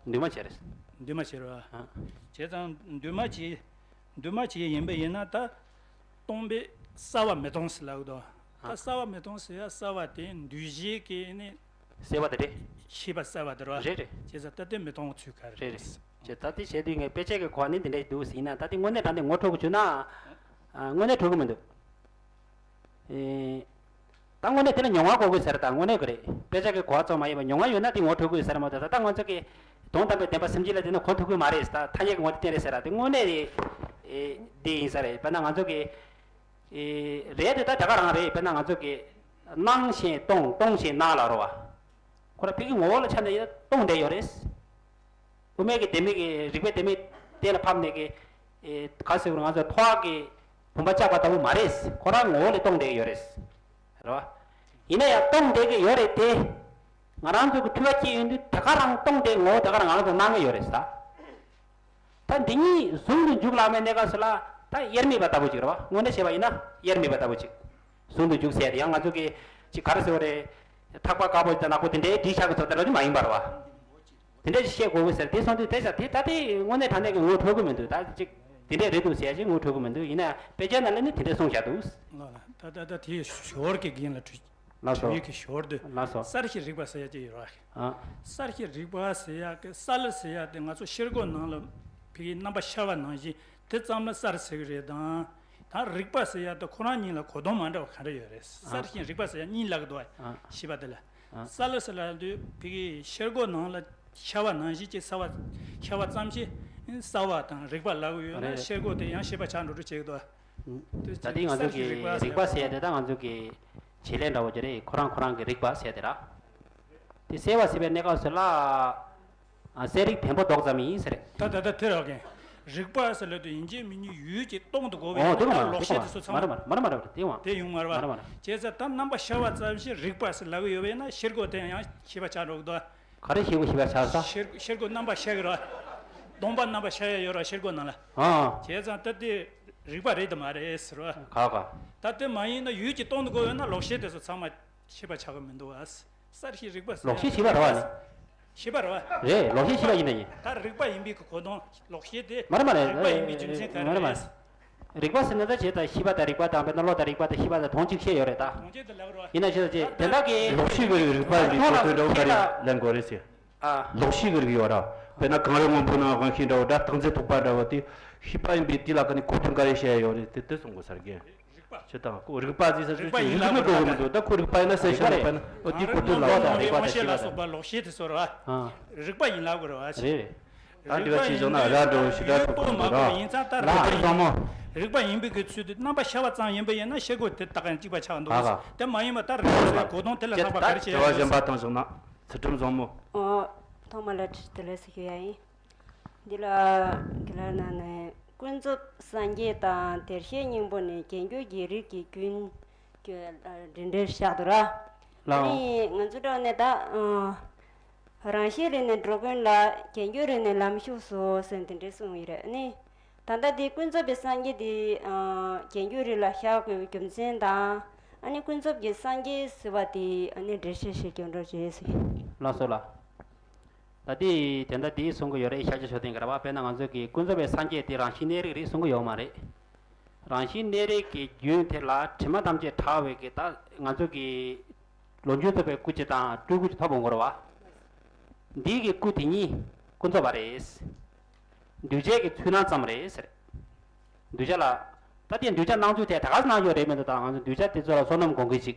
འདུས་མ་བྱས་རེད། འདུས་མ་བྱས་རེད་བ། ཨ། བྱས་ཙང་འདུས་མ་བྱས། འདུས་མ་བྱས་ཡིན་པ་ཡིན་ན་ད་སྟོང་པའི་གསལ་བ་མི་སྟོང་ཟེར་ལབ་གི་འདུག། ད་ཨ། གསལ་བ་མི་སྟོང་ཟེར་ཡ་གསལ་བ་དེ་འདུས་བྱས་ཀྱི་ནི་གསལ་བ་དེ་རེད། ཤེས་པ་གསལ་བ་དེ་རེད་བ། རེད་རེད། བྱས་ཙང་ད་དེ་མི་སྟོང་ཚུལ་ག་རེ་རེད། རེད་རེད། བྱས་ད་དེ་བྱས་དུས་ངས་དཔེ་ཆ་གི་གོ་བ་ནི་འདི་འདྲ་འདུག་ཟེར་ན། ད་དེ་དངོས་གནས་དྲང་གནས་ངོ་འཕྲོད་གི་བྱུང་ན། ཨ། དངོས་གནས་འཕྲོད་གི་མི་འདུག། ཨེ། ད་དངོས་གནས་དེ་ལ་མྱོང་བ་དགོས་ཀྱི་ཟེར། ད་དངོས་གནས་ཀྱི་རེད། དཔེ་ཆ་གི་གོ་བ་ཙམ་མ་ཡིན་པར་མྱོང་བ་ཡོད་ན་དེ་ངོ་འཕྲོད་ཀྱི་ཟེར་མ་གཏོགས། ད་ལྟ་ང་ཚོ་གི་དོན་དམ་པའི་བདེན་པ་སེམས་ཅན་ལ་བརྟེན་ནས་གོ་ཐུབ་ཀྱི་མ་རེད། ད་ཐ་སྙད་ཀྱི་ངོ་དེ་བསྟན་རེད་ཟེར་ར། དེ་དངོས་གནས་དེ་ཨེ་དེ་ཡིན་ས་རེད། དཔེར་ན་ང་ཚོ་གི་ཨེ་རེད་དེ་ད་དེ་ག་རང་རེད། དཔེར་ན་ང་ཚོ་གི་སྣང་ཞེས་སྟོང་། སྟོང་ཞེས་སྣང་ལབ་རེད་བ། ཁོ་རང་ཕ་གི་ངོ་བོ་ལ་ཆ་ནས་ཡང་སྟོང་བསྡད་ཡོད་རེད། དབུ་མའི་གི་ལྡེ་མིག་གི་རིག་པའི་ལྡེ་མིག་གཏན་ལ་ཕབ་ནས་གི་ཨེ་ག་ཟེར་དགོས་རེད། ང་ཚོ་ཐོག་གི་བུམ་པ་བཅག་པ་ལྟ་བུ་མ་རེད། ཁོ་རང་ངོ་བོ་ལ་སྟོང་བསྡད་ཀྱི་ཡོད་རེད། རེད་བ། ཡིན་ན་ཡང་སྟོང་བསྡད་ཀྱི་ཡོད་རེད་དེ། ང་རང་ཚོ་གི་འཁྲུལ་བ་སྐྱེས་ཡོང་དུས་དེ་ག་རང་སྟོང་བསྡད་ངོ་བོ་དེ་ག་རང་ང་རང་ཚོ་སྣང་གི་ཡོད་རེད་ད། ད་འདི་གཉིས་ཟུང་དུ་འཇུག་ལབ་པའི་གནས་སྐབས་སུ་ལ་ད་དབྱེར་མེད་པ་ལྟ་བུ་ཅིག་རེད་བ། དངོས་གནས་བཤད་པ་ཡིན་ན་དབྱེར་མེད་པ་ལྟ་བུ་ཅིག། ཟུང་དུ་འཇུག་ཟེར་ཡ་དེ་ཡང་ང་ཚོ་གི་ཅིག་ག་རེ་ཟེར་བ་རེད། ཐག་པ་དཀར་པོ་དང་ནག་པོ་དེ་འདྲའི་བསྒྲིགས་བཞག་གི་ཚོ་དེ་འདྲ་ཅིག་མ་ཡིན་པ་རེད་བ། དེ་འདྲ་ཅིག་བཤད་དགོས་ཀྱི་ཟེར། དེ་སོང་དུས་དེ་ཤ་དེ་ད་དེ་དངོས་གནས་དྲང་གནས་ཀྱི་ངོ་འཕྲོད་ཀྱི་མི་འདུག། ད་ཅིག་དེ་འདྲས་རེད་འདུག་ཟེར་ཡ་ཅིག་ངོ་འཕྲོད་ཀྱི་མི་འདུག། ཡིན་ན་དཔེ་ཆ་ནང་ལ་ནི་དེ་འདྲས་གསུངས་བཞག་འདུག། ལགས་ལགས། ད་ད་ད་དེའི་ཞོར་གྱི་རྒན་ལ་དྲི། ལགས་སོ། དྲི་བའི་གི་ཞོར་དུ། ལགས་སོ། གསལ་བྱེད་རིག་པ་ཟེར་ཡ་ཅིག་ཡོད་རེད། ཨ། གསལ་བྱེད་རིག་པ་ཟེར་ཡ་གི་གསལ་ཟེར་ཡ་དེ་ང་ཚོ་ཤེལ་སྒོ་ནང་ལ་ཕ་གིའི་རྣམ་པ་ཤར་བ་ནང་བཞིན་དེ་ཙམ་ལ་གསལ་ཟེར་གི་རེད་དང་། ད་རིག་པ་ཟེར་ཡ་དེ་ཁོ་རང་གཉིས་ལ་གོ་དོན་མ་འདྲ་བ་ག་འདྲ་ཡོད་རེད། ཨ། གསལ་བྱེད་རིག་པ་ཟེར་ཡ་གཉིས་ལབ་གི་འདུག། ཨ། ཤེས་པ་དེ་ལ། ཨ། གསལ་ཟེར་ལབ་དུས་ཕ་གིའི་ཤེལ་སྒོ་ནང་ལ་ཤར་བ་ནང་བཞིན་གྱི་གསལ་བ་ཤར་བ་ཙམ་ཞིག་གསལ་བ་དང་རིག་པ་ལབ་གི་ཡོད་ན། རེད། ཤེལ་སྒོ་དེ་ཡང་ཤེས་པ་ཆགས་འགྲོ་འགྲོ་བྱེད་ཀྱི་འདུག། ད་དེ་ང་ཚོ་གི་རིག་པ་ཟེར་ཡ་དེ་ད་ང་ཚོ་གི་བྱེད་ལས་འདྲ་བོ་ཅིག་རེད། ཁོ་རང་ཁོ་རང་གི་རིག་པ་ཟེར་དེ་ར། དེ་གསལ་བ་ཟེར་བའི་གནས་སྐབས་སུ་ལ། ཨ། གསལ་རིག་བེམ་པོ་ལྡོག་ཙམ་ཡིན་ཟེར། ད་ད་ད་དེ་རག་གིན། རིག་པ་ཟེར་ལབ་དུས་ཡིན་གཅིག་མིན་གཉིས་ཡུལ་གཅིག་སྟོང་དུ་གོ་བའི། ཨོ་དེ་ག་མ་རེད། ད་ལོག་ཤེས་དེ་ཚོ་ཚང་མ། མ་རེད་མ་རེད་མ་རེད་མ་རེད། དེ་ཡོང་མ་རེད་བ། མ་རེད་མ་རེད། བྱས་ཙང་ད་རྣམ་པ་ཤར་བ་ཙམ་ཞིག་རིག་པ་ཟེར་ལབ་གི་ཡོད་པས་ན། ཤེལ་སྒོ་དེ་ཡང་ཤེས་པ་ཆགས་འགྲོ་གི་འདུག། ག་རེ་ཤེལ་སྒོ་ཤེས་པ་ཆགས་ས། ཤེལ་ཤེལ་སྒོ་རྣམ་པ་ཤར་གི་རེད་བ། སྟོང་པ་རྣམ་པ་ཤར་ཡ་ཡོད་རེད་བ་ཤེལ་སྒོ་ནང་ལ། ཨ། བྱས་ཙང་ད་དེ་རིག་པ་རེད་དམ་མ་རེད་ཟེར་བ། ག་ག་ད་དེ་མ་ཡིན་ན་ཡུལ་གཅིག་སྟོང་དུ་གོ་ཡོད་ན་ལོག་ཤེས་དེ་ཚོ་ཚང་མ་ཤེས་པ་ཆགས་གི་མི་འདུག་བ། གསལ་བྱེད་རིག་པ་ཟེར། ལོག་ཤེས་ཤེས་པ་རེད་བ་ནི། ཤེས་པ་རེད་བ། རེད། ལོག་ཤེས་ཤེས་པ་ཡིན་ན་ཡིན། ད་རིག་པ་ཡིན་པའི་གི་གོ་དོན་ལོག་ཤེས་དེ། མ་རེད་མ་རེད། རིག་པ་ཡིན་པའི་རྒྱུ་མཚན་ག་རེ་རེད། མ་རེད་མ་རེད། རིག་པ་ཟེར་ན་ད་བྱས་ད་ཤེས་པ་དང་རིག་པ་དང་། དཔེར་ན་བློ་དང་རིག་པ་དང་ཤེས་པ་དང་དོན་གཅིག་ཤེས་ཡོད་རེད་ད། དོན་གཅིག་དེ་ལབ་རེད་བ། ཡིན་ན་བྱས་ད་བྱས་དེ་འདྲ་གི། ལོག་ཤེས་ཀྱི་རིག་པ་ཡིན་པའི་གོ་དོན་འདྲ་བོ་ག་རེ་ལེན་དགོས་རེད་ཟེར། ཨ། ལོག་ཤེས་ཀྱི་རིག་ཡོད་ར། དཔེར་ན་གངས་རི་སྔོན་པོ་ནང་དབང་ཤེས་འདྲ་བོ་འདྲ། རྟག་འཛིན་རྟོག་པ་འདྲ་བོ་དེ་ཤེས་པ་ཡིན་པས་དེ་ལ་ཀ་ནས་གོ་དོན་ག་རེ་བཤད་ཡོད་རེད། དེ་དེ་གསུང་དགོས་ས་རེད། རིག་པ། བྱས་ཙང་ཁོ་རིག་པ་ཟེར་ས་རིག་པ་ཅིག་ཡིན་ཡིན་ལབ་ནི་དགོས་གི་མི་འདུག། ད་ཁོ་རིག་པ་ཡིན་ན་གསལ་ཤར་རིག་པ་རེད། དཔེར་ན་ཨོ་དེའི་གོ་དོན་ལ། བློ་དང་རིག་པ་དང་ཤེས་པ་དང་། ལོག་ཤེས་དེ་ཚོ་རེད་བ། ཨ། རིག་པ་ཡིན་ལབ་དགོས་རེད་བ། རེད། ད་འདི་བ་ཅིག་བཞག་ན་ར་འདྲ་བོ་ཞེ་དྲག་ཐུག་གི་མི་འདུག་ར། ཡིན་ཙང་ད་རིག་པ་ཡིན། བཟང་མོ། རིག་པ་ཡིན་པའི་གི་ཚུལ་དུ་རྣམ་པ་ཤར་བ་ཙམ་ཡིན་པ་ཡིན་ན་ཤེལ་སྒོ་དེ་ད་ག་ནས་གཅིག་པ་ཆགས་འདུག། ག་ག་དེ་མ་ཡིན་པ་ད་རིག་པ་ཟེར་གོ་དོན་དེ་ལ་ལྷག་པ་ག་རེ་བྱེད་ཡ་ཡོད། དྲི་བ་གཞན་པ་དང་བཞག་ན། ཚུལ་ཁྲིམས་བཟང་མོ། ཨོ། ཐོག་མ་ལ་དྲི་དེ་ལ་ཟེར་གྱི་ཡ་ཡིན། འདི་ལ་གི་ལ་ན་ནས་ཀུན་རྫོབ་སངས་རྒྱས་དང་བདེར་གཤེགས་སྙིང་པོ་ནི་རྒྱན་གྱུར་གྱི་རིགས་ཀྱི་རྒྱུན་གྱི་འདྲེན་འདྲེན་བཞག་འདུག་ར། ལའོ། ཨ་ནི་ང་ཚོ་འགྲོ་ནས་ད་ཨ་རང་བཞིན་རིག་ནས་འགྲོ་ཀུན་ལ། གྱེན་རྒྱུ་རིག་ནས་ལམ་ཞུགས་སོ་ཟེར་དེ་འདྲས་གསུངས་ཡོད་རེད། ཨ་ནི་ད་ལྟ་དེ་ཀུན་རྫོབ་པའི་སངས་རྒྱས་དེ་ཨ་གྱེན་རྒྱུ་རིག་ལ་བཞག་དགོས་པའི་རྒྱུ་མཚན་དང་། ཨ་ནི་ཀུན་རྫོབ་ཀྱི་སངས་རྒྱས་ཟེར་བ་དེ་ཨ་ནི་འགྲེལ་བཤད་ཞིག་སྐྱོན་འགྲོ་བྱས་ཟེར། ལགས་སོ་ལགས། ད་དེ་དེ་འདྲ་དེ་གསུང་གི་ཡོད་རེད། ཤཱཀྱ་མཆོག་ལྡན་གྱིས་རེད་བ། དཔེར་ན་ང་ཚོ་གི་ཀུན་རྫོབ་པའི་སངས་རྒྱས་དེ་རང་བཞིན་གནས་རིགས་རེད་གསུང་གི་ཡོད་མ་རེད། རང་བཞིན་གནས་རིགས་ཀྱི་རྒྱུན་དེ་ལ་དྲི་མ་ཐམས་ཅད་བྲལ་བའི་གི་ད་ང་ཚོ་གི་ལོ་རྒྱུས་རྫོགས་པའི་སྐུ་གཅིག་དང་སྤྲུལ་སྐུ་གཅིག་ཐོབ་འོང་གི་རེད་བ། འདི་གི་སྐུ་དེ་གཉིས་ཀུན་རྫོབ་པ་རེད། འདུས་བྱས་ཀྱི་ཚུལ་སྣང་ཙམ་རེད་ཟེར། འདུས་བྱས་ལ། ད་ལྟའི་འདུས་བྱས་སྣང་ཚུལ་དེ་ད་ག་སེ་སྣང་ཡོད་རེད་མི་འདུག་ད་ང་ཚོ་འདུས་བྱས་དེ་ཚོ་ལ་བསོད་ནམས་སྒོམ་གྱི་ཅིག་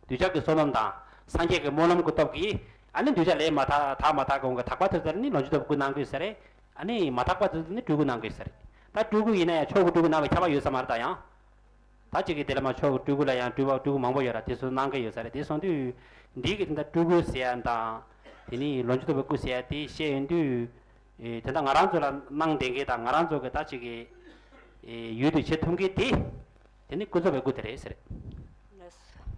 འདུས་བྱས་ཀྱི་བསོད་ནམས་དང་སངས་རྒྱས་ཀྱི་སྨོན་ལམ་གྱི་སྟོབས་ཀྱིས་ཨ་ནི་འདུས་བྱས་ལས་མ་དག་དག་མ་དག་གི་འོང་གི། དག་པ་དེ་ཚོ་ལ་ནི་ལོ་རྒྱུས་ལྟ་བུ་སྐུ་གནང་གི་ཡོད་ས་རེད། ཨ་ནི་མ་དག་པ་དེ་ཚོ་ནི་སྤྲུལ་སྐུ་གནང་གི་ཡོད་ས་རེད། ད་སྤྲུལ་སྐུ་ཡིན་ན་ཡང་མཆོག་གི་སྤྲུལ་སྐུ་གནང་བའི་ཁྱབ་པ་ཡོད་ས་མ་རེད་ད་ཡང་། ད་གཅིག་གིས་དེ་ལ་མ་མཆོག་གི་སྤྲུལ་སྐུ་ལ་ཡང་སྤྲུལ་པ་སྤྲུལ་སྐུ་མང་པོ་ཡོད་ར། དེ་ཚོ་གནང་གི་ཡོད་ས་རེད། དེ་སོང་དུས་འདི་གི་དེ་འདྲ་སྤྲུལ་སྐུ་ཟེར་ཡ་དང་། དེ་ནི་ལོ་རྒྱུས་ལྟ་བུའི་སྐུ་ཟེར་ཡ་དེ་བཤད་ཡོང་དུས། ཨེ་དེ་འདྲ་ང་རང་ཚོ་ལ་གནང་བསྡད་མཁན་དང་ང་རང་ཚོ་གི་ད་ཅིག་གི་ཨེ་ཡུལ་དུ་བྱེད་ཐུབ་མཁན་དེ། དེ་ནི་ཀུན་རྫོབ་པའི་སྐུ་དེ་རེད་ཟེར།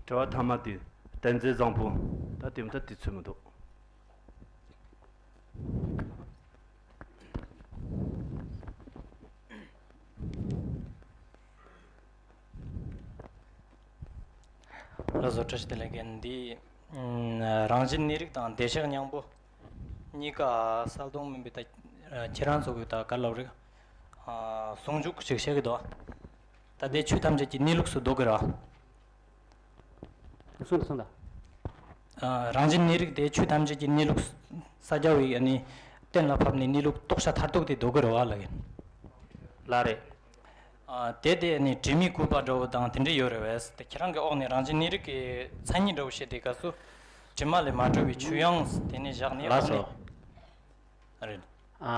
དྲི་བ་མཐའ་མ་དེ་བསྟན་འཛིན་བཟང་པོ། ད་དེ་མ་ད་དུས་ཚོད་མི་འདུག་ལགས་སོ། བཀྲ་ཤིས་བདེ་ལེགས། རྒན་འདི་ཨ་རང་བཞིན་གནས་རིགས་དང་བདེ་གཤེགས་སྙིང་པོ་གཉིས་ཀ་གསལ་སྟོང་མིན་པའི་ད་ཁྱེད་རང་ཚོ་གི་ད་ག་ལབ་རེད། ཨ་ཟུང་འཇུག་ཅིག་བཤད་ཀྱི་འདུག་ད་དེ་ཆོས་ཐམས་ཅད་ཀྱི་གནས་ལུགས་སུ་འདུག་གི་ར། གསུངས་དང་གསུངས་དང་། ཨ་རང་བཞིན་གནས་རིགས་དེ་ཆོས་ཐམས་ཅད་ཀྱི་གནས་ལུགས་ས་སྐྱ་བའི་ཨ་ནི་གཏན་ལ་ཕབ་ནས་གནས་ལུགས་རྟོགས་བྱ་མཐར་ཐུག་དེ་འདུག་གི་རེད་བ་ལགས། ལགས་རེད། ཨ་དེ་དེ་ཨ་ནི་དྲི་མས་གོས་པ་འདྲ་བོ་དང་དེ་འདྲ་ཡོད་རེད་བས། དེ་ཁྱེད་རང་གི་འོག་ནས་རང་བཞིན་གནས་རིགས་ཀྱི་མཚན་ཉིད་འདྲ་བོ་བཤད་དེ་སྐབས་སུ་དྲི་མ་ལས་མ་གྲོལ་བའི་ཆོས་དབྱིངས་དེ་ནས་བཞག་ནས། ལགས་སོ། ཨ་ནི། རེད། ཨ་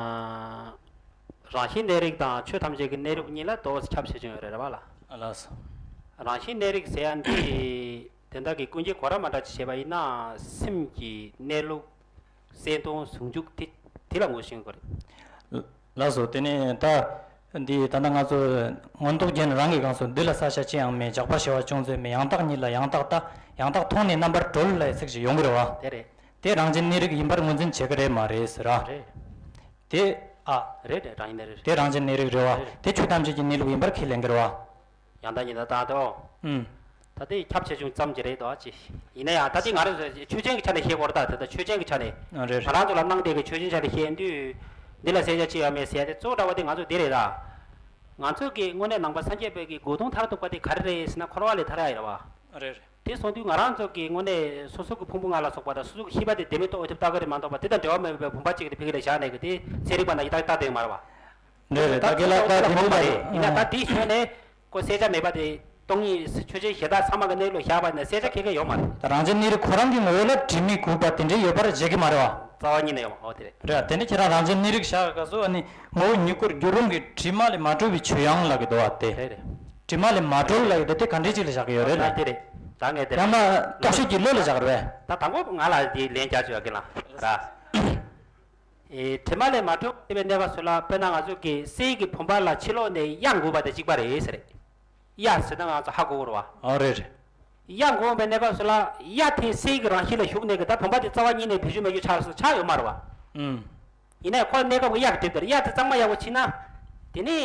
རང་བཞིན་གནས་རིགས་དང་ཆོས་ཐམས་ཅད་ཀྱི་གནས་ལུགས་གཉིས་ལ་དོ་ཁྱབ་ཆེ་ཆུང་ཡོད་རེད་རེད་བ་ལ། ཨ་ལགས་སོ། རང་བཞིན་གནས་རིགས་ཟེར་ཡ་འདི་དེ་འདྲ་གི་ཀུན་མཁྱེན་གོ་ར་མ་འདྲ་ཅིག་བྱས་པ་ཡིན་ན་སེམས་ཀྱི་གནས་ལུགས་གསལ་སྟོང་ཟུང་འཇུག་དེ་དེ་ལ་ངོས་ཟིན་དགོས་རེད། ལགས་སོ། དེ་ནས་ད་འདི་ད་ལྟ་ང་ཚོ་མངོན་རྟོགས་རྒྱན་རང་གི་སྒང་སུ་འདི་ལ་གསལ་བྱ་ཅི་ཡང་མེད། རྒྱགས་པར་བྱ་བ་ཅུང་ཟད་མེད། ཡང་དག་ཉིད་ལ་ཡང་དག་ལྟ། ཡང་དག་མཐོང་ནས་རྣམ་པར་གྲོལ་ལ་ཡི་ཚིག་ཅིག་ཡོང་གི་རེད་བ། དེ་རེད། དེ་རང་བཞིན་གནས་རིགས་ཡིན་པར་ངོས་འཛིན་བྱེད་ཀྱི་རེད་མ་རེད་ཟེར་ར། རེད། དེ་ཨ། རེད་རེད། རང་བཞིན་གནས་རིགས་རེད། དེ་རང་བཞིན་གནས་རིགས་རེད་བ། རེད་རེད། དེ་ཆོས་ཐམས་ཅད་ཀྱི་གནས་ལུགས་ཡིན་པར་ཁས་ལེན་གྱི་རེད་བ། ཡང་དག་ཉིད་ལ་ད་དོ། ཨུམ། ད་དེ་ཁྱབ་ཆེ་ཆུང་ཙམ་གྱི་རེད་དོ་ཅི། ཡིན་ན་ཡང་ད་དེ་ང་རང་ཚོ་ཆོས་ཅན་གྱི་ཆ་ནས་བཤད་དགོས་རེད། ད་དེ་ད་ཆོས་ཅན་གྱི་ཆ་ནས། ཨ་རེད་རེད། ང་རང་ཚོ་ལ་གནང་བསྡད་པའི་ཆོས་ཅན་ཆ་ནས་བཤད་དུས། འདི་ལ་གསལ་བྱ་ཅི་ཡང་མེད་ཟེར་ཡ་དེ་གཙོ་བོ་འདྲ་བ་དེ་ང་ཚོ་འདི་རེད་ད། ང་ཚོ་གི་དངོས་གནས་ནང་པ་སངས་རྒྱས་པའི་གི་སྒོ་དོན་མཐར་ཐུག་པ་དེ་ག་རེ་རེད་ཟེར་ན་འཁོར་བ་ལས་ཐར་ཡ་ཡིན་རེད་བ། ཨ་རེད་རེད། དེ་སོང་དུས་ང་རང་ཚོ་གི་དངོས་གནས་སོ་སོ་གི་ཕུང་པོ་ལྔ་ལ་སོགས་པ་དང་སོ་སོ་གི་ཤེས་པ་དེ་བདེན་མེད་རྟོགས་འོས་ཐུབ་ལྟ་གི་རེད་མ་གཏོགས་པ་དེ་དང་འབྲེལ་བ་མེད་པའི་བུམ་པ་གཅིག་གི་ཕ་གི་ལ་བཞག་ནས་གི་དེ་ཚན་རིག་པ་ནང་ཡི་དྭགས་ལྟ་དེ་མ་རེད་བ། འདྲ་རེད། ད་ད་གི་ལ་ད་དེ་འདྲ་རེད། ཡིན་ན་ད་དེའི་ཤུལ་ནས་ཁོ་གསལ་ཆ་མེད་པ་དེ་སྟོང་ཉིད་ཆོས་ཅན་གཞན་དག་ཚང་མ་གི་གནས་ལུགས་བཞག་པ་ན་གསལ་ཆ་ཁེ་ཁེ་ཡོད་མ་རེད། ད་རང་བཞིན་གནས་རིགས་ཁོ་རང་གི་ངོ་བོ་ལ་དྲི་མས་གོས་པ་དེ་འདྲའི་ཡོད་པར་བྱེད་ཀྱི་མ་རེད་བ། རྩ་བ་ཉིད་ནས་ཡོད་མ་ཨོ་དེ་རེད། རེད། དེ་ནི་ཁྱེད་རང་རང་བཞིན་གནས་རིགས་བཞག་སྐབས་སུ་ཨ་ནི་ངོ་བོ་ཉིད་སྐུར་གྱུར་རུང་གི་དྲི་མ་ལས་མ་གྲོལ་བའི་ཆོས་དབྱིངས་ལ་གི་དོ་བ་དེ། རེད་རེད། དྲི་མ་ལས་མ་གྲོལ་ལ་གི་དོ་དེ་ག་འདྲའི་ཅིག་ལ་བཞག་གི་ཡོད་རེད་ལ། དེ་རེད། ད་ངས་དེ་ཡང་ན་བརྟག་དཔྱད་ཀྱི་བློ་ལ་བཞག་རེད་པས། ད་དང་པོ་ང་ལ་དེ་ལན་རྒྱག་བཅུག་ཡ་གི་ལ་ར། ཨེ་དྲི་མ་ལས་མ་གྲོལ་ཞེས་པའི་གནས་སྐབས་སུ་ལ་དཔེར་ན་ང་ཚོ་གི་གསེར་གྱི་བུམ་པ་ལ་ཕྱི་ལོགས་ནས་གཡའ་འགོས་པ་དང་གཅིག་པ་རེད་ཟེར། གཡའ་ཟེར་ན་ང་ཚོ་ཧ་གོ་གི་རེད་བ། ཨོ་རེད་རེད། གཡའ་འགོས་པའི་གནས་སྐབས་སུ་ལ་གཡའ་དེ་གསེར་གྱི་རང་བཞིན་ལ་ཞུགས་ནས་གི་ད་བུམ་པ་དེ་རྩ་བ་ཉིད་ནས་བེད་སྤྱོད་མེད་རྒྱུ་ཆགས་སོང་ཆགས་ཡོད་མ་རེད་བ། ཨུམ། ཡིན་ནའི་ཁོ་གནས་སྐབས་ཀྱི་གཡའ་གི་གྲིབ་དེར་གཡའ་དེ་གཙང་མ་ཡག་པོ་ཕྱིས་ན། དེ་ནི།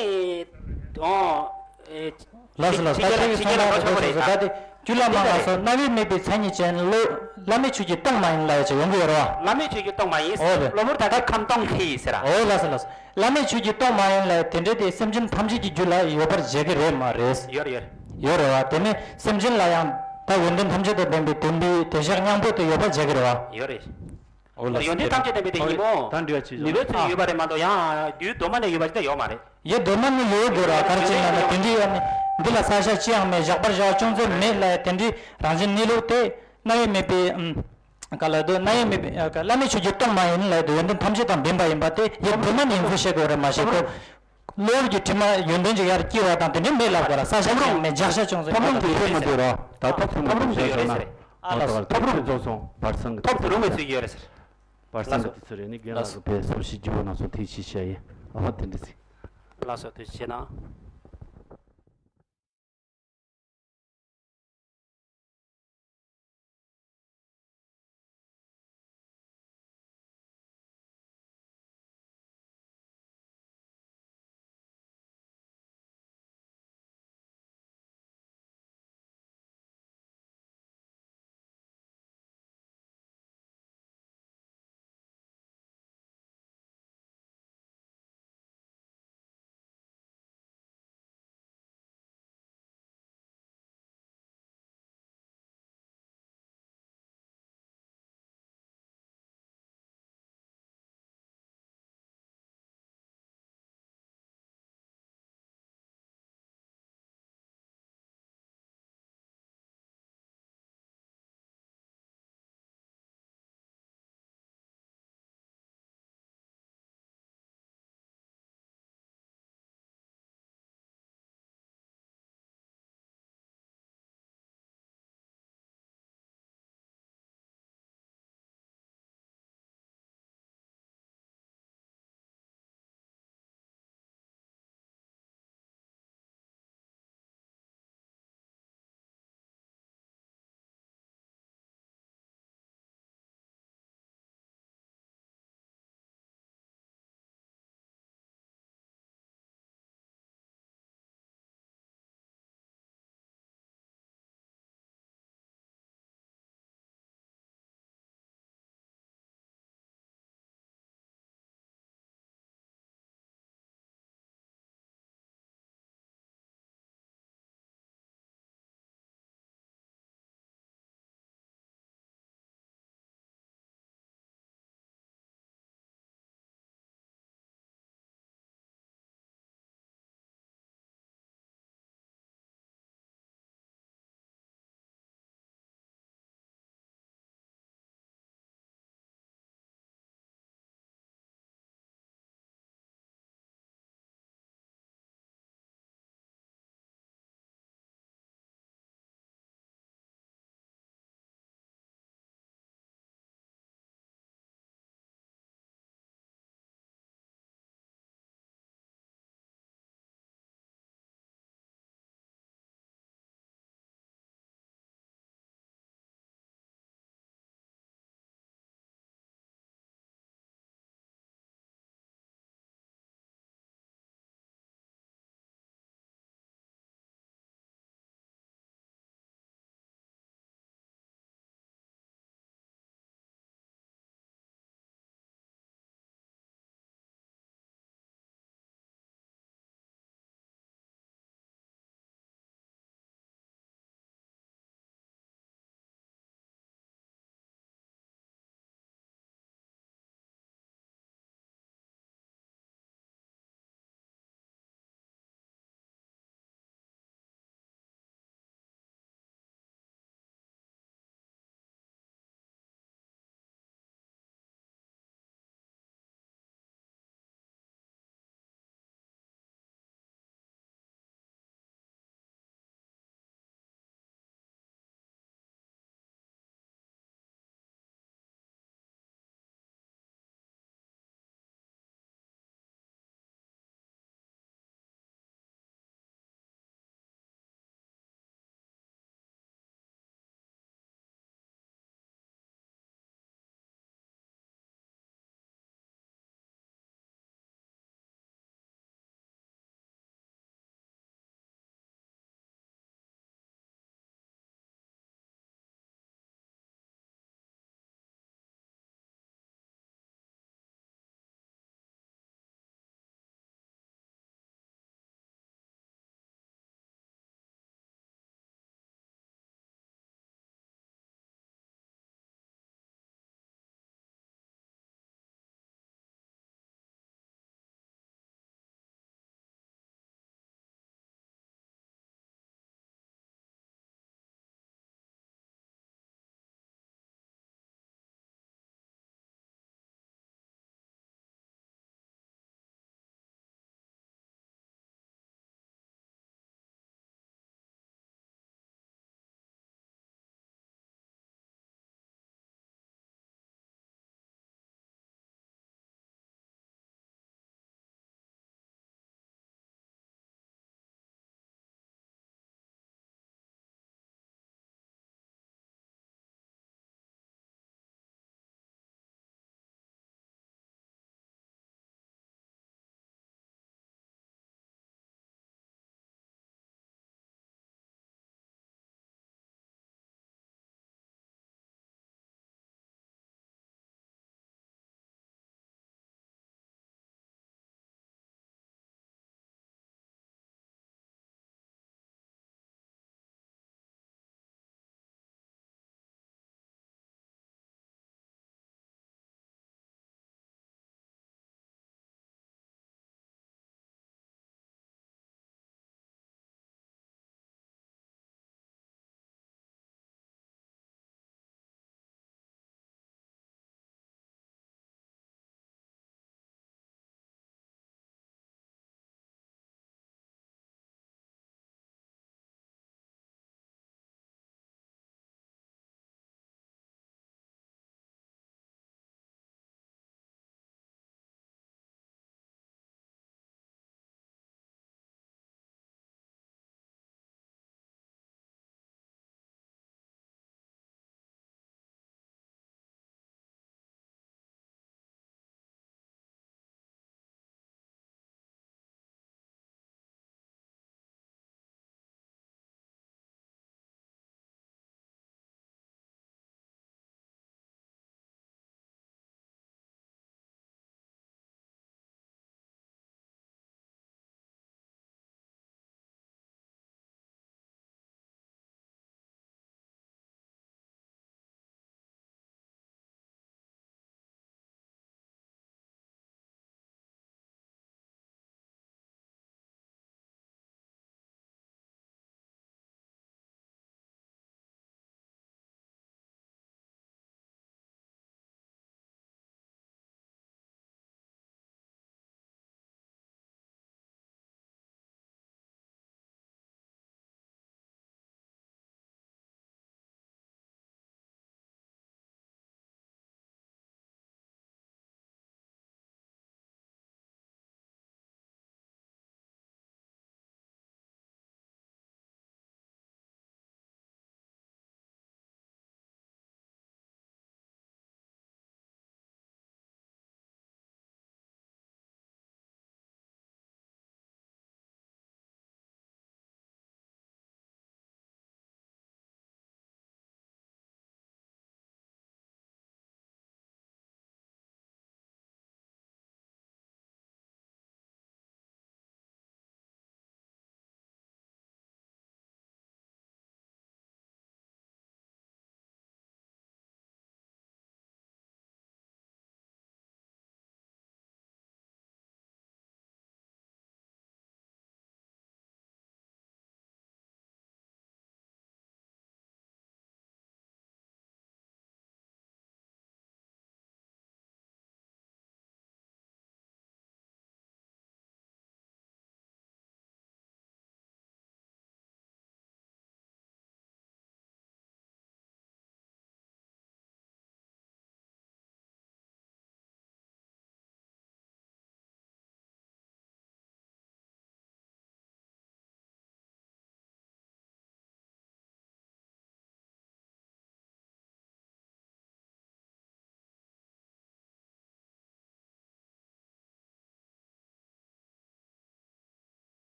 ཨོ། ཨེ། ལགས་སོ་ལགས་སོ། ད་ཕྱི་རྒྱལ་ལ་ཕྱི་རྒྱལ་ལ་འགྲོ་ཆོག་གི་རེད། ད་དེ་རྒྱུ་ལ་མ་ལགས་སོ། རྣ་བས་མིད་པའི་མཚན་ཉིད་ཅན་བློ། བླ་མེད་ཆོས་ཀྱིས་སྟོང་མ་ཡིན་ལབ་ཡ་ཅིག་ཡོང་གི་ཡོད་རེད་བ། བླ་མེད་ཆོས་ཀྱིས་སྟོང་མ་ཡིན། ཨོ་རེད། གློ་བུར་ད་ལྟ་ཁམས་སྟོང་ཁེ་ཡིན་ཟེར་ར། ཨོ་ལགས་སོ་ལགས་སོ། བླ་མེད་ཆོས་ཀྱིས་སྟོང་མ་ཡིན་ལབ་ཡ་དེ་འདྲའི་དེ་སེམས་ཅན་ཐམས་ཅད་ཀྱི་རྒྱུད་ལ་ཡོད་པར་བྱེད་ཀྱི་རེད་མ་རེད། ཡོད་རེད་ཡོད་རེད། ཡོད་རེད་བ། དེ་ནས་སེམས་ཅན་ལ་ཡང་ད་ཡོན་ཏན་ཐམས་ཅད་དང་ལྡན་པའི་དོན་པའི་བདེ་གཤེགས་སྙིང་པོ་དེ་ཡོད་པར་བྱེད་ཀྱི་རེད་བ། ཡོད་རེད། ཨོ་ལགས་སོ། ཡོན་ཏན་ཐམས་ཅད་ལྡན་པའི་དེ་ཡིན་མོ། ད་འདྲི་བ་ཅི་ནུས་པའི་ཚུལ་ཡོད་པ་རེད་མ་གཏོགས་ཡང་རྒྱུད་གདོད་མ་ནས་ཡོད་པ་ཅི་འདྲ་ཡོད་མ་རེད། ཡེ་གདོད་མ་ནས་ཡོད་དགོས་ར། ག་རེ་བྱས་ན་ན་དེ་འདྲའི་ཡོད་ནི་འདི་ལ་གསལ་བྱ་ཅི་ཡང་མེད། བཞག་པར་བྱ་བ་ཅུང་ཟད་མེད་ལབ་ཡ་དེ་འདྲའི་རང་བཞིན་གནས་ལུགས་དེ་རྣ་བས་མིད་པའི་ཨམ། ག་ལ་དུ་རྣ་བས་མིད་པའི་ཨ། ག་བླ་མེད་ཆོས་ཀྱིས་སྟོང་མ་ཡིན་ལབ་ཡ་དེ་ཡོན་ཏན་ཐམས་ཅད་དང་ལྡན་པ་ཡིན་པ་དེ་ཡེ་གདོད་མ་ནས་ཡིན་ཚུལ་བཤད་དགོས་རེད་མ་གཞི་ཁོ། གློ་བུར་གྱི་དྲི་མ་ཡོན་ཏན་ཅིག་ཡར་སྐྱེ་བ་དང་དེ་འདྲའི་མེད་ལབ་དགོས་ར། གསལ་བྱ་ཅི་ཡང་མེད། བཞག་བྱ་ཅུང་ཟད་མེད་པ་དེ་ཡོད་རེད་ཟེར། ཨ་ལགས་སོ། ཐོབ་རུང་དུ་ཡོད་རེད་ཟེར། ཨ་ལགས་སོ། ཐོབ་རུང་དུ་རྫོགས་སོང་། བར་སང་གི་ཐོབ་ཏུ་རུང་བའི་ཚུལ་ཡོད་རེད་ཟེར། བར་སང་གི་དུས་ཚོད་རེད། ནི་རྒན་ལགས་ཀྱི་བའི་སོར་བཞི་བརྗེ་པོ་ནང་སོང་ཐེག་ཆེ་བྱ་ཡིན། ཨ་བ་དེ་འདྲ་ཟིག་ལགས་སོ། དུས་ཆེ་ན།